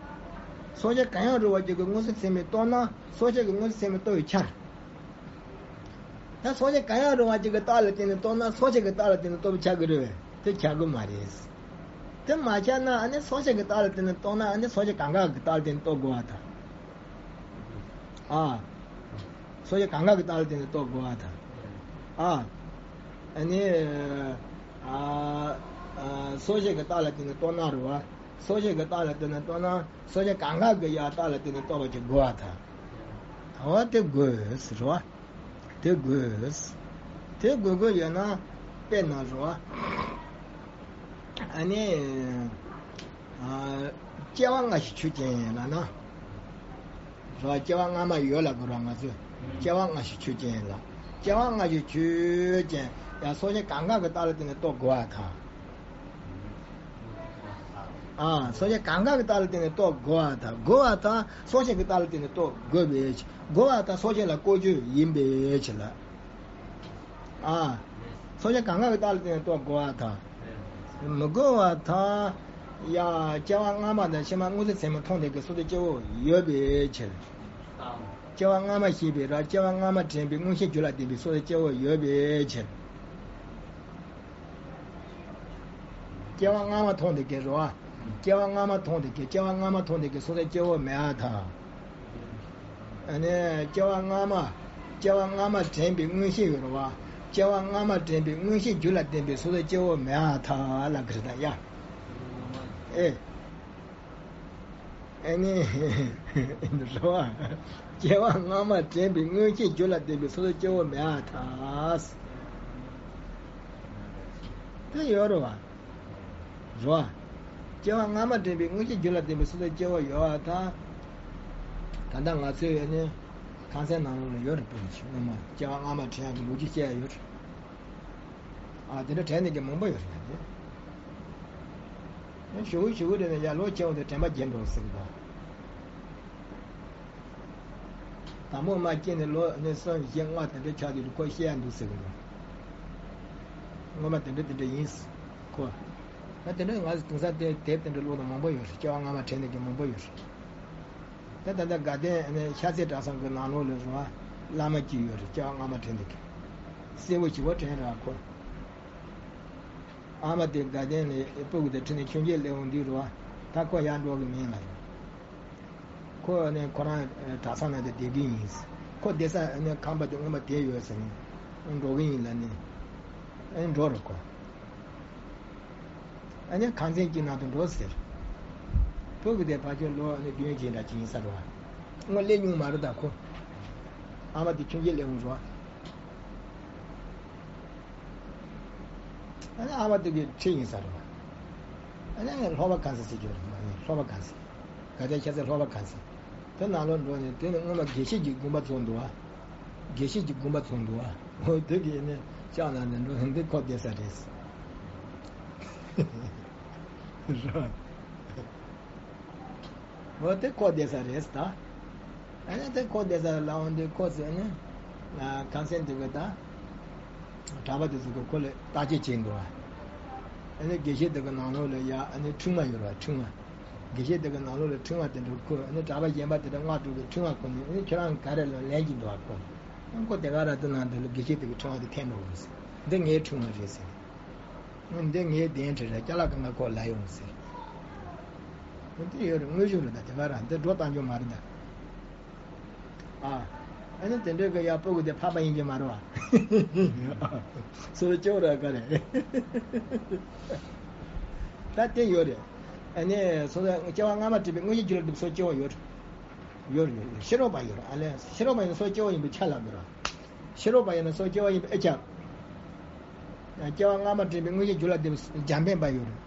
སོ་སྐྱེ་གང་ཡང་རུང་བ་གཅིག་གི་མངོན་སུམ་ཚད་མས་རྟོགས་ན་སོ་སྐྱེ་གི་མངོན་སུམ་ཚད་མས་རྟོགས་པས་ཁྱབ། ད་སོ་སྐྱེ་གང་ཡང་རུང་བ་གཅིག་གི་རྟགས་ལ་བརྟེན་ནས་རྟོགས་ན་སོ་སྐྱེ་གི་རྟགས་ལ་བརྟེན་ནས་རྟོགས་པས་ཁྱབ་ཀྱི་རེད་བས། དེ་ཁྱབ་ཀྱི་མ་རེད། དེ་མ་ཁྱབ་ན་ཨ་ནི་སོ་སྐྱེ་གི་རྟགས་ལ་བརྟེན་ནས་རྟོགས་ན་ཨ་ནི་སོ་སྐྱེ་གང་ག་གི་རྟགས་ལ་བརྟེན་ནས་རྟོགས་དགོས་པ་དང་། ཨ། སོ་སྐྱེ་གང་ག་གི་རྟགས་ལ་བརྟེན་ནས་རྟོགས་དགོས་པ་དང་། ཨ། ཨ་ནི། ཨ། ཨ། སོ་སྐྱེ་གི་རྟགས་ལ་བརྟེན་ནས་རྟོགས་ན་རེད་བ། སོ་སྐྱེ་གི་རྟགས་ལ་བརྟེན་ནས་རྟོགས་ན་སོ་སྐྱེ་གང་ག་གི་ཡང་རྟགས་ལ་བརྟེན་ནས་རྟོགས་པ་ཅིག་དགོས་པ་དང་། འོ་དེ་དགོས་རེད་བ། དེ་དགོས། དེ་དགོས་དགོས་ཡོད་ན། དཔེར་ན་རེད་བ། ཨ་ནི། ཨ། སྐྱེ་བ་སྔ་ཕྱི་ཆོས་ཅན་ལབ་ན། རེད་བ། སྐྱེ་བ་སྔ་མ་ཡོད་ལབ་དགོས་རེད་བ་ང་ཚོས། སྐྱེ་བ་སྔ་ཕྱི་ཆོས་ཅན་ལབ། སྐྱེ་བ་སྔ་ཕྱི་ཆོས་ཅན། ཡང་སོ་སྐྱེ་གང་ག་གི་རྟགས་ལ་བརྟེན་ནས་རྟོགས་དགོས་པ་དང་། ཨ། སོ་སྐྱེ་གང་ག་གི་རྟགས་ལ་བརྟེན་ནས་རྟོགས་དགོས་པ་དང་། དགོས་པ་དང་སོ་སྐྱེ་གི་རྟགས་ལ་བརྟེན་ནས་རྟོགས་དགོས་པའི་ཕྱིར། དགོས་པ་དང་སོ་སྐྱེ་ལ་ལྐོག་གྱུར་ཡིན་པའི་ཕྱིར་ལ། ཨ། སོ་སྐྱེ་གང་ག་གི་རྟགས་ལ་བརྟེན་ནས་རྟོགས་དགོས་པ་དང་། མི་དགོས་པ་དང་། ཡ། སྐྱེ་བ་སྔ་མ་དང་ཕྱི་མ་སྔོ་ཚལ་མཚན་མ་མཐོང་ནས་ཀྱི་སོ་སོའི་སྐྱེ་བོ་ཡོད་པའི་ཕྱིར། སྐྱེ་བ་སྔ་མ་ཤེས་པའི་ར། སྐྱེ་བ་སྔ་མ་དྲན་པའི་མངོན་ཤེས་རྒྱུད་ལ་ལྡན་པའི་སོ་སོའི་སྐྱེ་བོ་ཡོད་པའི་ཕྱིར། སྐྱེ་བ་སྔ་མ་མཐོང་དེ་ཀའི་རོ། སྐྱེ་བ་སྔ་མ་མཐོང་དེ་ཀའི། སྐྱེ་བ་སྔ་མ་མཐོང་དེ་ཀའི་སོ་སོའི་སྐྱེ་བོ་མེད་པ་དང་། ཨ་ནི་སྐྱེ་བ་སྔ་མ། སྐྱེ་བ་སྔ་མ་དྲན་པའི་མངོན་ཤེས་ཡོད་རོ་བ། སྐྱེ་བ་སྔ་མ་དྲན་པའི་མངོན་ཤེས་རྒྱུད་ལ་ལྡན་པའི་སོ་སོའི་སྐྱེ་བོ་མེད་པ་དང་ལབ་ཀྱི་རེད་ད་ཡ། ཨེ། ཨ་ནི། རེད་བ། སྐྱེ་བ་སྔ་མ་དྲན་པའི་མངོན་ཤེས་རྒྱུད་ལ་ལྡན་པའི་སོ་སོའི་སྐྱེ་བོ་མེད་པར་ཐལ། དེ་ཡོད་རེད་བ། རེད་བ། སྐྱེ་བ་སྔ་མ་དྲན་པའི་མངོན་ཤེས་རྒྱུད་ལ་ལྡན་པའི་སོ་སོའི་སྐྱེ་བོ་ཡོད་པར་ཐལ། ད་ལྟ་ང་ཚོས་ཨ་ནི་ཁང་ཚན་ནང་ལོགས་ལ་ཡོད་རེད། སྤུན་མཆེད་སྔོན་མ་སྐྱེ་བ་སྔ་མ་དྲན་ཡག་གི་ལོ་རྒྱུས་བཤད་ཡ་ཡོད་རེད། ཨ། དེ་འདྲ་དྲན་ནས་ཀྱང་མང་པོ་ཡོད་རེད་ཡ་དེ། ཞུ་གི་ཞུ་གི་རེད་ནས་ཡ་ལོ་ཆེ་བ་དེ་དྲན་པ་བརྗེད་འགྲོ་ཟེར་གི་འདུག་དང་པོ་མ་སྐྱེས་ནས་ལོ་ནི་གསུམ་བཞི་ལྔ་དེ་འདྲ་ཆགས་དུས་ཁོ་ཤེས་ཡ་འདུག་ཟེར་གི་འདུག་སྔོན་མ་དེ་འདྲ་དེ་འདྲ་ཡིན་ཁོ། ད་དེ་འདྲ་ང་དེང་སང་དེ་དེབ་དེ་འདྲ་ཀློག་ན་མང་པོ་ཡོད་རེད། སྐྱེ་བ་སྔ་མ་དྲན་ནས་ཀྱང་མང་པོ་ཡོད་རེད། ད་ད་ལྟ་དགའ་ལྡན་ནི་ཤར་རྩེ་གྲྭ་ཚང་གི་ནང་ལོགས་ལ་རེད་བ། བླ་མ་གཅིག་ཡོད་རེད། སྐྱེ་བ་སྔ་མ་དྲན་འདུག་གི། གསལ་པོ་ཞེ་པོ་དྲན་རེད་བ་ཁོ། ཨ་མ་དེ་དགའ་ལྡན་ནི་སྤུ་གུ་དེ་ཁྲིད་ནས་ཆུང་སྐྱེས་སླེབས་འོང་དུས་རེད་བ། ད་ཁོ་ཡར་འགྲོ་གི་མིན་ལ། ཁོ་ནི་ཁོ་རང་གྲྭ་ཚང་ནང་དུ་བསྡད་ཀྱི་ཡིན། ཁོ་བསྡད་ས་ནི་ཁང་པ་དེ་སྔོན་མ་དེ་ཡོད་ཟེར་ནས་འགྲོ་གི་ཡིན་ལ་ནི་ཨ་ནི་འགྲོ་རེད་ཁོ། ཨ་ནི་ཁང་ཚན་གཅིག་ནང་དུ་འགྲོ་ཟེར། ཕྲུ་གུ་དེ་ཕལ་ཆེར་ལོ་ཨ་ནི་བདུན་བརྒྱད་འདྲ་ཅིག་ཡིན་ས་རེད་བ། སྔོན་སླེབས་མྱོང་མ་རེད་ད་ཁོ། ཨ་མ་དེ་ཆུང་སྐྱེས་སླེབས་འོང་རེད་བ། ཨ་ནི་ཨ་མ་དེ་གི་ཁྲིད་ཡིན་ས་རེད་བ། ཨ་ནི་སློབ་པ་གང་ཟེར་ཟེར་གྱི་ཡོད་རེད་མ་ཡིན་སློབ་པ་གང་ཟེར། དགའ་ལྡན་ཤར་རྩེ་སློབ་པ་གང་ཟེར། དེ་ནང་ལོགས་འགྲོ་ནས་དེ་ནི་སྔོན་མ་དགེ་བཤེས་ཀྱི་དགོན་པ་ཚོགས་འདུག་བ། དགེ་བཤེས་ཀྱི་དགོན་པ་ཚོགས་འདུག་བ། འོ་དེ་གི་ནི་ལྕགས་ནང་ནས་འགྲོ་ནས་འདི་ཁོ་བསྡད་ས་རེད། འོ་དེ་ཁོ་བསྡད་ས་རེད་ད། ཨ་ནི་དེ་ཁོ་བསྡད་ས་ལ་འོང་དུས་ཁོ་ཚོས་ནི་ཁང་ཚན་དེ་གི་ད་གྲྭ་པ་དེ་ཚོ་གི་ཁོ་ལ་བརྟག་དཔྱད་བྱས་འདུག་བ། ཨ་ནི་དགེ་བཤེས་དེ་གི་ནང་ལོགས་ལ་ཡ་ཨ་ནི་ཕྲེང་བ་ཡོད་ར་ཕྲེང་བ། དགེ་བཤེས་དེ་གི་ནང་ལོགས་ལ་ཕྲེང་བ་དེ་འདྲ་ཁོ་ཨ་ནི་གྲྭ་པ་གཞན་པ་དེ་འདྲ་སྔགས་དཀྲུག་གི་ཕྲེང་བ་ཁོ་ནི་ཨ་ནི་ཁྱོད་རང་ག་རེ་ལ་ལེན་གྱི་འདུག་བ་ཁོ། ཨ་ཁོ་དེ་ག་ར་དེ་ནང་དུ་ལ་དགེ་བཤེས་དེ་གི་ཕྲེང་བ་དེ་འཐེན་འགྲོ་གི་ཟེར། འདི་ངའི་ཕྲེང་བ་རེད་ཟེར། འདི་ངའི་གདན་ཁྲི་རེད། ཅ་ལག་གང་ག་ཁོ་ལ་ཡོང་ཟེར། འདི་ཡོད་རེད། དངོས་གཞི་རེད་ད། དེ་ག་རང་འདི་འགྲོ་བཏང་རྒྱུ་མ་རེད་ད། ཨ། ཨ་ནི་དེ་འདྲའི་གི་ཡ་སྤུ་གུ་དེ་འཕགས་པ་ཡིན་གྱི་མ་རེད་བ། སོ་སོ་སྐྱེ་བོ་ར་ག་རེད། ད་དེ་ཡོད་རེད། ཨ་ནི་སོ་སོ་སྐྱེ་བ་སྔ་མ་བྲིས་པའི་དངོས་གཞི་རྒྱུད་ལ་འདུག་སོ་སྐྱེ་བོ་ཡོད་རེད། ཡོད་རེད་ཡོད་རེད། ཤེས་རབ་པ་ཡོད་རེད། ཨ་ལས་ཤེས་རབ་པ་ཡིན་ན་སོ་སྐྱེ་བོ་ཡིན་པའི་ཆ་ལབ་དགོས་རེད། ཤེས་རབ་པ་ཡིན་ན་སོ་སྐྱེ་བོ་ཡིན་པའི་ཨེ་ཆ། སྐྱེ་བ་སྔ་མ་དྲན་པའི་མངོན་ཤེས་རྒྱུད་ལ་ལྡན་པའི་འཇམ་དཔལ་པ་ཡོད་རེད།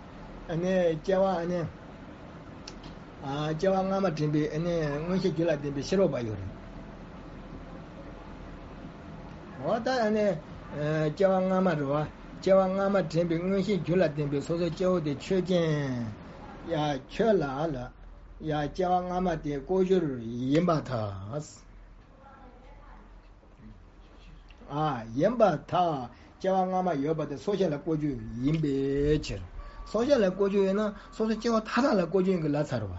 ཨ་ནི་སྐྱེ་བ་ཨ་ནི། ཨ། སྐྱེ་བ་སྔ་མ་དྲན་པའི་ཨ་ནི་མངོན་ཤེས་རྒྱུད་ལ་ལྡན་པའི་ཤེས་རབ་པ་ཡོད་རེད། འོ་ད་ཨ་ནི། ཨ། སྐྱེ་བ་སྔ་མ་རེད་བ། སྐྱེ་བ་སྔ་མ་དྲན་པའི་མངོན་ཤེས་རྒྱུད་ལ་ལྡན་པའི་སོ་སོ་སྐྱེ་བོ་དེ་ཆོས་ཅན། ཡ་ཁྱོད་ལ་ལ། ཡ་སྐྱེ་བ་སྔ་མ་དེ་ལྐོག་གྱུར་ཡིན་པར་ཐལ། ཨ། ཡིན་པར་ཐལ། སྐྱེ་བ་སྔ་མ་ཡོད་པ་དེ་སོ་སྐྱེ་ལ་ལྐོག་གྱུར་ཡིན་པའི་ཕྱིར། སོ་སྐྱེ་ལ་ལྐོག་གྱུར་ཡིན་ན་སོ་སོ་སྐྱེ་བོ་མཐའ་དག་ལ་ལྐོག་གྱུར་ཡིན་གྱི་ལབ་ཚར་བ།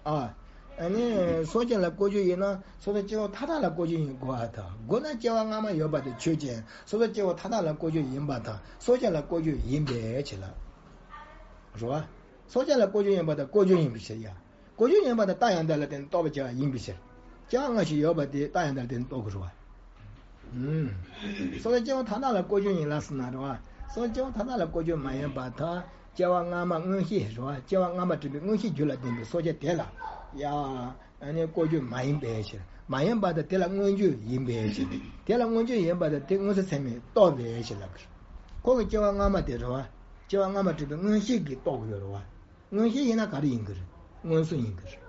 ཨ། ཨ་ནི་སོ་སྐྱེ་ལ་ལྐོག་གྱུར་ཡིན་ན་སོ་སོ་སྐྱེ་བོ་མཐའ་དག་ལ་ལྐོག་གྱུར་ཡིན་དགོས་པར་ཐལ། དགོས་ན་སྐྱེ་བ་སྔ་མ་ཡོད་པ་དེ་ཆོས་ཅན། སོ་སོ་སྐྱེ་བོ་མཐའ་དག་ལ་ལྐོག་གྱུར་ཡིན་པར་ཐལ། སོ་སྐྱེ་ལ་ལྐོག་གྱུར་ཡིན་པའི་ཕྱིར་ལ། རེད་བ། སོ་སྐྱེ་ལ་ལྐོག་གྱུར་ཡིན་པ་དང་ལྐོག་གྱུར་ཡིན་པའི་ཕྱིར་ཡ། ལྐོག་གྱུར་ཡིན་པ་དང་རྟགས་ཡང་དག་ལ་བརྟེན་ནས་རྟོགས་པར་བྱ་བ་ཡིན་པའི་ཕྱིར། སྐྱེ་བ་སྔ་ཕྱི་ཡོད་པ་དེ་རྟགས་ཡང་དག་ལ་བརྟེན་ནས་རྟོགས་དགོས་རེད་བ། ཨུམ། སོ་སོ་སྐྱེ་བོ་མཐའ་དག་ལ་ལྐོག་གྱུར་ཡིན་ལབ་སོང་ན་རེད་བ། སོ་སོ་སྐྱེ་བོ་མཐའ་དག་ལ་ལྐོག་གྱུར་མ་ཡིན་པར་ཐལ། སྐྱེ་བ་སྔ་མ་མངོན་ཤེས་རེད་བ། སྐྱེ་བ་སྔ་མ་དྲན་པའི་མངོན་ཤེས་རྒྱུད་ལ་ལྡན་པའི་སོ་སྐྱེ་དེ་ལ། ཡ། ཨ་ནི་བཀོལ་སྤྱོད་མ་ཡིན་པའི་ཕྱིར། མ་ཡིན་པ་དང་དེ་ལ་མངོན་བརྗོད་ཡིན་པའི་ཕྱིར། དེ་ལ་མངོན་བརྗོད་ཡིན་པ་དང་དེ་མངོན་གསལ་ཚད་མས་རྟོགས་པའི་ཕྱིར་ལབ་ཀྱི་རེད། ཁོ་གི་སྐྱེ་བ་སྔ་མ་དེ་རེད་བ། སྐྱེ་བ་སྔ་མ་དྲན་པའི་མངོན་ཤེས་ཀྱིས་རྟོགས་ཀྱི་ཡོད་རེད་བ། མངོན་ཤེས་ཡིན་ན་ག་རེ་ཡིན་གྱི་རེད། མངོན་སུམ་ཡིན་གྱི་རེད།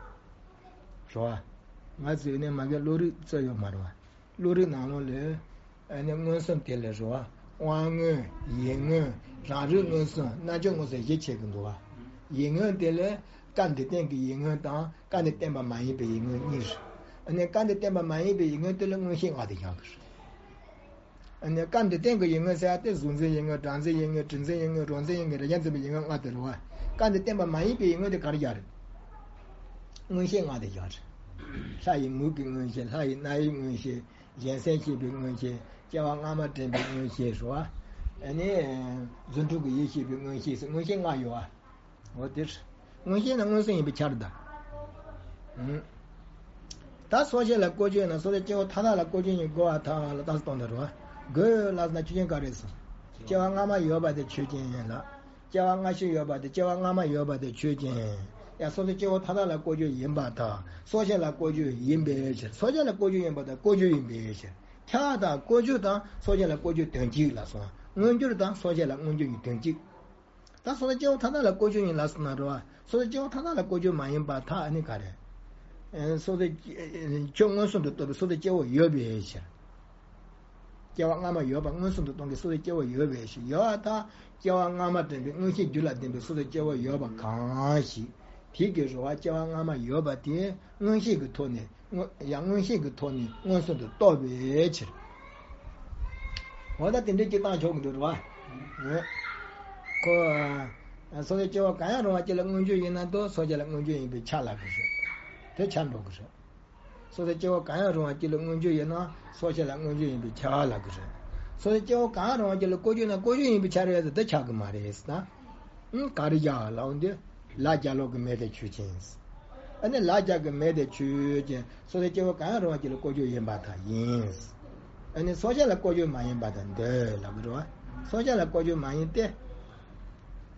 རེད་བ། ང་ཚོས་ནས་མ་གི་བློ་རིག་རྩོད་ཡོད་མ་རེད་བ། བློ་རིག་ནང་ལོགས་ལ་ཨ་ནི་མངོན་སུམ་དེ་ལ་རེད་བ། དབང་མངོན། ཡིད་མངོན། རང་རིག་མངོན་སུམ། རྣལ་འབྱོར་མངོན་སུམ་བཞི་ཕྱེ་གི་འདུག་བ། ཡིད་མངོན་དེ་ལ་སྐབས་འདི་སྟེང་གི་ཡིད་མངོན་དང་སྐབས་འདི་བསྟན་པ་མ་ཡིན་པའི་ཡིད་མངོན་གཉིས་རེད། ཨ་ནི་སྐབས་འདི་བསྟན་པ་མ་ཡིན་པའི་ཡིད་མངོན་དེ་ལ་མངོན་ཤེས་ལྔ་དེ་བཞག་གི་རེད། ཨ་ནི་སྐབས་འདི་སྟེང་གི་ཡིད་མངོན་ཟེར་ཡ་དེ་གཟུགས་འཛིན་ཡིད་མངོན། སྒྲ་འཛིན་ཡིད་མངོན། དྲི་འཛིན་ཡིད་མངོན། རོ་འཛིན་ཡིད་མངོན། རེག་བྱ་འཛིན་པའི་ཡིད་མངོན་ལྔ་དེ་རེད་བ། སྐབས་འདི་བསྟན་པ་མ་ཡིན་པའི་ཡིད་མངོན་དེ་ག་རེ་བཞག་རེད། མངོན་ཤེས་ལྔ་དེ་བཞག་རེད། ལྷ་ཡི་མིག་གི་མངོན་ཤེས། ལྷ་ཡི་རྣ་ཡི་མངོན་ཤེས། གཞན་སེམས་ཤེས་པའི་མངོན་ཤེས། སྐྱེ་བ་སྔ་མ་དྲན་པའི་མངོན་ཤེས་སོ། ཨ་ནི་རྫུ་འཕྲུལ་གྱི་ཡུལ་ཤེས་པའི་མངོན་ཤེས་སོགས་མངོན་ཤེས་ལྔ་ཡོད་ཨ། འོ་དེར། མངོན་ཤེས་ནི་མངོན་སུམ་ཡིན་པའི་ཕྱིར་ད། ད་སོ་སྐྱེ་ལ་བཀོལ་སྤྱོད་ཡིན་ན་སོ་སོའི་སྐྱེ་བོ་མཐའ་དག་ལ་བཀོལ་སྤྱོད་ཡིན་དགོས་པར་ཐལ་ལ་རྟགས་སུ་སྟོན་ད་རོ། དགོས་ལ་ཟེར་ན་ཆོས་ཅན་ག་རེ་ཟེར། སྐྱེ་བ་སྔ་མ་ཡོད་པ་དེ་ཆོས་ཅན་ཡིན་ལ། སྐྱེ་བ་སྔ་ཕྱི་ཡོད་པ་དེ་སྐྱེ་བ་སྔ་མ་ཡོད་པ་དེ་ཆོས་ཅན། ཡང་སོ་སོའི་སྐྱེ་བོ་མཐའ་དག་ལ་བཀོལ་སྤྱོད་ཡིན་པར་ཐལ། སོ་སྐྱེ་ལ་བཀོལ་སྤྱོད་ཡིན་པའི་ཕྱིར། སོ་སྐྱེ་ལ་བཀོལ་སྤྱོད་ཡིན་པར་ཐལ། བཀོལ་སྤྱོད་ཡིན་པའི་ཕྱིར། ཁྱབ་པ་དང་བཀོལ་སྤྱོད་དང་སོ་སྐྱེ་ལ་བཀོལ་སྤྱོད་དོན་གཅིག་ལ་སོང་། མངོན་གྱུར་དང་སོ་སྐྱེ་ལ་མངོན་གྱུར་གཉིས་དོན་གཅིག། ད་སོ་སོའི་སྐྱེ་བོ་མཐའ་དག་ལ་བཀོལ་སྤྱོད་ཡིན་ལ་ཟེར་ན་རོ། སོ་སོའི་སྐྱེ་བོ་མཐའ་དག་ལ་བཀོལ་སྤྱོད་མ་ཡིན་པར་ཐལ། ཨ་ནི་ག་རེ། ཨེ། སོ་སོའི་ཆོས་མངོན་སུམ་དུ་རྟོགས་པའི་སོ་སོའི་སྐྱེ་བོ་ཡོད་པའི་ཕྱིར། སྐྱེ་བ་སྔ་མ་ཡོད་པ་མངོན་སུམ་དུ་རྟོགས་མཁན་སོ་སོའི་སྐྱེ་བོ་ཡོད་པའི་ཕྱིར། ཡོད་པར་ཐལ། སྐྱེ་བ་སྔ་མ་དྲན་པའི་མངོན་ཤེས་རྒྱུད་ལ་ལྡན་པའི་སོ་སོའི་སྐྱེ་བོ་ཡོད་པ་གང་ཞིག་དེ་གི་རེ་བ་སྐྱེ་བ་སྔ་མ་ཡོད་པ་དེ་མངོན་ཤེས་ཀྱི་ཐོག་ནས། མངོན། ཡང་མངོན་ཤེས་ཀྱི་ཐོག་ནས་མངོན་སུམ་དུ་རྟོགས་པའི་ཕྱིར། འོ་ད་དེ་འདྲའི་སྤྱིར་བཏང་ཆོག་གི་འདུག་རེད་བ། ཁོ། སོ་སོའི་སྐྱེ་བོ་གང་ཡང་རུང་བ་ཅིག་ལ་མངོན་གྱུར་ཡིན་ན་དོ། སོ་སྐྱེ་ལ་མངོན་གྱུར་ཡིན་པའི་ཆ་ལ་གི་རེད། དེ་ཆ་འགྲོ་གི་རེད། སོ་སོའི་སྐྱེ་བོ་གང་ཡང་རུང་བ་ཅིག་ལ་མངོན་གྱུར་ཡིན་ན་སོ་སྐྱེ་ལ་མངོན་གྱུར་ཡིན་པའི་ཆ་ལ་གི་རེད། སོ་སོའི་སྐྱེ་བོ་གང་ཡང་རུང་བ་ཅིག་ལ་བཀོལ་སྤྱོད་ན་བཀོལ་སྤྱོད་ཡིན་པའི་ཆ་རེད་ཟེར་དེ་ཆགས་ཀྱི་མ་རེད་ཟེར་ན། ཨང་། ག་རེ་བཞག་ལབ་འོང་དུས། ལ་རྒྱ་ལོག་གི་མེ་དེ་ཆོས་ཅན། ཨ་ནི་ལ་རྒྱ་གི་མེ་དེ་ཆོས་ཅན། སོ་སོའི་སྐྱེ་བོ་གང་ཡང་རུང་བ་ཅིག་ལ་བཀོལ་སྤྱོད་ཡིན་པར་ཐལ། ཡིན། ཨ་ནི་སོ་སྐྱེ་ལ་བཀོལ་སྤྱོད་མ་ཡིན་པར་ཐལ་འདོད་ལབ་ཀྱི་རེད་བ། སོ་སྐྱེ་ལ་བཀོལ་སྤྱོད་མ་ཡིན་ཏེ།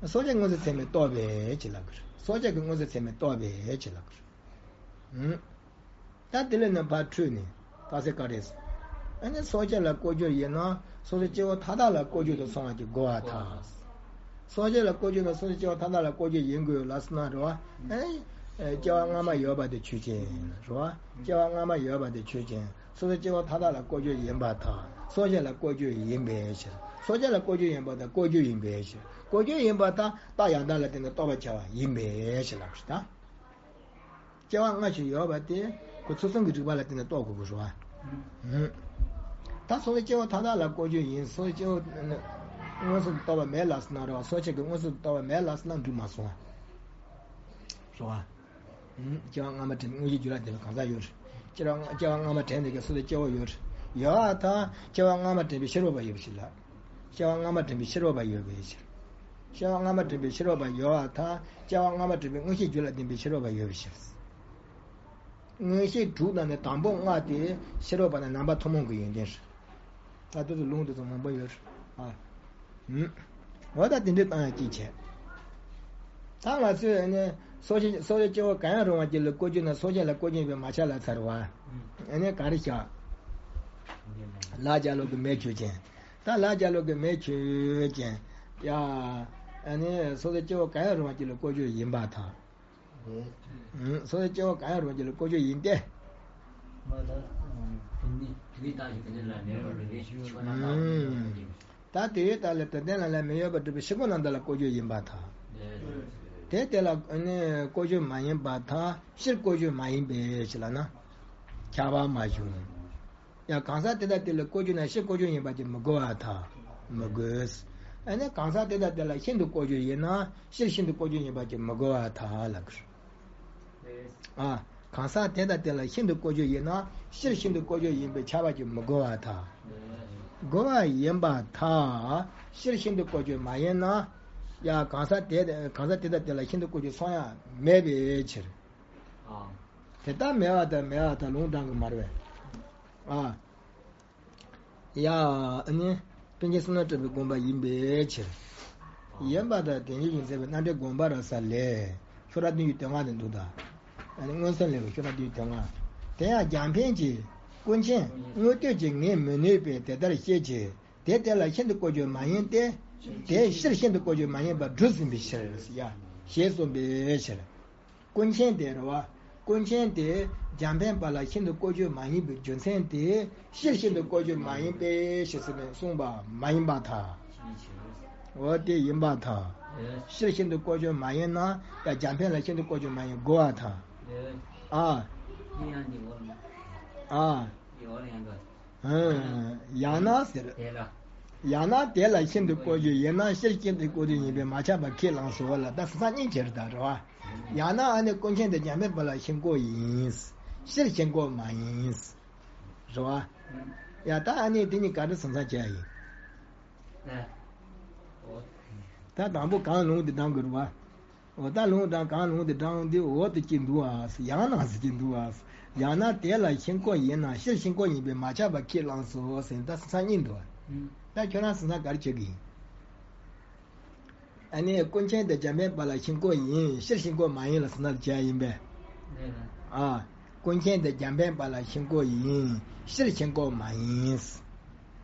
སོ་སྐྱེ་མངོན་གསལ་ཚད་མས་རྟོགས་པའི་ཕྱིར་ལབ་ཀྱི་རེད། སོ་སྐྱེ་གི་མངོན་གསལ་ཚད་མས་རྟོགས་པའི་ཕྱིར་ལབ་ཀྱི་རེད། ཨང་། ད་དེ་ལས་ནི་ཕར་འཕྲོས་ནས་རྟགས་གསལ་ག་རེ་ཟེར། ཨ་ནི་སོ་སྐྱེ་ལ་བཀོལ་སྤྱོད་ཡིན་ན་སོ་སོའི་སྐྱེ་བོ་མཐའ་དག་ལ་བཀོལ་སྤྱོད་དུ་སོང་བ་ཅིག་དགོས་པར་ཐལ། སོ་སྐྱེ་ལ་བཀོལ་སྤྱོད་ན་སོ་སོའི་སྐྱེ་བོ་མཐའ་དག་ལ་བཀོལ་སྤྱོད་ཡིན་དགོས་ལབ་སོང་ན་རེད་བ། ཨ་ནི་སྐྱེ་བ་སྔ་མ་ཡོད་པ་དེ་ཆོས་ཅན་རེད་བ། སྐྱེ་བ་སྔ་མ་ཡོད་པ་དེ་ཆོས་ཅན། སོ་སོའི་སྐྱེ་བོ་མཐའ་དག་ལ་བཀོལ་སྤྱོད་ཡིན་པར་ཐལ། སོ་སྐྱེ་ལ་བཀོལ་སྤྱོད་ཡིན་པའི་ཕྱིར། སོ་སྐྱེ་ལ་བཀོལ་སྤྱོད་ཡིན་པར་ཐལ། བཀོལ་སྤྱོད་ཡིན་པའི་ཕྱིར། བཀོལ་སྤྱོད་ཡིན་པར་ཐལ། རྟགས་ཡང་དག་ལ་བརྟེན་ནས་རྟོགས་པར་བྱ་བ་ཡིན་པའི་ཕྱིར་ལབ་ཀྱི་རེད་ད། སྐྱེ་བ་སྔ་ཕྱི་ཡོད་པ་དེ་ཁོ་ཚུལ་གསུམ་གྱི་རིགས་པ་ལ་བརྟེན་ནས་རྟོགས་དགོས་ཀྱི་རེད་བ། ད་སོ་སོའི་སྐྱེ་བོ་མཐའ་དག་ལ་བཀོལ་སྤྱོད་ཡིན། སོ་སོའི་སྐྱེ་བོ་མངོན་སུམ་དུ་རྟོགས་པ་མེད་ལབ་སོང་ན་རེད་བ། སོ་སྐྱེ་གི་མངོན་སུམ་དུ་རྟོགས་པ་མེད་ལབ་སོང་ན་འགྲིག་མ་སོང་བ། རེད་བ། སྐྱེ་བ་སྔ་མ་དྲན་པའི་མངོན་ཤེས་རྒྱུད་ལ་ལྡན་པའི་གང་ཟག་ཡོད་རེད། སྐྱེ་བ་སྔ། སྐྱེ་བ་སྔ་མ་དྲན་ནས་ཀྱང་སོ་སོའི་སྐྱེ་བོ་ཡོད་རེད། ཡོད་པར་ཐལ། སྐྱེ་བ་སྔ་མ་དྲན་པའི་ཕྱིར་རོལ་པ་ཡོད་པའི་ཕྱིར་ལ། སྐྱེ་བ་སྔ་མ་དྲན་པའི་ཕྱིར་རོལ་པ་ཡོད་པའི་ཕྱིར། སྐྱེ་བ་སྔ་མ་དྲན་པའི་ཕྱིར་རོལ་པ་ཡོད་པར་ཐལ། སྐྱེ་བ་སྔ་མ་དྲན་པའི་མངོན་ཤེས་རྒྱུད་ལ་ལྡན་པའི་ཕྱིར་རོལ་པ་ཡོད་པའི་ཕྱིར། མངོན་ཤེས་དྲུག་དང་ནི་དང་པོ་ལྔ་དེ་ཕྱིར་རོལ་པ་དང་རྣམ་པ་ཐུན་མོང་གི་ཡོན་ཏན་རེད། ད་དེ་ཚོ་ལུང་དེ་ཚོ་མང་པོ་ཡོད་རེད། ཨ། ཧུམ། འོ་ད་དེ་འདྲའི་བཏང་ཡ་གཅིག་བྱས། ད་ང་ཚོས་ཨ་ནི་སོ་སྐྱེ། སོ་སོའི་སྐྱེ་བོ་གང་ཡང་རུང་བ་ཅིག་ལ་བཀོལ་སྤྱོད་ན་སོ་སྐྱེ་ལ་བཀོལ་སྤྱོད་ཡིན་པའི་མ་ཆགས་ལབ་ཚར་བ། ཨ་ནི་ག་རེ་བཞག་ལ་རྒྱ་ལོག་གི་མེ་ཆོས་ཅན། ད་ལ་རྒྱ་ལོག་གི་མེ་ཆོས་ཅན། ཡ། ཨ་ནི་སོ་སོའི་སྐྱེ་བོ་གང་ཡང་རུང་བ་ཅིག་ལ་བཀོལ་སྤྱོད་ཡིན་པར་ཐལ། ཨང་། སོ་སོའི་སྐྱེ་བོ་གང་ཡང་རུང་བ་ཅིག་ལ་བཀོལ་སྤྱོད་ཡིན་ཏེ། ཨང་། ད་དེ་ཡོད་ད་ལ་དོན་ལྡན་ལ་ལ་མེ་ཡོད་པར་གྲུབ་པའི་ཕྱིར་རྐྱང་རྣམ་དག་ལ་བཀོལ་སྤྱོད་ཡིན་པར་ཐལ། དེ་དེ་ལ་ནི་བཀོལ་སྤྱོད་མ་ཡིན་པར་ཐལ། སྤྱིར་བཀོལ་སྤྱོད་མ་ཡིན་པའི་ཕྱིར་ལབ་ན། ཁྱབ་པ་མ་བྱུང་། ཡང་གང་ཟག་དེ་དང་དེ་ལ་བཀོལ་སྤྱོད་ན་སྤྱིར་བཀོལ་སྤྱོད་ཡིན་པ་ཅིག་མི་དགོས་པར་ཐལ། མི་དགོས། ཨ་ནི་གང་ཟག་དེ་དང་དེ་ལ་ཤིན་ཏུ་བཀོལ་སྤྱོད་ཡིན་ན་སྤྱིར་ཤིན་ཏུ་བཀོལ་སྤྱོད་ཡིན་པ་ཅིག་མི་དགོས་པར་ཐལ་ལབ་ཀྱི་རེད། ཨ། གང་ཟག་དེ་དང་དེ་ལ་ཤིན་ཏུ་བཀོལ་སྤྱོད་ཡིན་ན་སྤྱིར་ཤིན་ཏུ་བཀོལ་སྤྱོད་ཡིན་པའི་ཁྱབ་པ་ཅིག་མི་དགོས་པར་ཐལ། དགོས་པ་ཡིན་པར་ཐལ། སྤྱིར་ཤིན་ཏུ་བཀོལ་སྤྱོད་མ་ཡིན་ན། ཡང་གང་ཟག་དེ། གང་ཟག་དེ་དང་དེ་ལ་ཤིན་ཏུ་བཀོལ་སྤྱོད་སོང་ཡ་མེད་པའི་ཕྱིར། དེ་ལྟར་མེད་པར་ཐལ། མེད་པར་ཐལ། ལུང་དྲངས་ཀྱི་མ་རེད་པས། ཨ། ཡ། ཨ་ནི། པཎ་ཆེན་བསོད་ནམས་གྲགས་པའི་དགོངས་པ་ཡིན་པའི་ཕྱིར། ཡིན་པར་ཐལ། དོན་གཞན་ཡིན་ཟེར་བའི་རྣམ་འགྲེལ་དགོངས་པ་རབ་གསལ་ལས། ཤོ་ར་བདུན་ཡོད་དོན་ལྔ་དེ་འདུག་ད། ཨ་ནི་མངོན་སུམ་ལས་ཀྱི་ཤུགས་ལ་དུས་དོན་ལྔ། དེ་ཡང་རྒྱ་ཕན་གྱིས་ཀུན་མཁྱེན་དངོས་སྟོབས་ཀྱིས་ངས་མི་ནུས་པས་དེ་ལྟར་བཤད་ཀྱི། དེ་དེ་ལ་ཤིན་ཏུ་བཀོད་རྒྱུ་མ་ཡིན་ཏེ། དེ་སྤྱིར་ཤིན་ཏུ་བཀོད་རྒྱུ་མ་ཡིན་པར་སྒྲུབ་ཟིན་པའི་ཕྱིར། ཡ། ཞེས་གསུངས་པའི་ཕྱིར། ཀུན་མཁྱེན་དེ་རེད་བ། ཀུན་མཁྱེན་དེ་རྒྱ་ཕན་པ་ལ་ཤིན་ཏུ་བཀོད་རྒྱུ་མ་ཡིན་པའི་རྒྱུ་མཚན་དེ་སྤྱིར་ཤིན་ཏུ་བཀོད་རྒྱུ་མ་ཡིན་པས་ཞེས་ཟེར་ནས་གསུངས་པ་མ་ཡིན་པར་ཐལ། འོ་དེ་ཡིན་པར་ཐལ། སྤྱིར་ཤིན་ཏུ་བཀོད་རྒྱུ་མ་ཡིན་ན་ཡང་རྒྱ་ཕན་ལ་ཤིན་ཏུ་བཀོད་རྒྱུ་མ་ཡིན་དགོས་པར་ཐལ། ཨ། ཨ། ཡང་ན་ཟེར། ཡང་ན་དེ་ལ་ཤིན་ཏུ་བཀོད་རྒྱུ་ཡིན་ན་སྤྱིར་ཤིན་ཏུ་བཀོད་རྒྱུ་ཡིན་པས་མ་ཁྱབ་པ་ཁས་བླངས་སོ་ལ། ད་སོ་སོ་གཉིས་ཁྱེར་ད་རེད་བ། ཡང་ན་ཨ་ནི་ཀུན་མཁྱེན་དེ་རྒྱ་ཕན་པ་ལ་ཤིན་ལྐོག་ཡིན། སྤྱིར་ཤིན་ལྐོག་མ་ཡིན། རེད་བ། ཡ་ད་ཨ་ནི་དེ་གཉིས་ག་རེ་ཟུང་ཚང་བྱས་ཡིན། ད་དང་པོ་གང་ལུང་དེ་དྲང་གི་རེད་བ། འོ་ད་ལུང་དང་གང་ལུང་དེ་དྲང་དེ་འོ་དེ་གཅིག་འདུག་ཨ། ཡང་ན་ཟེར་གྱི་འདུག་ཨ། ཡང་ན་དེ་ལ་ཤིན་ལྐོག་ཡིན་ན་སྤྱིར་ཤིན་ལྐོག་ཡིན་པས་མ་ཁྱབ་པ་ཁས་བླངས་སོ་ཟེར། ད་སོ་སོ་གཉིས་འདུག་ཨ། ད་ཁྱོད་རང་སོ་སོ་ག་རེ་བྱེད་ཀྱི་ཡིན། ཨ་ནི་ཀུན་མཁྱེན་དེ་རྒྱ་ཕན་པ་ལ་ཤིན་ལྐོག་ཡིན། སྤྱིར་ཤིན་ལྐོག་མ་ཡིན་ལ་སོ་སོ་བྱས་ཡིན་པས། ཨ། ཀུན་མཁྱེན་དེ་རྒྱ་ཕན་པ་ལ་ཤིན་ལྐོག་ཡིན། སྤྱིར་ཤིན་ལྐོག་མ་ཡིན།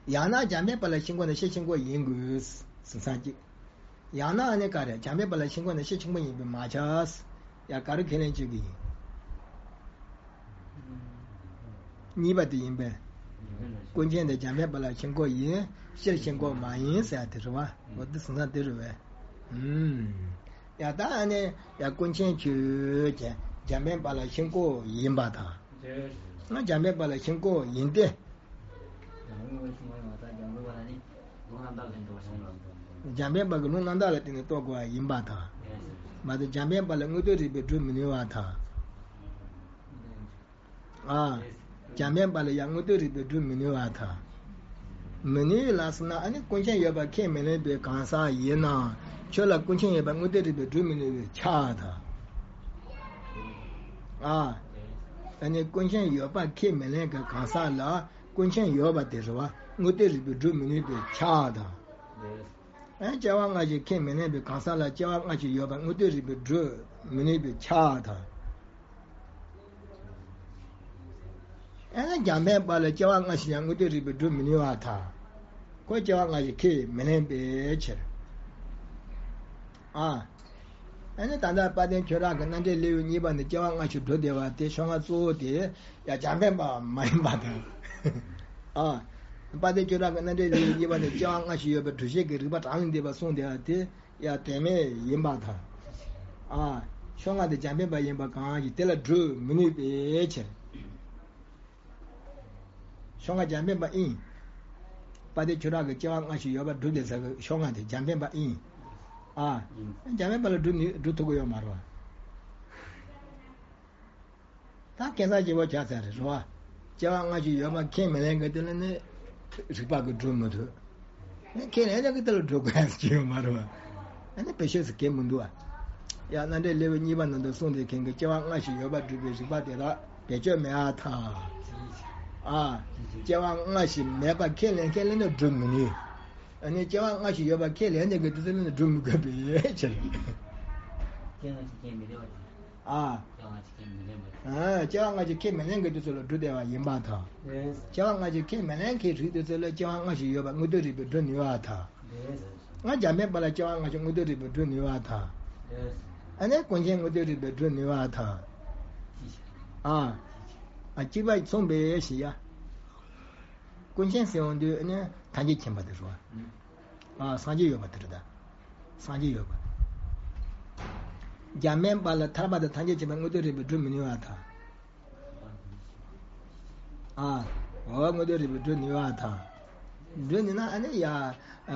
ཡང་ན་རྒྱ་ཕན་པ་ལ་ཤིན་ལྐོག་ན་སྤྱིར་ཤིན་ལྐོག་ཡིན་དགོས། སོ་སོ་གཅིག་ཡང་ན་ཨ་ནི་ག་རེ། རྒྱ་ཕན་པ་ལ་ཤིན་ལྐོག་ན་སྤྱིར་ཤིན་ལྐོག་ཡིན་པས་མ་ཁྱབ། ཡ་ག་རེ་ཁས་ལེན་བྱེད་ཀྱི་ཡིན། གཉིས་པ་དེ་ཡིན་པས། ཀུན་མཁྱེན་དེ་རྒྱ་ཕན་པ་ལ་ཤིན་ལྐོག་ཡིན། སྤྱིར་ཤིན་ལྐོག་མ་ཡིན་ཟེར་ཡ་དེ་རེད་བ། འོ་དེ་སོ་སོ་དེ་རེད་བས། ཨུམ། ཡ་ད་ཨ་ནི་ཡ་ཀུན་མཁྱེན་ཁྱོད་ཀྱིས་རྒྱ་ཕན་པ་ལ་ཤིན་ལྐོག་ཡིན་པར་ཐལ། ང་རྒྱ་ཕན་པ་ལ་ཤིན་ལྐོག་ཡིན་ཏེ། རྒྱ་ཕན་པ་གི་ལུང་རྣམ་དག་ལ་བརྟེན་ནས་རྟོགས་དགོས་པ་ཡིན་པར་ཐལ། མ་གཏོགས་རྒྱ་ཕན་པ་ལ་དངོས་སྟོབས་རིགས་པས་སྒྲུབ་མི་ནུས་པར་ཐལ། ཨ། རྒྱ་ཕན་པ་ལ་ཡང་དངོས་སྟོབས་རིགས་པས་སྒྲུབ་མི་ནུས་པར་ཐལ། མི་ནུས་ལ་སོགས་ན་ཨ་ནི་ཀུན་མཁྱེན་ཡོད་པ་ཁས་མི་ལེན་པའི་གང་ཟག་ཡིན་ན་ཁྱོད་ལ་ཀུན་མཁྱེན་ཡོད་པ་དངོས་སྟོབས་རིགས་པས་སྒྲུབ་མི་ནུས་པས་ཁྱབ་པར་ཐལ། ཨ། ཨ་ནི་ཀུན་མཁྱེན་ཡོད་པ་ཁས་མི་ལེན་གྱི་གང་ཟག་ལ་ཀུན་མཁྱེན་ཡོད་པ་དེ་རེད་བ། དངོས་སྟོབས་རིགས་པས་སྒྲུབ་མི་ནུས་པས་ཁྱབ་པར་ཐལ། ཨ་ནི་སྐྱེ་བ་སྔ་ཕྱི་ཁས་མི་ལེན་པའི་གང་ཟག་ལ་སྐྱེ་བ་སྔ་ཕྱི་ཡོད་པ་དངོས་སྟོབས་རིགས་པས་སྒྲུབ་མི་ནུས་པས་ཁྱབ་པར་ཐལ། ཨ་ནི་རྒྱ་ཕན་པ་ལ་སྐྱེ་བ་སྔ་ཕྱི་ཡང་དངོས་སྟོབས་རིགས་པས་སྒྲུབ་མི་ནུས་པར་ཐལ། ཁོ་སྐྱེ་བ་སྔ་ཕྱི་ཁས་མི་ལེན་པའི་ཕྱིར། ཨ། ཨ་ནི་ད་ལྟ་དཔལ་ལྡན་ཁྱོད་རང་གི་རྣམ་འགྲེལ་ལེའུ་གཉིས་པ་ནས་སྐྱེ་བ་སྔ་ཕྱི་སྒྲུབ་བསྡད་པ་དེ་ཤོ་ལྔ་གཙོ་བོ་དེ་ཡང་རྒྱ་ཕན་པ་མ་ཡིན་པར་ཐལ། ཨ། དཔལ་ལྡན་ཁྱོད་རང་གི་རྣམ་འགྲེལ་ལེའུ་གཉིས་པ་ནས་སྐྱེ་བ་སྔ་ཕྱི་ཡོད་པའི་སྒྲུབ་བྱེད་ཀྱི་རིགས་པ་གྲངས་ལས་འདས་པ་གསུངས་བསྡད་པ་དེ་ཡང་དོན་མེད་ཡིན་པར་ཐལ། ཨ། ཤོ་ལྔ་དེ་རྒྱ་ཕན་པ་ཡིན་པ་གང་ཞིག་དེ་ལ་སྒྲུབ་མི་ནུས་པའི་ཕྱིར། ཤོ་ལྔ་རྒྱ་ཕན་པ་ཨིན། དཔལ་ལྡན་ཁྱོད་རང་གི་སྐྱེ་བ་སྔ་ཕྱི་ཡོད་པ་སྒྲུབ་བསྡད་ས་གི་ཤོ་ལྔ་དེ་རྒྱ་ཕན་པ་ཨིན། ཨ། རྒྱ་ཕན་པ་ལ་སྒྲུབ་ནུས་སྒྲུབ་ཐུབ་ཀྱི་ཡོད་མ་རེད་བ། ད་ཁེ་བཟང་སྐྱེ་བོ་ཆགས་ཚར་རེད་བ། སྐྱེ་བ་སྔ་ཕྱི་ཡོད་པ་ཁས་མི་ལེན་མཁན་དེ་ལ་ནི་རིགས་པ་གིས་སྒྲུབ་མི་ཐུབ། ཁས་ལེན་ན་གི་དེ་ལ་སྒྲུབ་དགོས་ཡ་ཅི་ཡོད་མ་རེད་བ། ཨ་ནི་བེད་སྤྱོད་ཟེར་གི་མི་འདུག་བ། ཡང་རྣམ་འགྲེལ་ལེའུ་གཉིས་པ་ནང་དུ་གསུངས་ཏེ་མཁན་གྱི་སྐྱེ་བ་སྔ་ཕྱི་ཡོད་པ་སྒྲུབ་པའི་རིགས་པ་དེ་དག་བེད་སྤྱོད་མེད་པར་ཐལ། ཨ། སྐྱེ་བ་སྔ་ཕྱི་མེད་པ་ཁས་ལེན་མཁན་ལ་ནི་སྒྲུབ་མི་ནུས། ཨ་ནི་སྐྱེ་བ་སྔ་ཕྱི་ཡོད་པ་ཁས་ ལེན་མཁན་གྱི་དེ་ཚོ་ལ་ནི་སྒྲུབ་མི་དགོས་པའི་ཕྱིར། སྐྱེ་བ་སྔ་ཕྱི་ཁས་མི་ལེན་པ་དང་། ཨ། སྐྱེ་བ་སྔ་ཕྱི་ཁས་མི་ལེན་པ་དང་། ཨ། སྐྱེ་བ་སྔ་ཕྱི་ཁས་མི་ལེན་མཁན་དེ་ཚོ་ལ་སྒྲུབ་བསྡད་པ་ཡིན་པར་ཐལ། རེད། སྐྱེ་བ་སྔ་ཕྱི་ཁས་མི་ལེན་མཁན་རིགས་དེ་ཚོ་ལ་སྐྱེ་བ་སྔ་ཕྱི་ཡོད་པ་དངོས་སྟོབས་རིགས་པས་སྒྲུབ་ནུས་པར་ཐལ། རེད། ང་རྒྱ་ཕན་པ་ལ་སྐྱེ་བ་སྔ་ཕྱི་དངོས་སྟོབས་རིགས་པས་སྒྲུབ་ནུས་པར་ཐལ། རེད། ཨ་ནི་ཀུན་མཁྱེན་དངོས་སྟོབས་རིགས་པས་སྒྲུབ་ནུས་པར་ཐལ། ཨ། ཨ། གཅིག་པ་མཚུངས་པའི་ཞེས་ཡ། ཀུན་མཁྱེན་ཟེར་ཡོང་དུས་ཨ་ནི་ཐམས་ཅད་མཁྱེན་པ་དེ་རེད་བ། ཨ། སངས་རྒྱས་ཡོད་པ་དེ་རེད་ད། སངས་རྒྱས་ཡོད་པ། རྒྱ་ཕན་པ་ལ་ཐར་པ་དང་ཐམས་ཅད་མཁྱེན་པ་དངོས་སྟོབས་རིགས་པས་སྒྲུབ་མི་ནུས་པར་ཐལ། ཨ། འོ་དངོས་སྟོབས་རིགས་པས་སྒྲུབ་ནུས་པར་ཐལ། སྒྲུབ་ནུས་ན་ཨ་ནི་ཡ།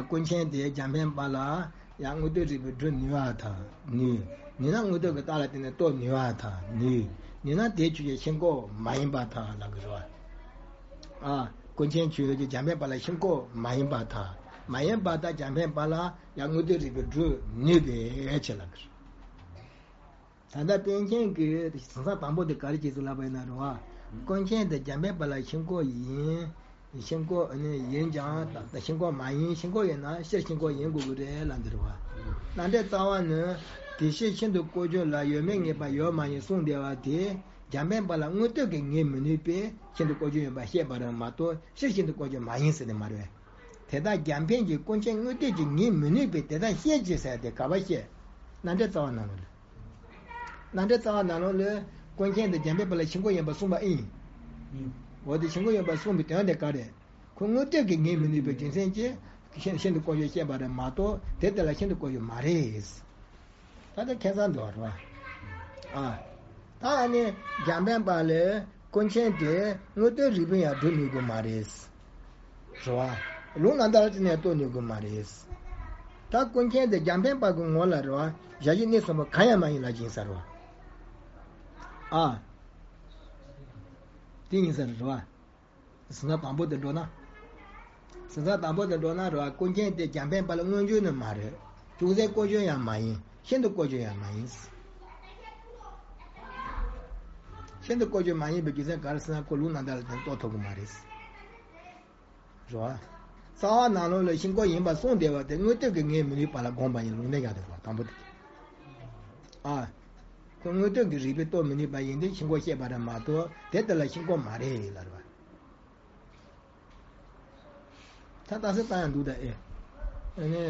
ཀུན་མཁྱེན་དེ་རྒྱ་ཕན་པ་ལ་ཡང་དངོས་སྟོབས་རིགས་པས་སྒྲུབ་ནུས་པར་ཐལ། ནུས། ནུས་ན་དངོས་སྟོབས་ཀྱི་རྟགས་ལ་བརྟེན་ནས་རྟོགས་ནུས་པར་ཐལ། ནུས། ནུས་ན་དེའི་ཆོས་ཅན་ཤིན་ལྐོག་མ་ཡིན་པར་ཐལ་ལབ་ཀྱི་རེད་བ། ཨ། ཀུན་མཁྱེན་ཁྱོད་ཀྱིས་རྒྱ་ཕན་པ་ལ་ཤིན་ལྐོག་མ་ཡིན་པར་ཐལ། མ་ཡིན་པར་ཐལ། རྒྱ་ཕན་པ་ལ་ཡང་དངོས་སྟོབས་རིགས་པས་སྒྲུབ་ནུས་པའི་ཕྱིར་ལབ་ཀྱི་རེད། ད་ལྟ་པཎ་ཆེན་གྱིས་ཟང་ཟིང་དང་པོ་དེ་ག་རེ་བྱས་ཚུལ་ལབ་པ་ཡིན་ན་རེད་བ། ཀུན་མཁྱེན་དེ་རྒྱ་ཕན་པ་ལ་ཤིན་ལྐོག་ཡིན། ཤིན་ལྐོག་ནི་ཡིན་ཀྱང་ད་ཤིན་ལྐོག་མ་ཡིན། ཤིན་ལྐོག་ཡིན་ན་སྤྱིར་ཤིན་ལྐོག་ཡིན་དགོས་ཀྱི་རེད་ལབ་འདི་རེད་བ། རྣམ་འགྲེལ་རྩ་བ་ནི། དེ་ཕྱིར་ཤིན་ཏུ་བཀོད་སྦྱོར་ལ་ཡོད་མེད་ངེས་པ་ཡོད་མ་ཡིན་གསུངས་བསྡད་པ་དེ་འཇམ་དཔལ་དཔའ་ལ་དངོས་སྟོབས་ཀྱིས་ངེས་མི་ནུས་པས་ཤིན་ཏུ་བཀོད་སྦྱོར་ཡིན་པ་བཤད་པ་རེད་མ་གཏོགས་སྤྱིར་ཤིན་ཏུ་བཀོད་སྦྱོར་མ་ཡིན་ཟེར་ནི་མ་རེད། དེ་དག་འཇམ་དཔལ་གྱི་ཀུན་མཁྱེན་དངོས་སྟོབས་ཀྱིས་ངེས་མི་ནུས་པས་དེ་དག་བཤད་ཅེས་ཟེར་ཏེ་ག་པར་བཤད། རྣམ་འགྲེལ་རྩ་བ་ནང་ལོགས་ལ། རྣམ་འགྲེལ་རྩ་བ་ནང་ལོགས་ལ་ཀུན་མཁྱེན་དེ་འཇམ་དཔལ་དཔའ་ལ་ཤིན་ལྐོག་ཡིན་པ་གསུངས་པ་ཨིན། འོ་དེ་ཤིན་ལྐོག་ཡིན་པ་གསུངས་པའི་དོན་དེ་ག་རེད། ཁོ་དངོས་སྟོབས་ཀྱིས་ངེས་མི་ནུས་པའི་རྒྱུ་མཚན་གྱིས་ཤིན་ཤིན་ཏུ་བཀོད་སྦྱོར་བཤད་པ་རེད་མ་གཏོགས་དེ་དེ་ལ་ཤིན་ཏུ་བཀོད་སྦྱོར་མ་རེད། ད་ལྟ་ཁ་སང་འདུག་བ། ཨ། ད་ཨ་ནི་འཇམ་དཔལ་དཔའ་ལ་ཀུན་མཁྱེན་དེ་དངོས་སྟོབས་རིགས་པས་ཡང་སྒྲུབ་ནུས་ཀྱི་མ་རེད། རེད་བ། ལུང་རྣམ་ཐར་ཅིག་ནས་རྟོགས་ནུས་ཀྱི་མ་རེད། ད་ཀུན་མཁྱེན་དེ་འཇམ་དཔལ་དཔའ་གི་ངོ་ལ་རེད་བ། ཞལ་བཞི་སྣེ་གསུམ་པོ་གང་ཡང་མ་ཡིན་ལབ་ཀྱི་ཡིན་ས་རེད་བ། ཨ། དེ་ཡིན་ས་རེད་བ། ཟིན་ས་དང་པོ་དེ་འགྲོ་ན། ཟིན་ས་དང་པོ་དེ་འགྲོ་ན་རེད་བ། ཀུན་མཁྱེན་དེ་འཇམ་དཔལ་དཔའ་ལ་མངོན་གྱུར་ནི་མ་རེད། ཅུང་ཟད་བཀོད་སྦྱོར་ཡང་མ་ཡིན། ཤིན་ཏུ་བཀོད་སྦྱོར་ཡང་མ་ཡིན། ཤིན་ཏུ་བཀོད་སྦྱོར་མ་ཡིན་པའི་རྒྱུ་མཚན་ག་རེ་ཟེར་ན་ཁོ་ལུང་རྣམ་ཐར་ལ་དེ་རྟོགས་ཐུབ་ཀྱི་མ་རེད། རེད་བ། རྩ་བ་ནང་ལོགས་ལ་ཤིན་ལྐོག་ཡིན་པ་གསུངས་བསྡད་པ་དེ་དངོས་སྟོབས་ཀྱིས་ངེས་མི་ནུས་པ་ལ་དགོངས་པ་ཡིན། ལུང་བསྟན་བཞག་དེ་དང་པོ་དེ། ཨ། ཁོ་དངོས་སྟོབས་ཀྱིས་རིགས་པས་རྟོགས་མི་ནུས་པ་ཡིན་དུས་ཤིན་ལྐོག་བཤད་པ་རེད་མ་གཏོགས་དེ་དེ་ལ་ཤིན་ལྐོག་མ་རེད་ལབ་རེད་བ། ད་ལྟ་སེ་ལྟ་ཡང་འདུག་ད་ཨེ། ཨ་ནི།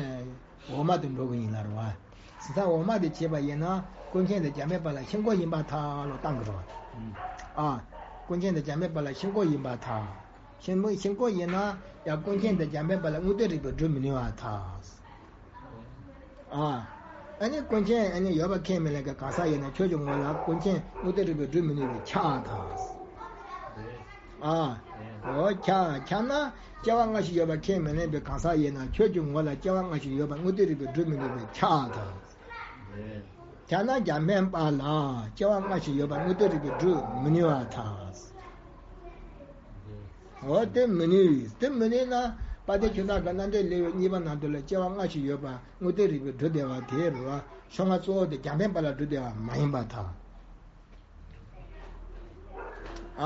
འོག་མ་དེ་འགྲོ་གི་ཡིན་ལབ་རེད་བ། ཟིན་ས་འོག་མ་དེ་བྱས་པ་ཡིན་ན་ཀུན་མཁྱེན་དེ་འཇམ་དཔལ་དཔའ་ལ་ཤིན་ལྐོག་ཡིན་པར་ཐལ་ལོ་བཏང་གི་རེད་བ། ཨ། ཀུན་མཁྱེན་དེ་འཇམ་དཔལ་དཔའ་ལ་ཤིན་ལྐོག་ཡིན་པར་ཐལ། ཤིན་ཤིན་ལྐོག་ཡིན་ན་ཡང་ཀུན་མཁྱེན་དེ་འཇམ་དཔལ་དཔའ་ལ་དངོས་སྟོབས་རིགས་པས་སྒྲུབ་མི་ནུས་པར་ཐལ། ཨ། ཨ་ནི་ཀུན་མཁྱེན་ཨ་ནི་ཡོད་པ་ཁས་མི་ལེན་མཁན་གང་ཟག་ཡིན་ན་ཁྱོད་ཀྱི་ངོ་ལ་ཀུན་མཁྱེན་དངོས་སྟོབས་རིགས་པས་སྒྲུབ་མི་ནུས་པས་ཁྱབ་པར་ཐལ། ཨ། འོ་ཁྱབ་ཁྱབ་ན་སྐྱེ་བ་སྔ་ཕྱི་ཡོད་པ་ཁས་མི་ལེན་པའི་གང་ཟག་ཡིན་ན་ཁྱོད་ཀྱི་ངོ་ལ་སྐྱེ་བ་སྔ་ཕྱི་ཡོད་པ་དངོས་སྟོབས་རིགས་པས་སྒྲུབ་མི་ནུས་པས་ཁྱབ་པར་ཐལ། ཁྱབ་ན་འཇམ་དཔལ་དཔའ་ལ་སྐྱེ་བ་སྔ་ཕྱི་ཡོད་པ་དངོས་སྟོབས་རིགས་པས་སྒྲུབ་མི་ནུས་པར་ཐལ། འོ་དེ་མི་ནུས། དེ་མི་ནུས་ན་དཔལ་ལྡན་ཁྱོད་དག་གི་རྣམ་འགྲེལ་ལེའུ་གཉིས་པ་ནང་དུ་ལ་སྐྱེ་བ་སྔ་ཕྱི་ཡོད་པ་དངོས་སྟོབས་རིགས་པས་སྒྲུབ་བསྡད་པ་དེ་རེད་བ། ཕྱོགས་སྔ་གཙོ་བོ་དེ་འཇམ་དཔལ་དཔའ་ལ་སྒྲུབ་བསྡད་པ་མ་ཡིན་པར་ཐལ།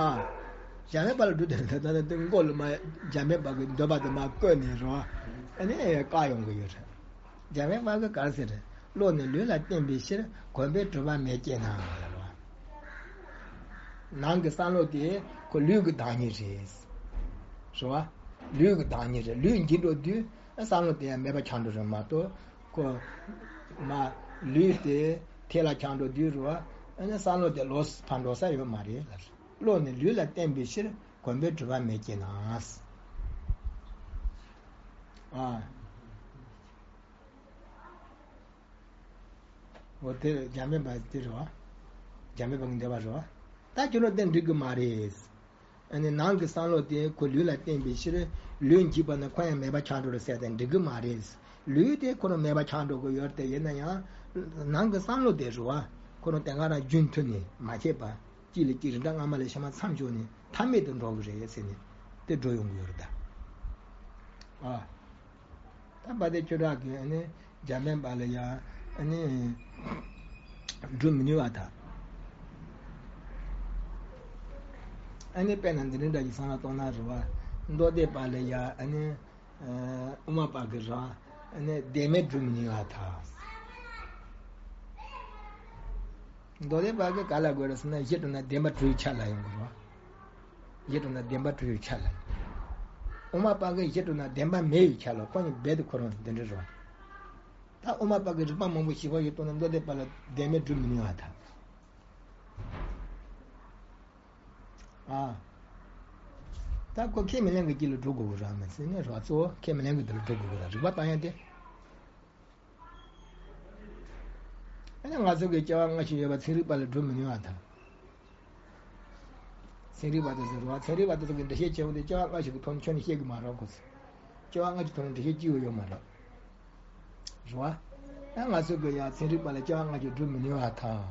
ཨ། འཇམ་དཔལ་དཔའ་ལ་སྒྲུབ་བསྡད་པ་དེ་ད་ལྟ་དེ་མགོ་ལ་མ་འཇམ་དཔལ་དཔའ་གི་འདོད་པ་དེ་མར་བཀོད་ནས་རེད་བ། ཨ་ནི་བཀག་ཡོང་གི་ཡོད་རེད། འཇམ་དཔལ་དཔའ་གིས་ག་རེ་ཟེར་རེད། བློ་ནི་ལུས་ལ་བརྟེན་པའི་ཕྱིར་གོམས་པས་གྲུབ་པ་མེད་ཅེ་ན་ལབ་པ། ནང་གི་བསམ་བློ་དེ་ཁོ་ལུས་ཀྱི་བདག་ཉིད་རེད། རེད་བ། ལུས་ཀྱི་བདག་ཉིད་རེད། ལུས་འཇིག་འགྲོ་དུས་བསམ་བློ་དེ་ཡང་མེད་པ་ཆགས་འགྲོ་རེད་མ་གཏོགས་ཁོ་མ་ལུས་དེ་ཐལ་ལ་ཆགས་འགྲོ་དུས་རེད་བ། ཨ་ནི་བསམ་བློ་དེ་ལོག་ཕར་འགྲོ་ས་ཡོད་མ་རེད་ལབ། བློ་ནི་ལུས་ལ་བརྟེན་པའི་ཕྱིར་གོམས་པས་གྲུབ་པ་མེད་ཅེ་ན། ཨ། འོ་དེ་འཇམ་དཔལ་དཔའ་དེ་རེད་བ། འཇམ་དཔལ་དཔའ་གི་འདོད་པ་རེད་བ། ད་ཁྱོད་རང་དེ་འགྲིག་གི་མ་རེད། ཨ་ནི་ནང་གི་བསམ་བློ་དེ་ཁོ་ལུས་ལ་བརྟེན་པའི་ཕྱིར་ལུས་འཇིག་པ་ན་ཁོ་ཡང་མེད་པ་ཆགས་འགྲོ་རེད་ཟེར་ཏེ་འགྲིག་གི་མ་རེད། ལུས་དེ་ཁོ་རང་མེད་པ་ཆགས་འགྲོ་གི་ཡོད་དེ་ཡིན་ན་ཡང་ནང་གི་བསམ་བློ་དེ་རེད་བ། ཁོ་རང་དེ་སྔ་རང་རྒྱུན་མཐུད་ནས་མ་བྱས་པ་གཅིག་ལས་གཅིག་རིམ་གྲོ་སྔ་མ་ལས་ཕྱི་མ་མཚམས་འཇོག་ནས་མཐའ་མེད་དུ་འགྲོ་གི་རེད་ཟེར་ནས་དེ་འགྲོ་ཡོང་གི་ཡོད་རེད་ད། ཨ། ད་དཔལ་ལྡན་ཁྱོད་རང་གིས་ཨ་ནི་འཇམ་དཔལ་དཔའ་ལ་ཡང་ཨ་ནི་སྒྲུབ་མི་ནུས་པར་ཐལ། ཨ་ནི་དཔེར་ན་འདི་འདྲ་འདྲ་ཞིག་བསམ་བློ་གཏོང་ན་རེད་བ། མདོ་སྡེ་པ་ལ་ཡང་ཨ་ནི་དབུ་མ་པ་གིས་རང་ཨ་ནི་བདེན་མེད་སྒྲུབ་མི་ནུས་པར་ཐལ། མདོ་སྡེ་པ་གིས་ག་ལ་དགོས་རེད་ཟེར་ན་བཞི་གྲུབ་ན་བདེན་པར་གྲུབ་པའི་ཆ་ལ་ཡོང་གི་རེད་བ། བཞི་གྲུབ་ན་བདེན་པར་གྲུབ་པའི་ཆ་ལ། དབུ་མ་པ་གིས་བཞི་གྲུབ་ན་བདེན་པ་མེད་པའི་ཆ་ལ་ཁོ་གཉིས་རྦད་དེ་ཁོ་རང་འདི་འདྲ་རེད། ད་དབུ་མ་པ་གིས་རིགས་པ་མང་པོ་ཞིབ་པ་ཡོད་དོན་ནི་མདོ་སྡེ་པ་ལ་བདེན་མེད་སྒྲུབ་མི་ནུས་པར་ཐལ། ཨ། ད་ཁོ་ཁས་མི་ལེན་གྱི་དཀྱིལ་ལ་འགྲོ་དགོས་ཀྱི་རེད་མ་ཟེར་ནས་རེད་བ། གཙོ་བོ་ཁས་མི་ལེན་གྱི་དེ་ལ་འགྲོ་དགོས་ཀྱི་རེད། རིགས་པ་བཏང་ཡ་དེ། ཨ་ནི་ང་ཚོ་གིས་སྐྱེ་བ་སྔ་ཕྱི་ཡོད་པ་ཚན་རིག་པ་ལ་སྒྲུབ་མི་ནུས་པར་ཐལ། ཚན་རིག་པ་དེ་ཚོ་རེད་བ། ཚན་རིག་པ་དེ་ཚོ་གིས་འགྲེལ་བཤད་བྱེད་འོང་དུས་སྐྱེ་བ་སྔ་ཕྱི་གི་ཐོག་ནས་ཁྱོན་ནས་བཤད་གི་མ་རེད་ཁོ་ཚོས། སྐྱེ་བ་སྔ་ཕྱི་ཐོག་ནས་འགྲེལ་བཤད་བྱེད་ཡོད་ཡོད་མ་རེད། རེད་བ། ཨ་ང་ཚོ་གིས་ཡང་ཚན་རིག་པ་ལ་སྐྱེ་བ་སྔ་ཕྱི་སྒྲུབ་མི་ནུས་པར་ཐལ།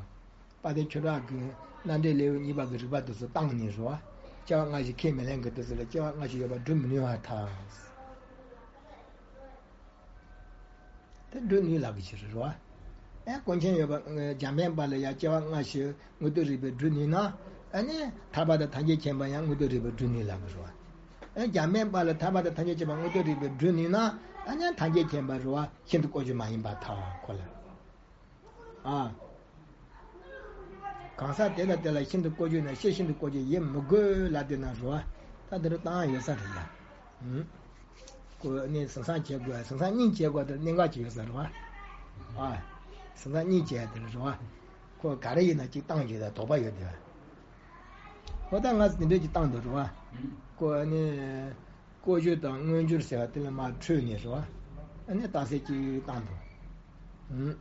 དཔལ་ལྡན་ཁྱོད་རང་གིས་རྣམ་འགྲེལ་ལེའུ་གཉིས་པ་གི་རིགས་པ་དེ་ཚོ་བཏང་ནས་རེད་བ། སྐྱེ་བ་སྔ་ཕྱི་ཁས་མི་ལེན་གི་དེ་ཚོ་ལ་སྐྱེ་བ་སྔ་ཕྱི་ཡོད་པ་སྒྲུབ་མི་ནུས་པར་ཐལ། དེ་སྒྲུབ་ནུས་ལབ་ཀྱི་ཕྱིར་རེད་བ། ཨེ་ཀུན་མཁྱེན་ཡོད་པ་འཇམ་དཔལ་དཔའ་ལ་ཡང་སྐྱེ་བ་སྔ་ཕྱི་དངོས་སྟོབས་རིགས་པས་སྒྲུབ་ནུས་ན། ཨ་ནི་ཐར་པ་དང་ཐམས་ཅད་མཁྱེན་པ་ཡང་དངོས་སྟོབས་རིགས་པས་སྒྲུབ་ནུས་ལབ་ཀྱི་རེད་བ། ཨེ་འཇམ་དཔལ་དཔའ་ལ་ཐར་པ་དང་ཐམས་ཅད་མཁྱེན་པ་དངོས་སྟོབས་རིགས་པས་སྒྲུབ་ནུས་ན། ཨ་ནི་ཐམས་ཅད་མཁྱེན་པ་རེད་བ། ཤིན་ཏུ་བཀོད་སྦྱོར་མ་ཡིན་པར་ཐལ་ཁོ་ལ། ཨ། གང་ཟག་དེ་ལ་དེ་ལ་ཤིན་ཏུ་བཀོལ་སྤྱོད་ན་སྤྱིར་ཤིན་ཏུ་བཀོལ་སྤྱོད་ཡེ་མི་དགོས་ལབ་དེ་ན་རེད་བ། ད་དེ་རུ་བཏང་ཡོད་ས་རེད་ཡ། ཨུམ། ཁོ་ནི་ཟིང་ཟིང་བྱེད་དགོས། ཟིང་ཟིང་གཉིས་བྱེད་དགོས་དེ་གནད་འགག་ཅིག་ཡོད་ས་རེད་བ། ཨ། ཟིང་ཟིང་གཉིས་བྱེད་དེ་རེད་བ། ཁོ་ག་རེ་ཡིན་ན་གཅིག་བཏང་རྒྱུ་ད་དོགས་པ་ཡོད་དེ། ཁོ་ད་ང་དེ་འདྲས་ཀྱི་བཏང་འདུག་རེད་བ། ཁོ་ནི་བཀོལ་སྤྱོད་དང་མངོན་གྱུར་ཟེར་བ་དེ་ལ་མ་འཕྲོས་ནས་རེད་བ། ཨ་ནི་རྟགས་གསལ་གཅིག་བཏང་འདུག་ཨུམ།